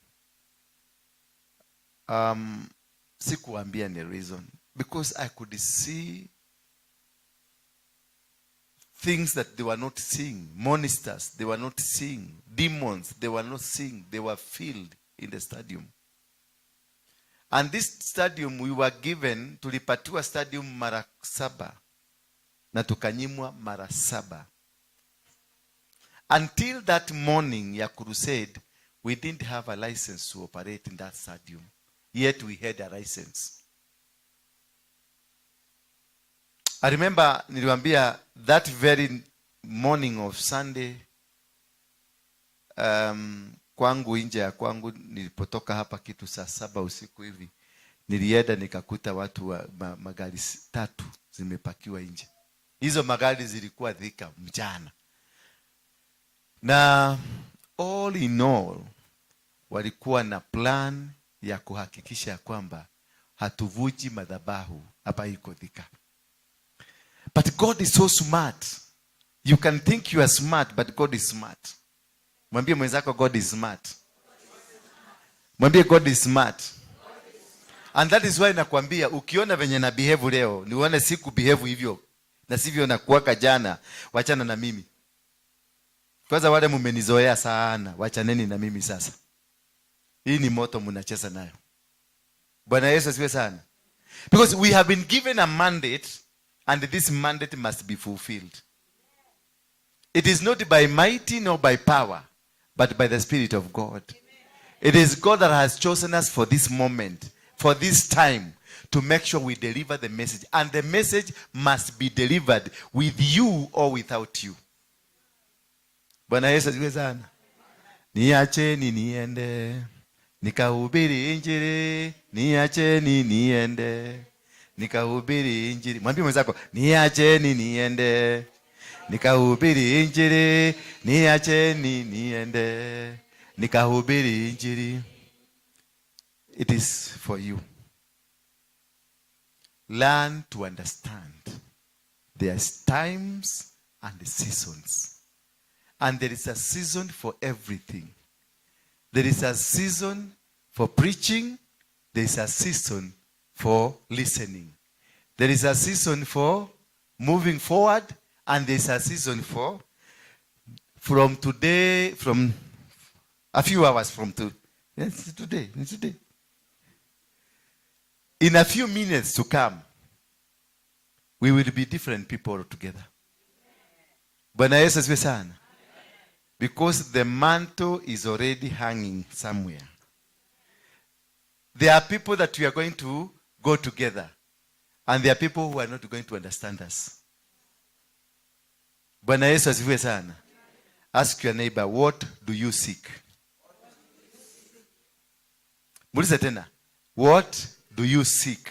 Sikuambia ni reason, because I could see things that they were not seeing, monsters they were not seeing, demons they were not seeing, they were filled in the stadium. And this stadium we were given, tulipatiwa stadium mara 7 na tukanyimwa mara 7. Until that morning ya crusade, we didn't have a license to operate in that stadium. Yet we had a license. I remember niliwaambia that very morning of Sunday, kwangu nje ya kwangu nilipotoka hapa kitu saa 7 usiku hivi, nilienda nikakuta watu wa magari 3 zimepakiwa nje. Hizo magari zilikuwa Thika mchana. Na all in all walikuwa na plan ya kuhakikisha kwamba hatuvuji madhabahu hapa iko Thika. But God is so smart. You can think you are smart, but God is smart. Mwambie mwenzako God is smart. Mwambie God is smart. And that is why nakwambia ukiona venye na behave leo, nione siku behave hivyo na sivyo nakuwaka jana, wachana na mimi. Kwanza wale mmenizoea sana, wachaneni na mimi sasa. Hii ni moto mnacheza nayo. Bwana Yesu asifiwe sana. Because we have been given a mandate, and this mandate must be fulfilled. It is not by might nor by power, but by the Spirit of God. It is God that has chosen us for this moment, for this time, to make sure we deliver the message. And the message must be delivered with you or without you. Bwana Yesu asifiwe sana. Niacheni niende nikahubiri Injili, niacheni niende nikahubiri Injili. Mwambie mwenzako, niacheni niende nikahubiri Injili, niacheni niende nikahubiri Injili. It is for you. Learn to understand. There's times and seasons. And there is a season for everything. There is a season for preaching. There is a season for listening. There is a season for moving forward. And there is a season for, from today, from a few hours from to, yes, today, it's today. In a few minutes to come, we will be different people together. Bwana Yesu asifiwe sana. Because the mantle is already hanging somewhere. There are people that we are going to go together. And there are people who are not going to understand us. Bwana Yesu asifiwe sana. Ask your neighbor, "What do you seek?" Muulize tena. What do you seek?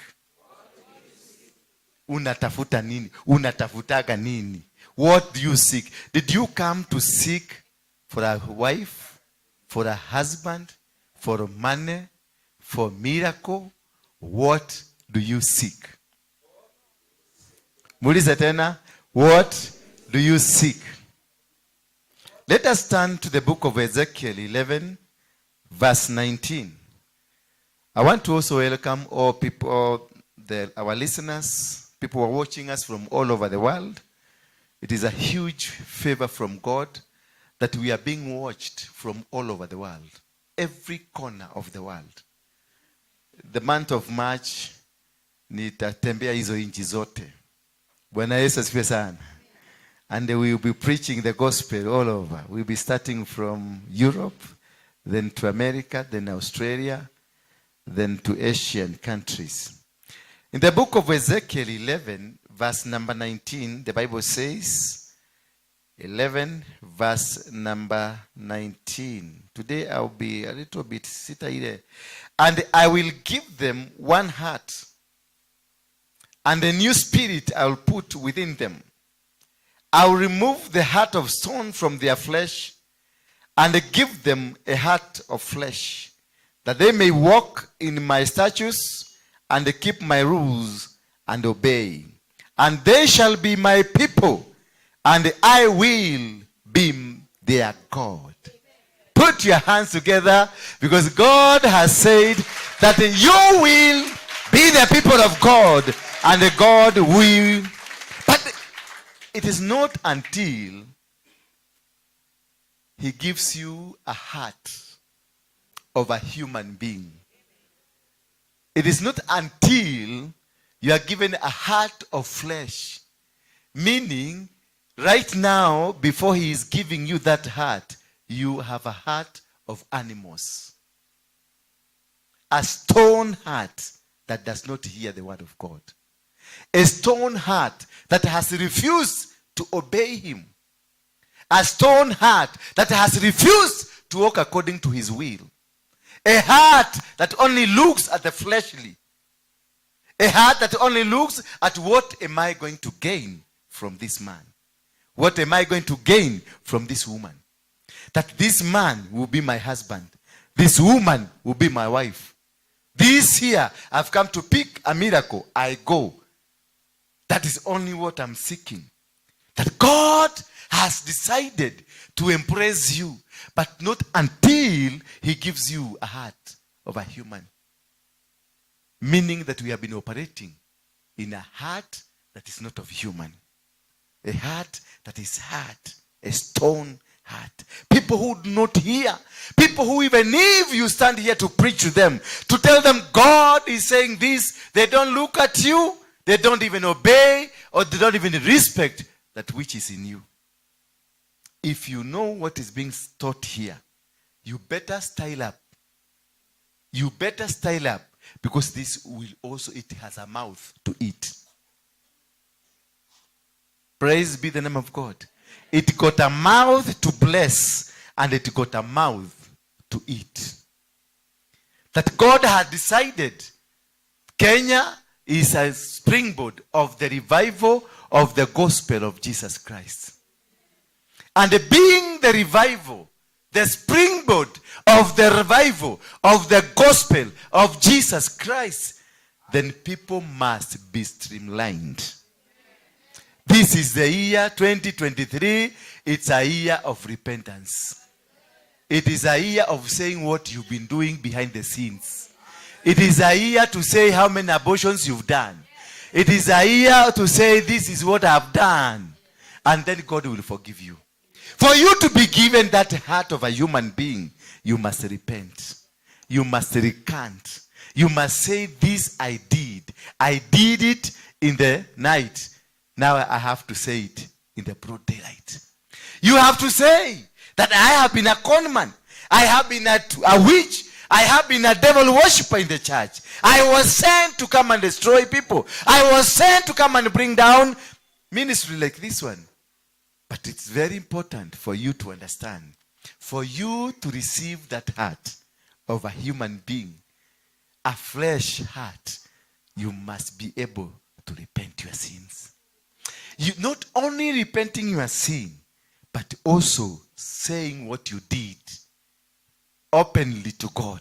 Unatafuta nini? Unatafutaga nini? What do you seek? Did you come to seek for a wife, for a husband, for money, for miracle? What do you seek? Muulize tena. What do you seek? Let us turn to the book of Ezekiel 11, verse 19. I want to also welcome all people, our listeners, people who are watching us from all over the world. It is a huge favor from God that we are being watched from all over the world, every corner of the world. The month of March nitatembea hizo nchi zote. Bwana Yesu asifiwe sana. And we will be preaching the gospel all over. We'll be starting from Europe, then to America, then Australia, then to Asian countries. In the book of Ezekiel 11, verse number 19, the Bible says, 11, verse number 19. Today I'll be a little bit sita ile. "And I will give them one heart, and a new spirit I will put within them. I will remove the heart of stone from their flesh and give them a heart of flesh, that they may walk in my statutes and keep my rules and obey. And they shall be my people, and I will be their God." Put your hands together, because God has said that you will be the people of God, and God will. But it is not until He gives you a heart of a human being. It is not until you are given a heart of flesh. Meaning, right now, before He is giving you that heart, you have a heart of animals. A stone heart that does not hear the word of God. A stone heart that has refused to obey Him. A stone heart that has refused to walk according to His will. A heart that only looks at the fleshly. A heart that only looks at, "What am I going to gain from this man? What am I going to gain from this woman? That this man will be my husband. This woman will be my wife. This here, I've come to pick a miracle. I go. That is only what I'm seeking." That God has decided to embrace you, but not until He gives you a heart of a human. Meaning that we have been operating in a heart that is not of human. A heart that is hard, a stone heart. People who do not hear. People who, even if you stand here to preach to them, to tell them God is saying this, they don't look at you, they don't even obey, or they don't even respect that which is in you. If you know what is being taught here, you better style up. You better style up. Because this will also, it has a mouth to eat. Praise be the name of God. It got a mouth to bless and it got a mouth to eat. That God had decided Kenya is a springboard of the revival of the gospel of Jesus Christ. And being the revival, the springboard of the revival of the gospel of Jesus Christ, then people must be streamlined. This is the year 2023. It's a year of repentance. It is a year of saying what you've been doing behind the scenes. It is a year to say how many abortions you've done. It is a year to say, "This is what I've done." And then God will forgive you. For you to be given that heart of a human being, you must repent. You must recant. You must say, "This I did. I did it in the night. Now I have to say it in the broad daylight." You have to say that I have been a conman. I have been a witch. I have been a devil worshiper in the church. I was sent to come and destroy people. I was sent to come and bring down ministry like this one. But it's very important for you to understand. For you to receive that heart of a human being, a flesh heart, you must be able to repent your sins. You not only repenting your sin, but also saying what you did openly to God.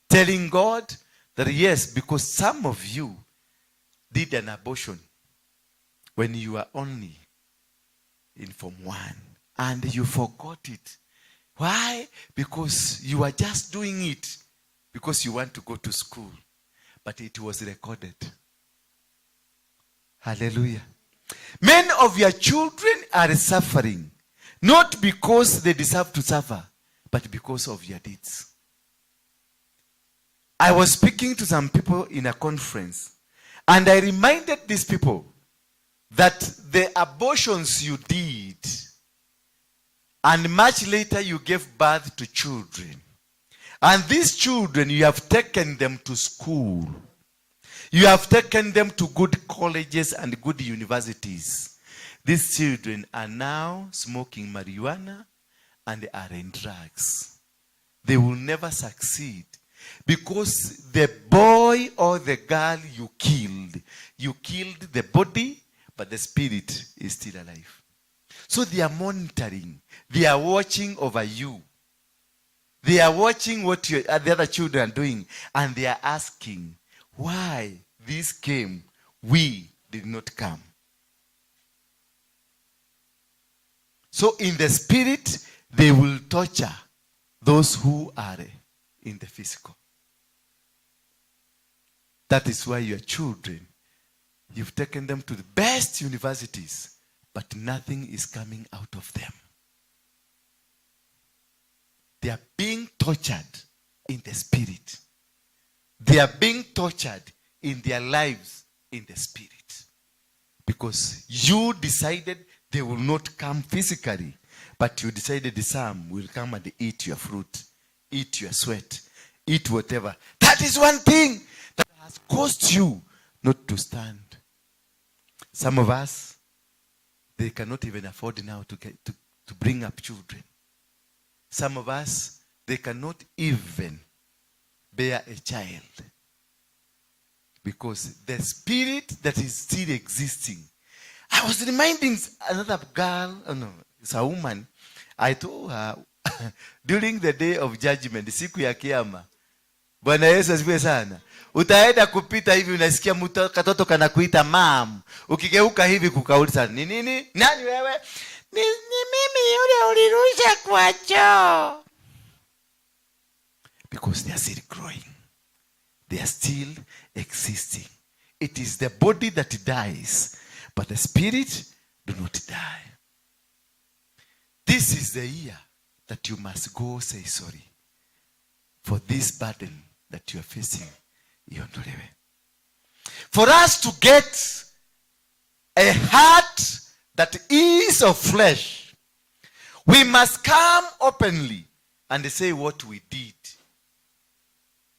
Telling God that yes, because some of you did an abortion when you were only in Form 1 and you forgot it. Why? Because you are just doing it because you want to go to school. But it was recorded. Hallelujah. Many of your children are suffering, not because they deserve to suffer, but because of your deeds. I was speaking to some people in a conference, and I reminded these people that the abortions you did, and much later you gave birth to children. And these children, you have taken them to school. You have taken them to good colleges and good universities. These children are now smoking marijuana and are in drugs. They will never succeed because the boy or the girl you killed the body, but the spirit is still alive. So they are monitoring, they are watching over you. They are watching what the other children are doing, and they are asking, "Why this came, we did not come?" So in the spirit, they will torture those who are in the physical. That is why your children, you've taken them to the best universities, but nothing is coming out of them. They are being tortured in the spirit. They are being tortured in their lives in the spirit. Because you decided they will not come physically, but you decided some will come and eat your fruit, eat your sweat, eat whatever. That is one thing that has caused you not to stand. Some of us, they cannot even afford now to bring up children. Some of us, they cannot even bear a child. Because the spirit that is still existing. I was reminding another girl, oh no, it's a woman. I told her during the day of judgment, siku ya kiyama. Bwana Yesu asifiwe sana. Utaenda kupita hivi unasikia mtu katoto kanakuita mum. Ukigeuka hivi kukauliza ni nini? Nani wewe? Ni mimi yule ulirusha kwa choo. Because they are still growing. They are still existing. It is the body that dies, but the spirit do not die. This is the year that you must go say sorry for this burden that you are facing. Iondolewe. For us to get a heart that is of flesh, we must come openly and say what we did.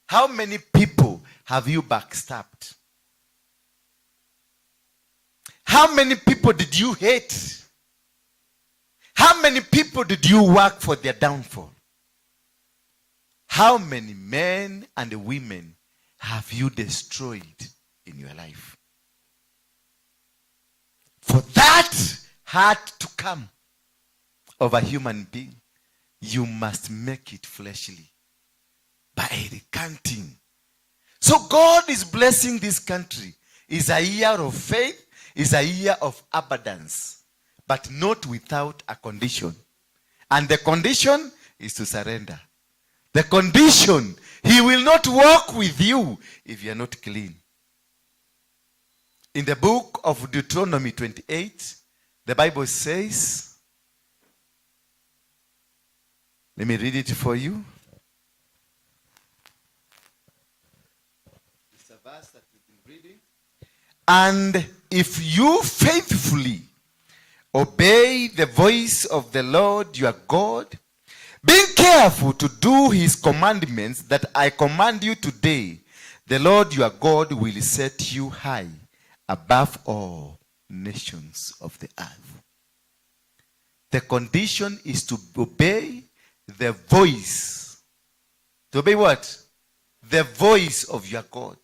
How many people have you backstabbed? How many people did you hate? How many people did you work for their downfall? How many men and women have you destroyed in your life? For that heart to come of a human being, you must make it fleshly by recanting. So God is blessing this country. It's a year of faith, it's a year of abundance, but not without a condition. And the condition is to surrender. The condition, he will not walk with you if you are not clean. In the book of Deuteronomy 28, the Bible says, let me read it for you. It's a verse that we've been reading. And if you faithfully obey the voice of the Lord your God, being careful to do his commandments that I command you today, the Lord your God will set you high above all nations of the earth. The condition is to obey the voice. To obey what? The voice of your God.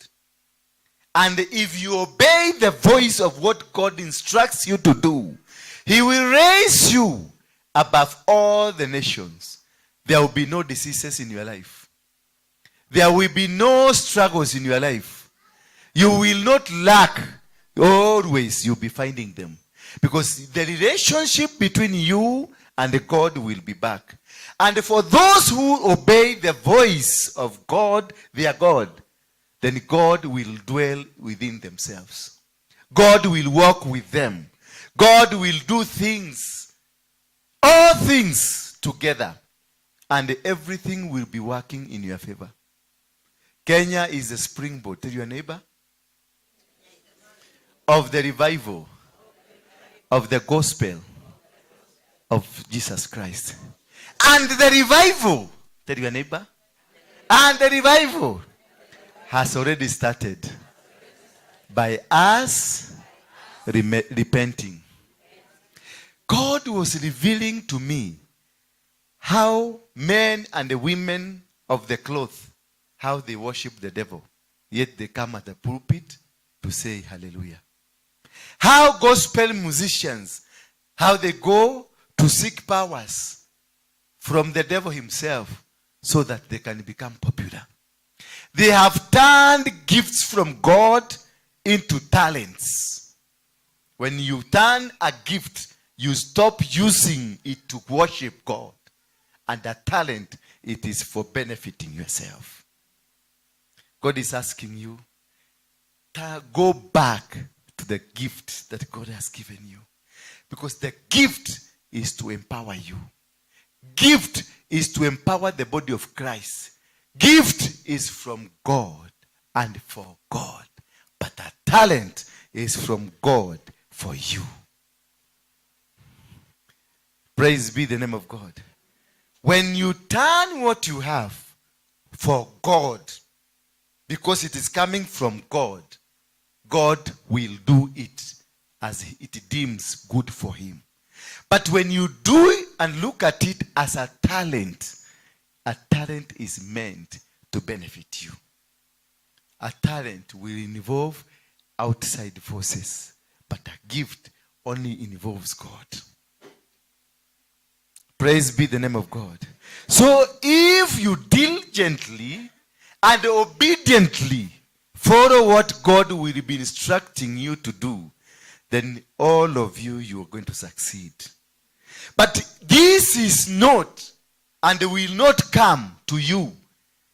And if you obey the voice of what God instructs you to do, he will raise you above all the nations. There will be no diseases in your life. There will be no struggles in your life. You will not lack. Always you'll be finding them. Because the relationship between you and God will be back. And for those who obey the voice of God, their God, then God will dwell within themselves. God will walk with them. God will do things, all things together. And everything will be working in your favor. Kenya is a springboard. Tell your neighbor. Of the revival of the gospel of Jesus Christ. And the revival, tell your neighbor, and the revival has already started by us repenting. God was revealing to me how men and the women of the cloth, how they worship the devil, yet they come at the pulpit to say hallelujah. How gospel musicians, how they go to seek powers from the devil himself so that they can become popular. They have turned gifts from God into talents. When you turn a gift, you stop using it to worship God. And a talent, it is for benefiting yourself. God is asking you to go back to the gift that God has given you. Because the gift is to empower you. Gift is to empower the body of Christ. Gift is from God and for God. But a talent is from God for you. Praise be the name of God. When you turn what you have for God, because it is coming from God, God will do it as it deems good for him. But when you do it and look at it as a talent is meant to benefit you. A talent will involve outside forces, but a gift only involves God. Praise be the name of God. So if you diligently and obediently follow what God will be instructing you to do, then all of you, you are going to succeed. But this is not and will not come to you.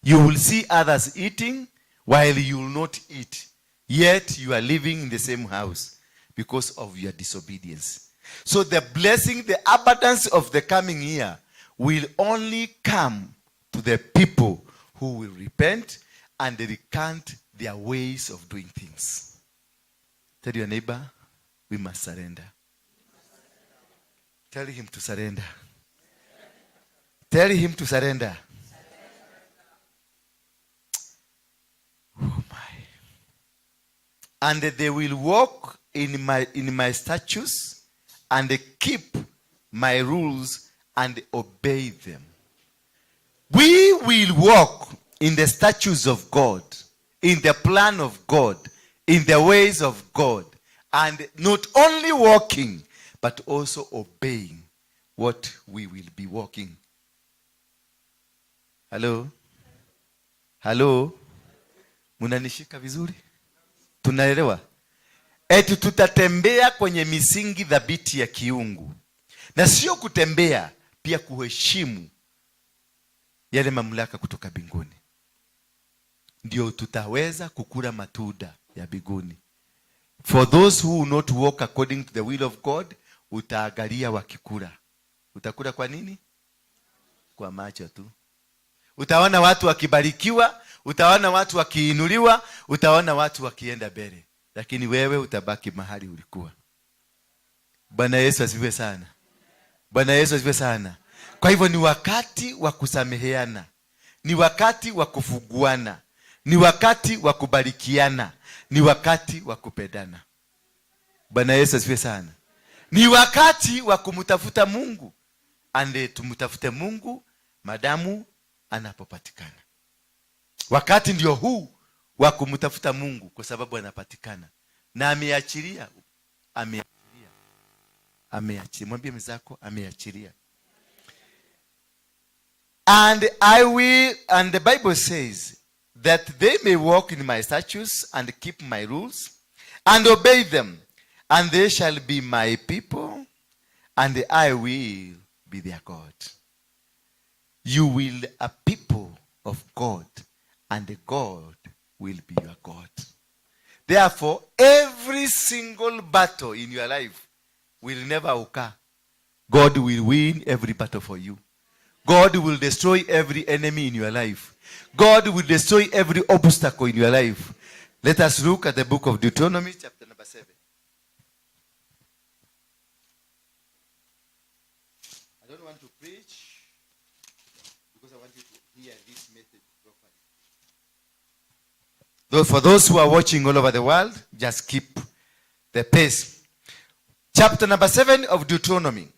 You will see others eating while you will not eat. Yet you are living in the same house because of your disobedience. So the blessing, the abundance of the coming year will only come to the people who will repent and recant their ways of doing things. Tell your neighbor, we must surrender. Tell him to surrender. Tell him to surrender. And they will walk in my statutes and keep my rules and obey them. We will walk in the statutes of God, in the plan of God, in the ways of God, and not only walking, but also obeying what we will be walking. Hello? Hello? Munanishika vizuri? Tunaelewa? Eti tutatembea kwenye misingi thabiti ya kiungu, na sio kutembea, pia kuheshimu yale mamlaka kutoka mbinguni, ndio tutaweza kukula matunda ya mbinguni. For those who will not walk according to the will of God, utaangalia wakikula. Utakula kwa nini? Kwa macho tu. Utaona watu wakibarikiwa, utaona watu wakiinuliwa, utaona watu wakienda mbele, lakini wewe utabaki mahali ulikuwa. Bwana Yesu asifiwe sana. Bwana Yesu asifiwe sana. Kwa hivyo ni wakati wa kusameheana, ni wakati wa kufunguana, ni wakati wa kubarikiana, ni wakati wa kupendana. Bwana Yesu asifiwe sana. Ni wakati wa kumtafuta Mungu, and tumtafute Mungu madamu anapopatikana. Wakati ndio huu wa kumtafuta Mungu, kwa sababu anapatikana na ameachilia, ameachilia, ameachilia. Mwambie mwenzako ameachilia. And I will, and the Bible says that they may walk in my statutes and keep my rules and obey them, and they shall be my people, and I will be their God. You will a people of God, and God will be your God. Therefore, every single battle in your life will never occur. God will win every battle for you. God will destroy every enemy in your life. God will destroy every obstacle in your life. Let us look at the book of Deuteronomy, chapter number 7. I don't want to preach because I want you to hear this message properly. Though for those who are watching all over the world, just keep the pace. Chapter number 7 of Deuteronomy.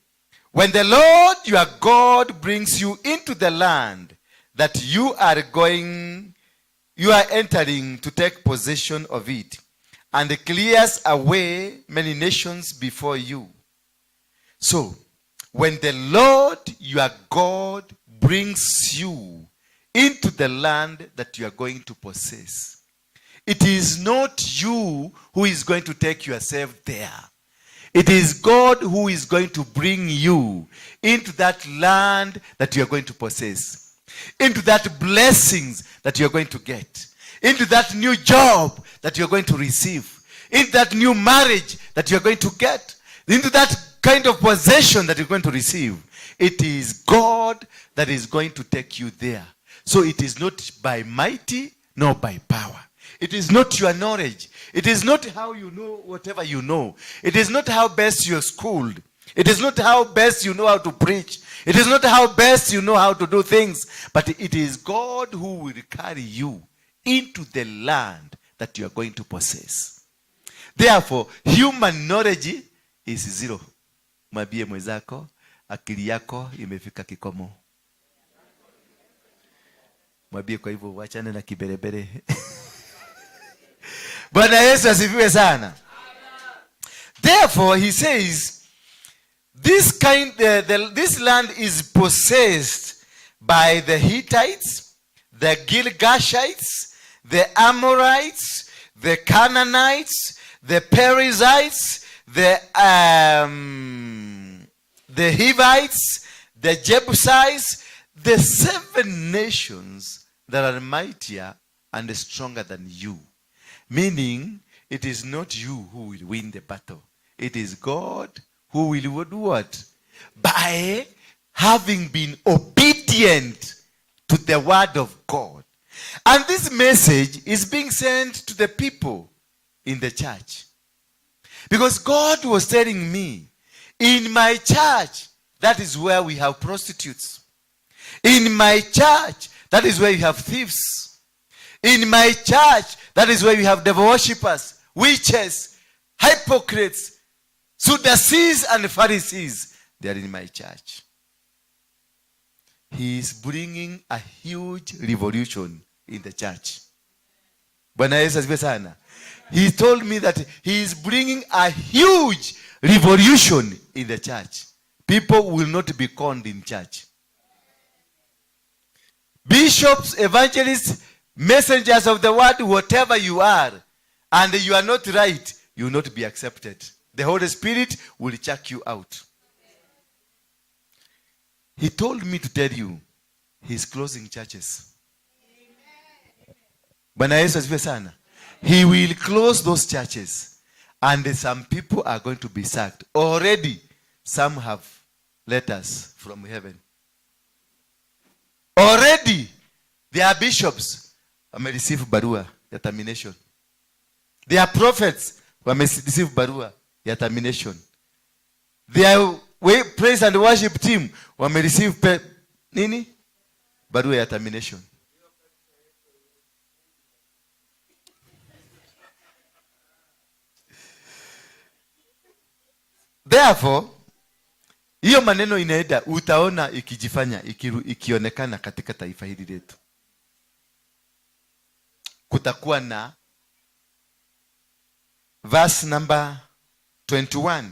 When the Lord your God brings you into the land that you are entering to take possession of it, and clears away many nations before you. So, when the Lord your God brings you into the land that you are going to possess, it is not you who is going to take yourself there. It is God who is going to bring you into that land that you are going to possess, into that blessings that you are going to get, into that new job that you are going to receive, into that new marriage that you are going to get, into that kind of possession that you're going to receive. It is God that is going to take you there. So it is not by mighty nor by power. It is not your knowledge. It is not how you know whatever you know. It is not how best you're schooled. It is not how best you know how to preach. It is not how best you know how to do things. But it is God who will carry you into the land that you are going to possess. Therefore, human knowledge is zero. Mwambie mwenzako, akili yako imefika kikomo. Mwambie kwa hivyo wachane na kiberebere. Bwana Yesu asifiwe sana. Therefore, he says, this land is possessed by the Hittites, the Girgashites, the Amorites, the Canaanites, the Perizzites, the Hivites, the Jebusites, the seven nations that are mightier and stronger than you. Meaning, it is not you who will win the battle. It is God who will do what? By having been obedient to the word of God. And this message is being sent to the people in the church. Because God was telling me, in my church, that is where we have prostitutes. In my church, that is where you have thieves. In my church, that is where you have devil worshippers. witches, hypocrites, Sadducees and Pharisees. They are in my church. He is bringing a huge revolution in the church. Bwana Yesu asifiwe sana. He told me that he is bringing a huge revolution in the church. People will not be conned in church. Bishops, evangelists, messengers of the word, whatever you are, and you are not right, you will not be accepted. The Holy Spirit will check you out. He told me to tell you, he's closing churches. Bwana Yesu asifiwe sana. He will close those churches, and some people are going to be sacked. Already, some have letters from heaven. Already, there are bishops wamereceive barua ya termination. There are prophets wamereceive barua ya termination. There are praise and worship team wamereceive nini? Barua ya termination. Therefore, hiyo maneno inaenda, utaona ikijifanya, ikionekana katika taifa hili letu. Kutakuwa na verse number 21.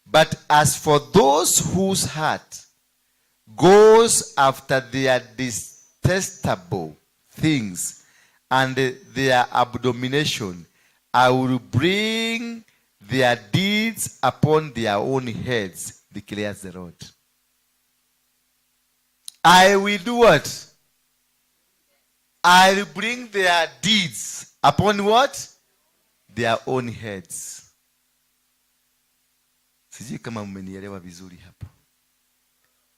But as for those whose heart goes after their detestable things and their abomination, I will bring their deeds upon their own heads, declares the Lord. I will do what? I will bring their deeds upon what? Their own heads. Sijui kama mmenielewa vizuri hapo.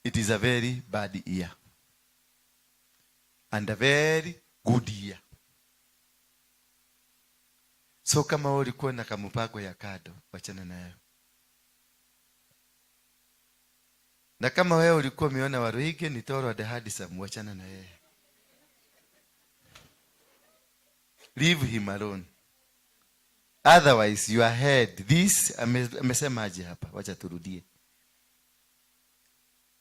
It is a very bad year. And a very good year. So kama wewe ulikuwa na kamupango ya kado, wachana nayo. Na kama wewe ulikuwa umeona Waruhige ni Toro the Handsome, wachana na yeye. Leave him alone. Otherwise your head, this amesemaje hapa? Wacha turudie.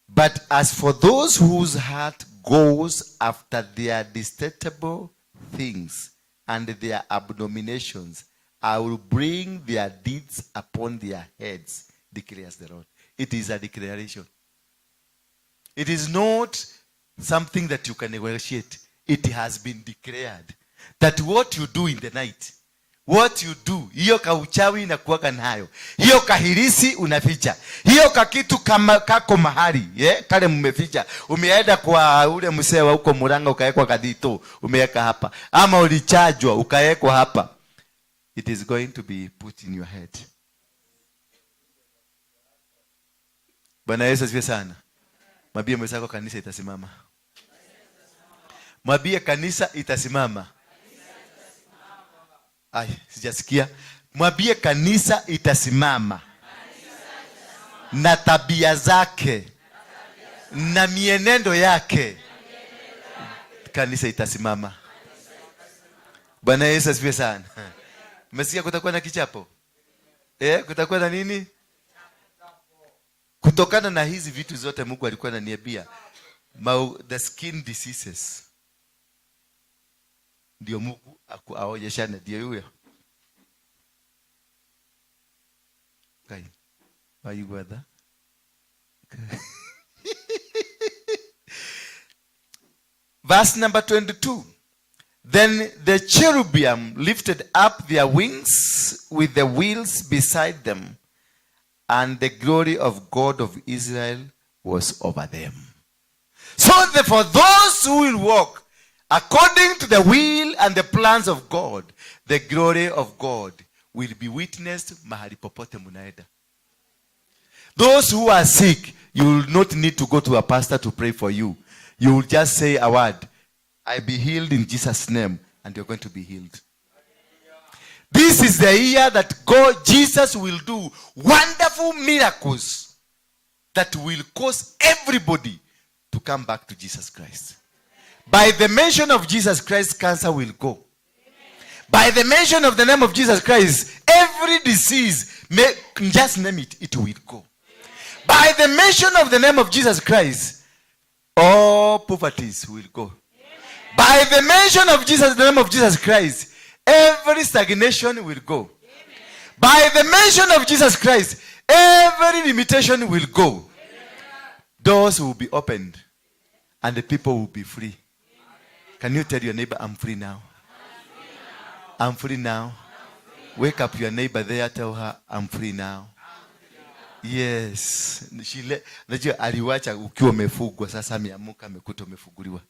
But as for those whose heart goes after their detestable things and their abominations, I will bring their deeds upon their heads, declares the Lord. It is a declaration. It is not something that you can negotiate. It has been declared that what you do in the night, what you do, hiyo kauchawi inakuwaga nayo, hiyo kahirisi unaficha, hiyo kakitu kama kako mahali, yeah? Kale mmeficha, umeenda kwa ule msee wa huko Murang'a ukawekwa kadito, umeweka hapa, ama ulichajwa ukawekwa hapa, it is going to be put in your head. Bwana Yesu asifiwe sana. Mwambie mwenzako kanisa itasimama. Mwambie kanisa itasimama. Ai, sijasikia. Mwambie kanisa itasimama. Na tabia zake na mienendo yake, kanisa itasimama. Bwana Yesu asifiwe sana. Umesikia kutakuwa na kichapo? Kutakuwa na nini? Kutokana na hizi vitu zote Mungu alikuwa ananiambia, the skin diseases. Ndio Mungu aonyeshane ndio huyo. Kai. Waigwetha. Verse number 22. Then the cherubim lifted up their wings with the wheels beside them, and the glory of God of Israel was over them. So therefore, those who will walk according to the will and the plans of God, the glory of God will be witnessed mahali popote munaenda. Those who are sick, you will not need to go to a pastor to pray for you. You will just say a word, I be healed in Jesus' name, and you're going to be healed. This is the year that God, Jesus will do wonderful miracles that will cause everybody to come back to Jesus Christ. By the mention of Jesus Christ, cancer will go. By the mention of the name of Jesus Christ, every disease, may, just name it, it will go. By the mention of the name of Jesus Christ, all poverties will go. By the mention of Jesus, the name of Jesus Christ, every stagnation will go. By the mention of Jesus Christ, every limitation will go. Doors will be opened and the people will be free. Can you tell your neighbor, I'm free now? I'm free now. Wake up your neighbor there, tell her, I'm free now. Yes. Najua aliwacha ukiwa umefungwa, sasa ameamuka amekuta umefunguliwa.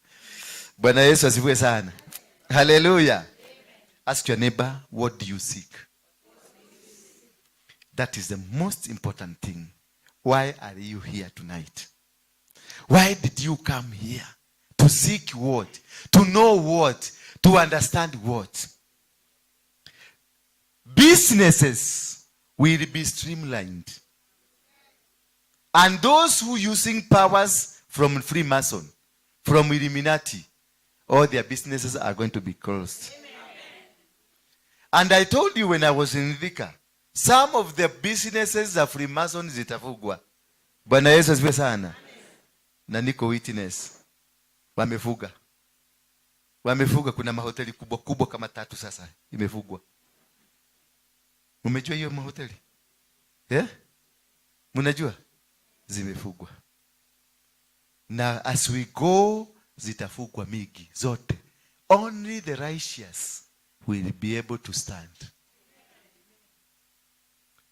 Bwana Yesu asifiwe sana. Hallelujah. Ask your neighbor, what do you seek? That is the most important thing. Why are you here tonight? Why did you come here? To seek what? To know what? To understand what? Businesses will be streamlined. And those who using powers from Freemason, from Illuminati, all their businesses are going to be closed. And I told you when I was in Thika, some of the businesses za Freemason zitafungwa. Bwana Yesu asifiwe sana. Na niko witness. Wamefunga. Wamefunga, kuna mahoteli kubwa kubwa kama tatu sasa imefungwa. Umejua hiyo mahoteli? Yeah? Mnajua? Zimefungwa. Na as we go zitafungwa mingi zote. Only the righteous will be able to stand.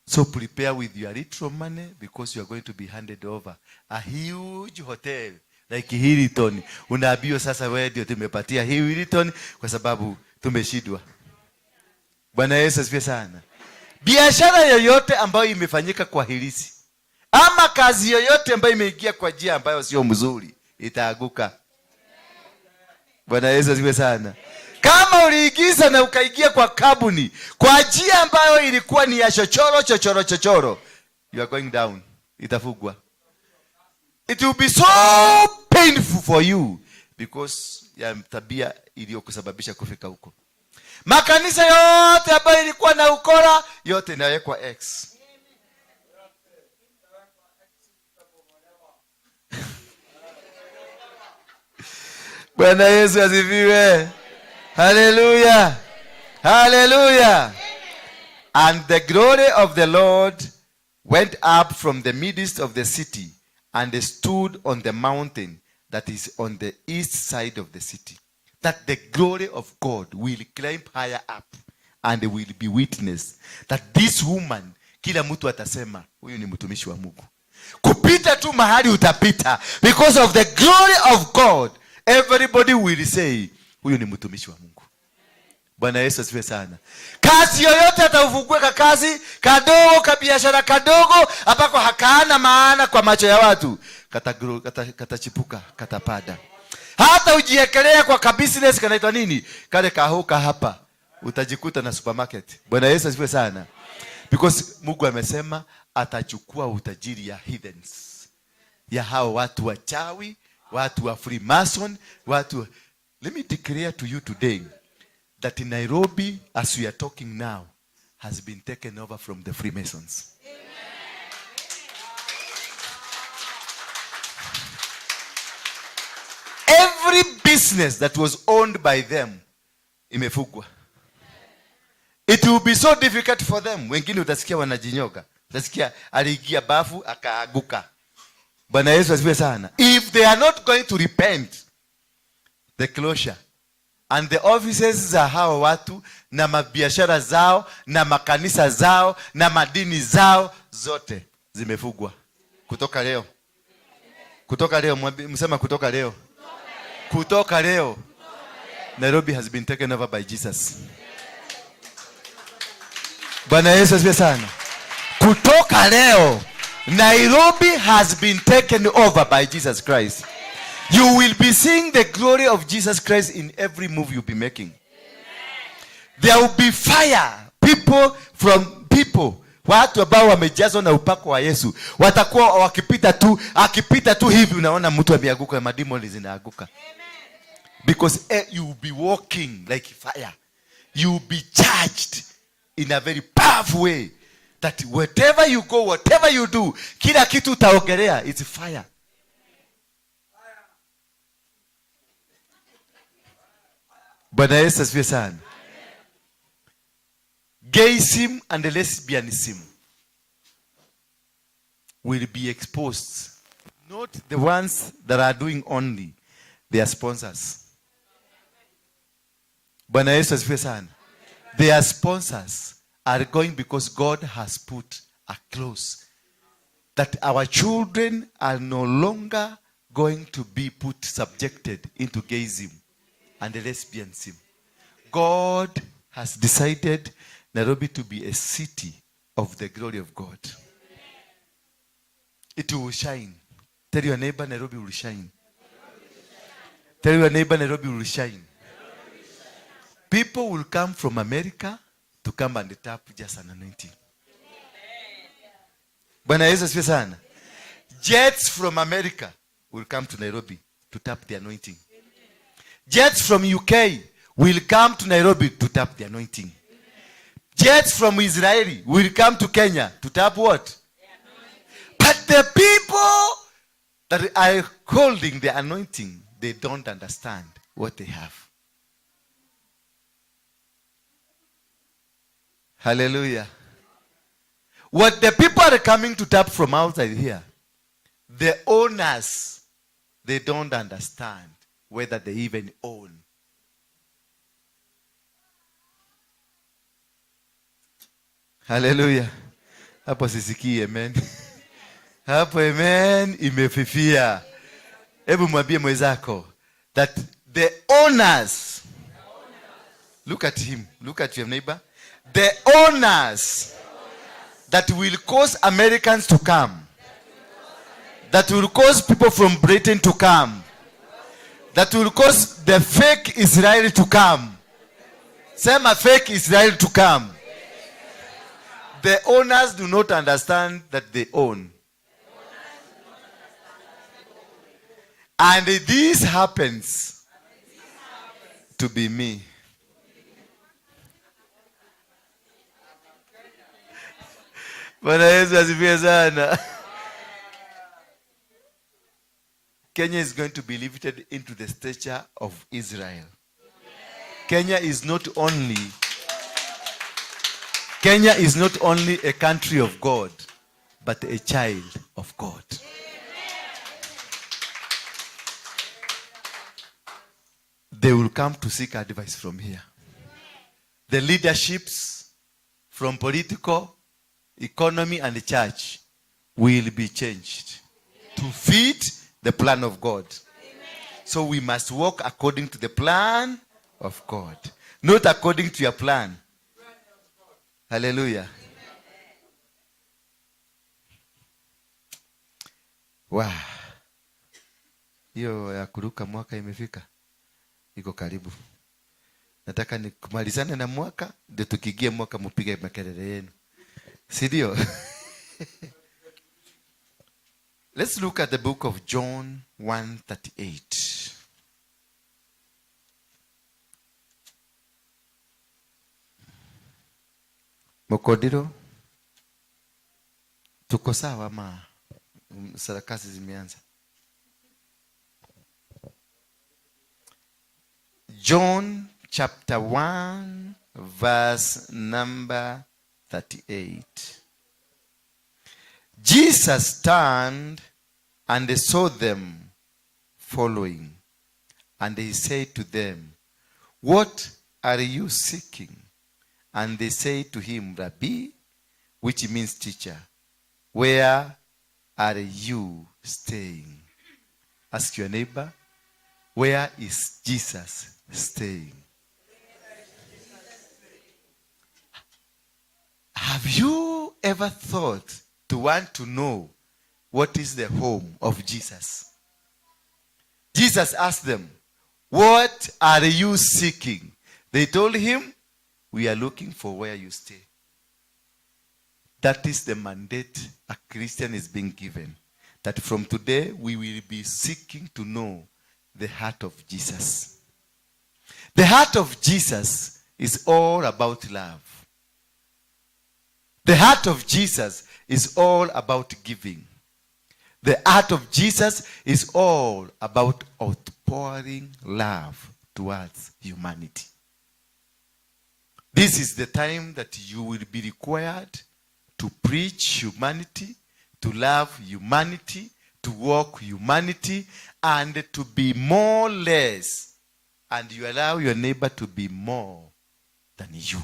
So prepare with your little money because you are going to be handed over a huge hotel like Hilton. Unaambiwa sasa wewe ndio tumepatia hii Hilton kwa sababu tumeshindwa. Bwana Yesu asifiwe sana. Biashara yoyote ambayo imefanyika kwa hilisi ama kazi yoyote ambayo imeingia kwa njia ambayo sio mzuri itaanguka. Bwana Yesu asifiwe sana. Kama uliingiza na ukaingia kwa kampuni kwa njia ambayo ilikuwa ni ya chochoro chochoro chochoro, you are going down, itafungwa. It will be so painful for you because ya tabia iliyokusababisha kufika huko. Makanisa yote ambayo ilikuwa na ukora yote inawekwa X. Bwana Yesu asifiwe. Hallelujah. Hallelujah. And the glory of the Lord went up from the midst of the city and stood on the mountain that is on the east side of the city. That the glory of God will climb higher up and will be witness that this woman, kila mtu atasema huyu ni mtumishi wa Mungu. Kupita tu mahali utapita, because of the glory of God, everybody will say huyu ni mtumishi wa Mungu. Bwana Yesu asifiwe sana. Kazi yoyote ataufungue kazi kadogo, kabiashara kadogo ambako hakaana maana kwa macho ya watu, katachipuka, katapada. Hata ujiekelea kwa ka business kanaitwa nini? Kale kahoka hapa, utajikuta na supermarket. Bwana Yesu asifiwe sana. Because Mungu amesema atachukua utajiri ya heathens, ya hao watu wachawi, watu wa Freemason, watu. Let me declare to you today that in Nairobi, as we are talking now, has been taken over from the Freemasons. Every business that was owned by them imefungwa. It will be so difficult for them. Wengine utasikia wanajinyoka. Utasikia aliingia bafu akaaguka. Bwana Yesu asifiwe sana. If they are not going to repent, the closure and the offices za hao watu na mabiashara zao na makanisa zao na madini zao zote zimefungwa kutoka leo. Kutoka leo, msema kutoka leo. Kutoka leo. Nairobi has been taken over by Jesus. Bwana Yesu asifiwe sana. Kutoka leo Nairobi has been taken over by Jesus Christ. You will be seeing the glory of Jesus Christ in every move you'll be making. There will be fire. People from people. Watu ambao wamejazwa na upako wa Yesu watakuwa wakipita tu, akipita tu hivi unaona mtu ameanguka, mademoni zinaanguka. Because you will be walking like fire. You will be charged in a very powerful way that whatever you go, whatever you do, kila kitu utaongelea, it's fire. Bwana Yesu asifiwe sana. Gayism and lesbianism will be exposed. Not the ones that are doing only, their sponsors. Bwana Yesu asifiwe sana. Their sponsors are going because God has put a clause that our children are no longer going to be put subjected into gayism and lesbianism. God has decided Nairobi to be a city of the glory of God. It will shine. Tell your neighbor, Nairobi will shine. Tell your neighbor, Nairobi will shine. People will come from America to come and tap just an anointing. Bwana Yesu asifiwe sana. Jets from America will come to Nairobi to tap the anointing. Jets from UK will come to Nairobi to tap the anointing. Jets from Israel will come to Kenya to tap what? But the people that are holding the anointing, they don't understand what they have. Hallelujah. What the people are coming to tap from outside here, the owners, they don't understand whether they even own. Hallelujah. Hapo sisikii amen. Hapo amen imefifia. Hebu mwambie mwenzako that the owners, look at him, look at your neighbor. The owners that will cause Americans to come, that will cause people from Britain to come, that will cause the fake Israel to come. Sema fake Israel to come. The owners do not understand that they own. And this happens to be me. Bwana Yesu asifiwe sana. Kenya is going to be lifted into the stature of Israel. Kenya is not only Kenya is not only a country of God, but a child of God. They will come to seek advice from here. The leaderships from political, economy, and the church will be changed to fit the plan of God. So we must walk according to the plan of God, not according to your plan. Hallelujah. Wow. Hiyo ya kuruka mwaka imefika. Iko karibu. Nataka nikumalizane na mwaka ndio tukiingia mwaka mpige makelele yenu. Si ndio? Let's look at the book of John 1:38. Mokodiro, tuko sawa ama sarakasi zimeanza? John chapter 1 verse number 38. Jesus turned and saw them following, and he said to them, What are you seeking? And they said to him, Rabbi, which means teacher, where are you staying? Ask your neighbor, where is Jesus staying? Have you ever thought to want to know what is the home of Jesus? Jesus asked them, What are you seeking? They told him, We are looking for where you stay. That is the mandate a Christian is being given. That from today we will be seeking to know the heart of Jesus. The heart of Jesus is all about love. The heart of Jesus is all about giving. The heart of Jesus is all about outpouring love towards humanity. This is the time that you will be required to preach humanity, to love humanity, to walk humanity, and to be more less. And you allow your neighbor to be more than you.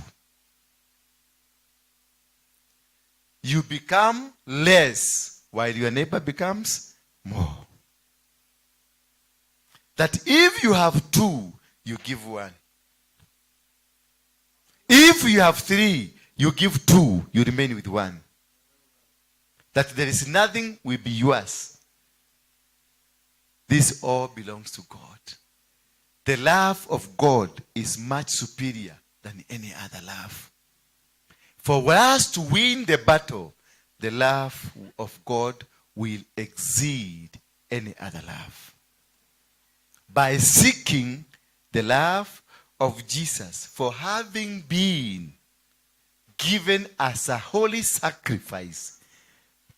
You become less while your neighbor becomes more. That if you have two, you give one. If you have three, you give two, you remain with one. That there is nothing will be yours. This all belongs to God. The love of God is much superior than any other love. For us to win the battle, the love of God will exceed any other love. By seeking the love of Jesus, for having been given as a holy sacrifice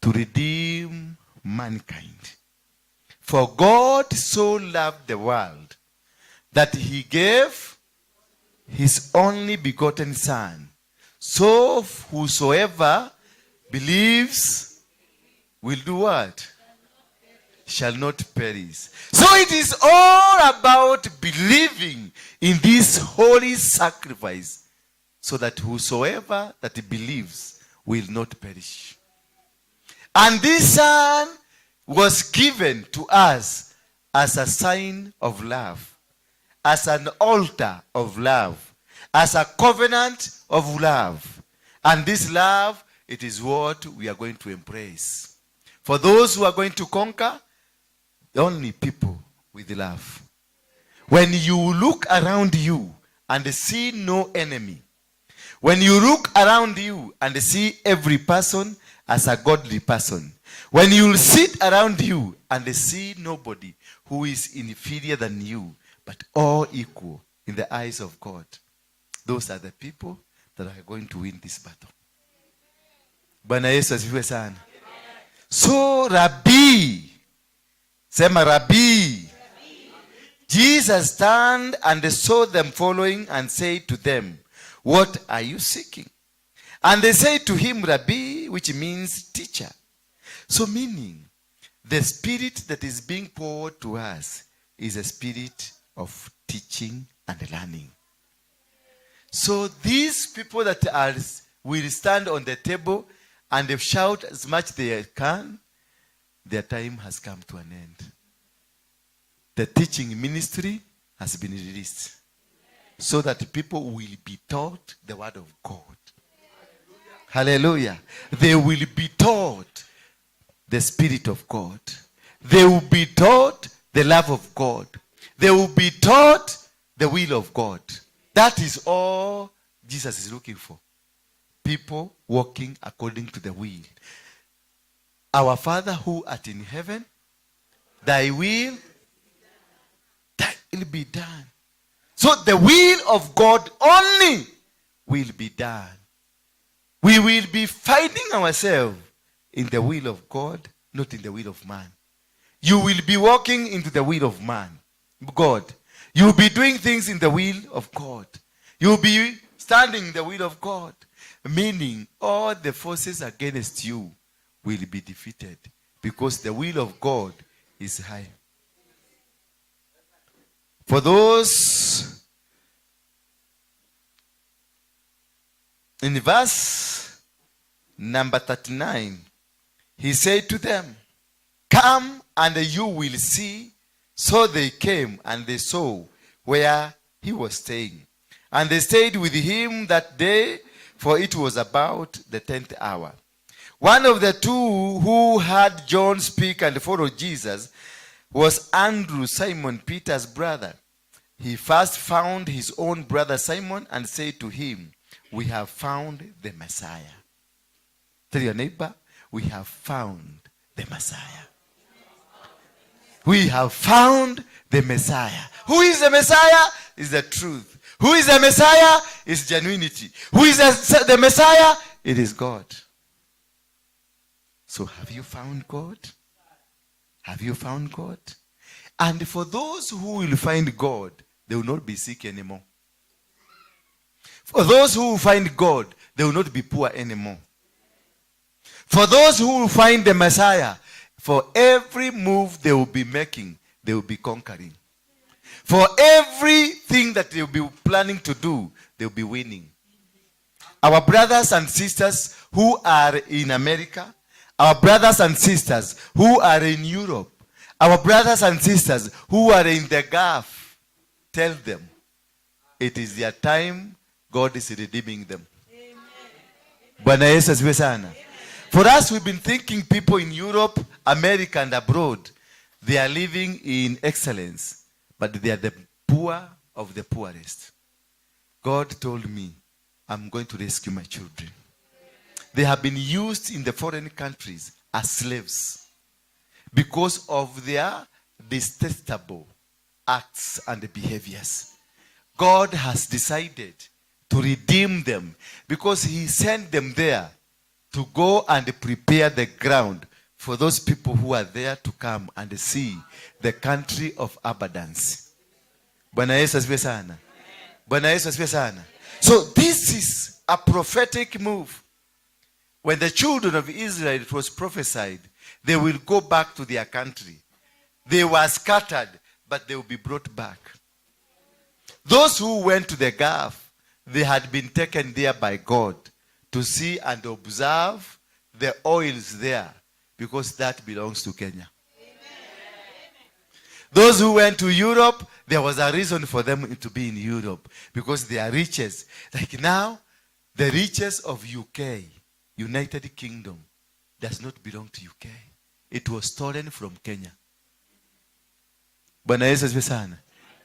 to redeem mankind. For God so loved the world that he gave his only begotten Son, so whosoever believes will do what? Shall not perish. So it is all about believing in this holy sacrifice, so that whosoever that believes will not perish. And this Son was given to us as a sign of love, as an altar of love, as a covenant of love. And this love, it is what we are going to embrace. For those who are going to conquer, the only people with love. When you look around you and see no enemy, when you look around you and see every person as a godly person, when you sit around you and see nobody who is inferior than you, but all equal in the eyes of God, those are the people that are going to win this battle. Bwana Yesu asifiwe sana. So Rabbi, sema Rabbi. Jesus turned and saw them following and said to them, What are you seeking? And they said to him, Rabbi, which means teacher. So meaning, the spirit that is being poured to us is a spirit of teaching and learning. So these people that are will stand on the table and they shout as much they can, their time has come to an end. The teaching ministry has been released so that people will be taught the word of God. Hallelujah. They will be taught the Spirit of God. They will be taught the love of God. They will be taught the will of God. That is all Jesus is looking for. People walking according to the will. Our Father who art in heaven, thy will, thy will be done. So the will of God only will be done. We will be finding ourselves in the will of God, not in the will of man. You will be walking into the will of man, God. You will be doing things in the will of God. You will be standing in the will of God. Meaning all the forces against you will be defeated because the will of God is high. For those in verse number 39, he said to them, Come and you will see. So they came and they saw where he was staying. And they stayed with him that day, for it was about the 10th hour. One of the two who heard John speak and followed Jesus was Andrew, Simon Peter's brother. He first found his own brother Simon and said to him, We have found the Messiah. Tell your neighbor, we have found the Messiah. We have found the Messiah. Who is the Messiah? Is the truth. Who is the Messiah? Is genuinity. Who is the Messiah? It is God. So have you found God? Have you found God? And for those who will find God, they will not be sick anymore. For those who will find God, they will not be poor anymore. For those who will find the Messiah, for every move they will be making, they will be conquering. For everything that they will be planning to do, they will be winning. Our brothers and sisters who are in America, our brothers and sisters who are in Europe, our brothers and sisters who are in the Gulf, tell them it is their time. God is redeeming them. Bwana Yesu asifiwe sana. For us, we've been thinking people in Europe, America, and abroad, they are living in excellence, but they are the poor of the poorest. God told me, I'm going to rescue my children. They have been used in the foreign countries as slaves because of their detestable acts and behaviors. God has decided to redeem them because He sent them there to go and prepare the ground for those people who are there to come and see the country of abundance. Bwana Yesu asifiwe sana. Bwana Yesu asifiwe sana. So this is a prophetic move. When the children of Israel, it was prophesied, they will go back to their country. They were scattered, but they will be brought back. Those who went to the Gulf, they had been taken there by God to see and observe the oils there, because that belongs to Kenya. Those who went to Europe, there was a reason for them to be in Europe, because they are riches. Like now, the riches of UK, United Kingdom, does not belong to UK. It was stolen from Kenya. Bwana Yesu asifiwe sana.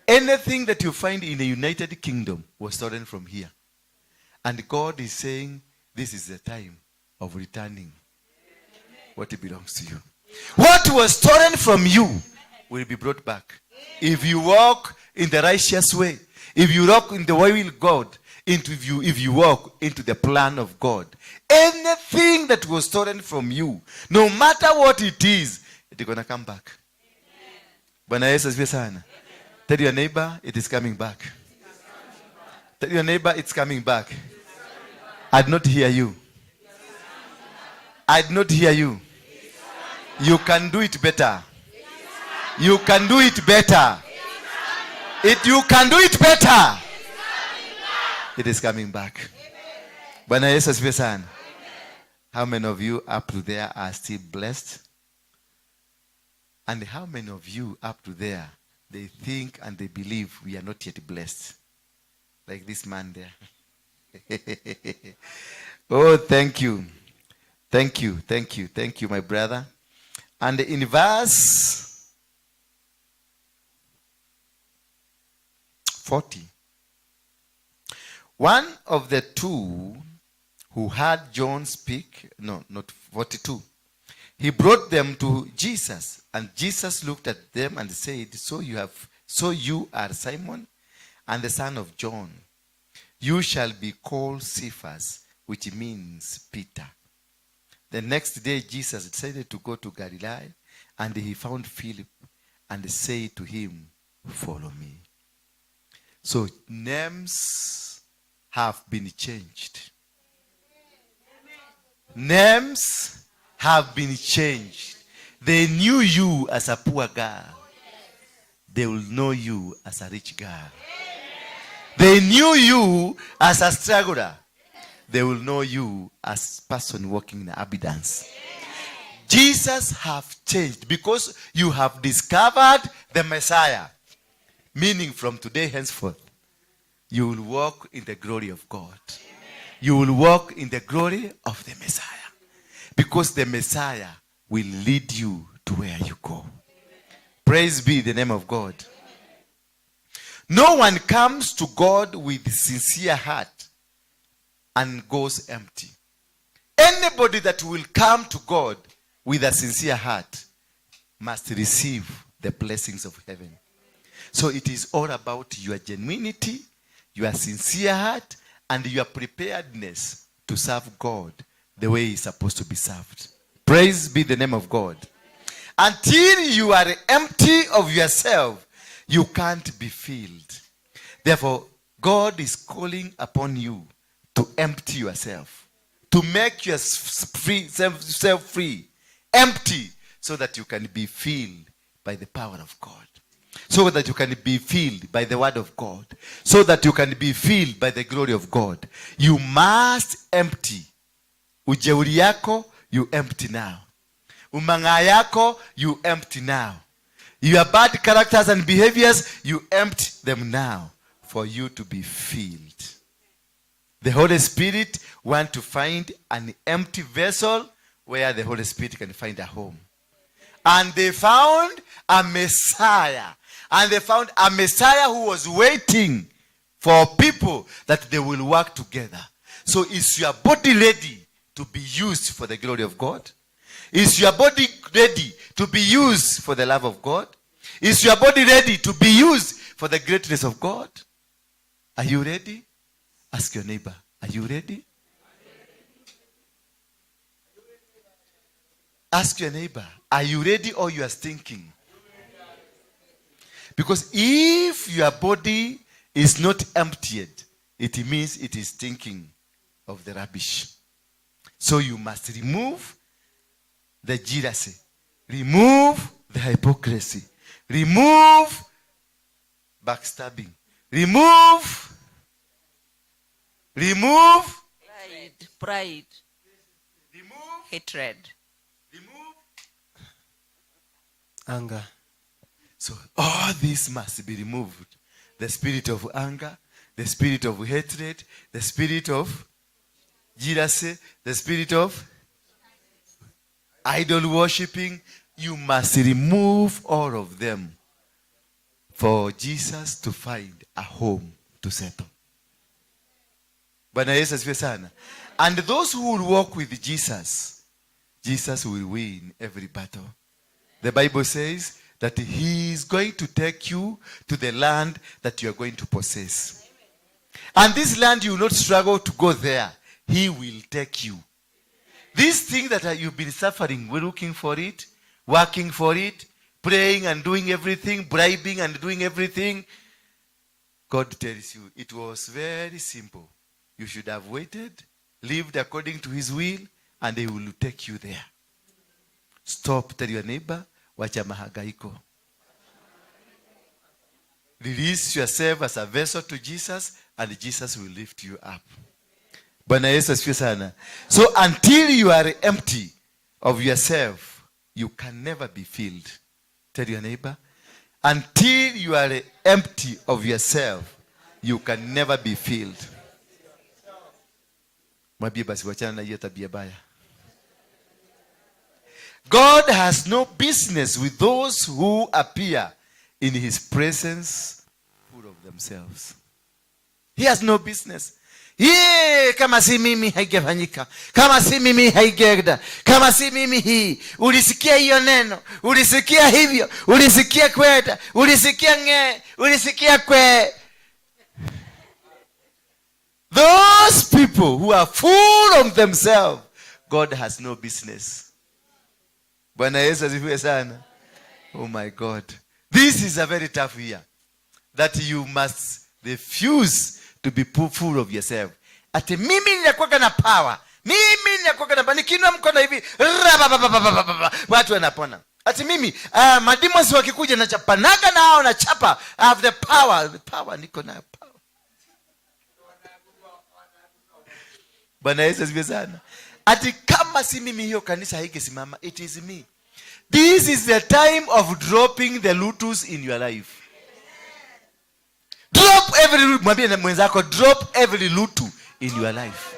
Anything that you find in the United Kingdom was stolen from here. And God is saying, this is the time of returning what belongs to you. What was stolen from you will be brought back. If you walk in the righteous way, if you walk in the way with God, if you walk into the plan of God, anything that was stolen from you, no matter what it is, it's going to come back. Bwana Yesu asifiwe sana. Tell your neighbor, it is coming back. Tell your neighbor, it's coming back. I did not hear you. I did not hear you. You can do it better. You can do it better. You can do it better. It is coming back. Bwana Yesu asifiwe sana. How many of you up to there are still blessed? And how many of you up to there, they think and they believe we are not yet blessed? Like this man there. Oh, thank you. Thank you, thank you, thank you, my brother. And in verse 40, one of the two who heard John speak, no, not 42, he brought them to Jesus, and Jesus looked at them and said, So you are Simon and the son of John. You shall be called Cephas, which means Peter. The next day Jesus decided to go to Galilee, and he found Philip and said to him, Follow me. So names have been changed. Names have been changed. They knew you as a poor girl. They will know you as a rich girl. They knew you as a struggler. They will know you as person walking in abundance. Jesus have changed because you have discovered the Messiah. Meaning from today henceforth, you will walk in the glory of God. You will walk in the glory of the Messiah. Because the Messiah will lead you to where you go. Praise be the name of God. No one comes to God with sincere heart and goes empty. Anybody that will come to God with a sincere heart must receive the blessings of heaven. So it is all about your genuinity, your sincere heart, and your preparedness to serve God the way He's supposed to be served. Praise be the name of God. Until you are empty of yourself, you can't be filled. Therefore, God is calling upon you to empty yourself, to make yourself free, empty, so that you can be filled by the power of God, so that you can be filled by the word of God, so that you can be filled by the glory of God. You must empty. Ujeuri yako, you empty now. Umang'aa yako, you empty now. Your bad characters and behaviors, you empty them now for you to be filled. The Holy Spirit want to find an empty vessel where the Holy Spirit can find a home. And they found a Messiah. And they found a Messiah who was waiting for people that they will work together. So is your body ready to be used for the glory of God? Is your body ready to be used for the love of God? Is your body ready to be used for the greatness of God? Are you ready? Ask your neighbor, are you ready? Ask your neighbor, are you ready or you are stinking? Because if your body is not emptied, it means it is stinking of the rubbish. So you must remove the jealousy, remove the hypocrisy, remove backstabbing, remove pride, remove, hatred, remove anger. So all this must be removed. The spirit of anger, the spirit of hatred, the spirit of jealousy, the spirit of idol worshipping. You must remove all of them for Jesus to find a home to settle. Bwana Yesu asifiwe sana. And those who will walk with Jesus, Jesus will win every battle. The Bible says that he is going to take you to the land that you are going to possess. And this land, you will not struggle to go there. He will take you. This thing that you've been suffering, we're looking for it, working for it, praying and doing everything, bribing and doing everything. God tells you, it was very simple. You should have waited, lived according to his will, and he will take you there. Stop, tell your neighbor, wacha mahangaiko. Release yourself as a vessel to Jesus, and Jesus will lift you up. Bwana Yesu asifiwe sana. So until you are empty of yourself, you can never be filled. Tell your neighbor, until you are empty of yourself, you can never be filled. Mwambie basi wachana na hiyo tabia baya. God has no business with those who appear in his presence full of themselves. He has no business. Ye, kama si mimi haingefanyika, kama si mimi haigeenda, kama si mimi hii. Ulisikia hiyo neno, ulisikia hivyo, ulisikia kwenda, ulisikia ng'e, ulisikia kwe. Those people who are full of themselves, God has no business. Bwana Yesu asifiwe sana. Oh my God. This is a very tough year. That you must refuse to be full of yourself. Ati mimi ninakuwa na power. Mimi ninakuwa na power. Nikiinua mkono hivi, rababababababa, watu wanapona. Ati mimi, mademons wakikuja nachapanaga nao, nachapa. I have the power. The power, niko nayo power. Bwana Yesu asifiwe sana. Ati kama si mimi hiyo kanisa haingesimama. It is me. This is the time of dropping the lutus in your life. Drop every lutu. Mwambie na mwenzako, drop every lutu in your life.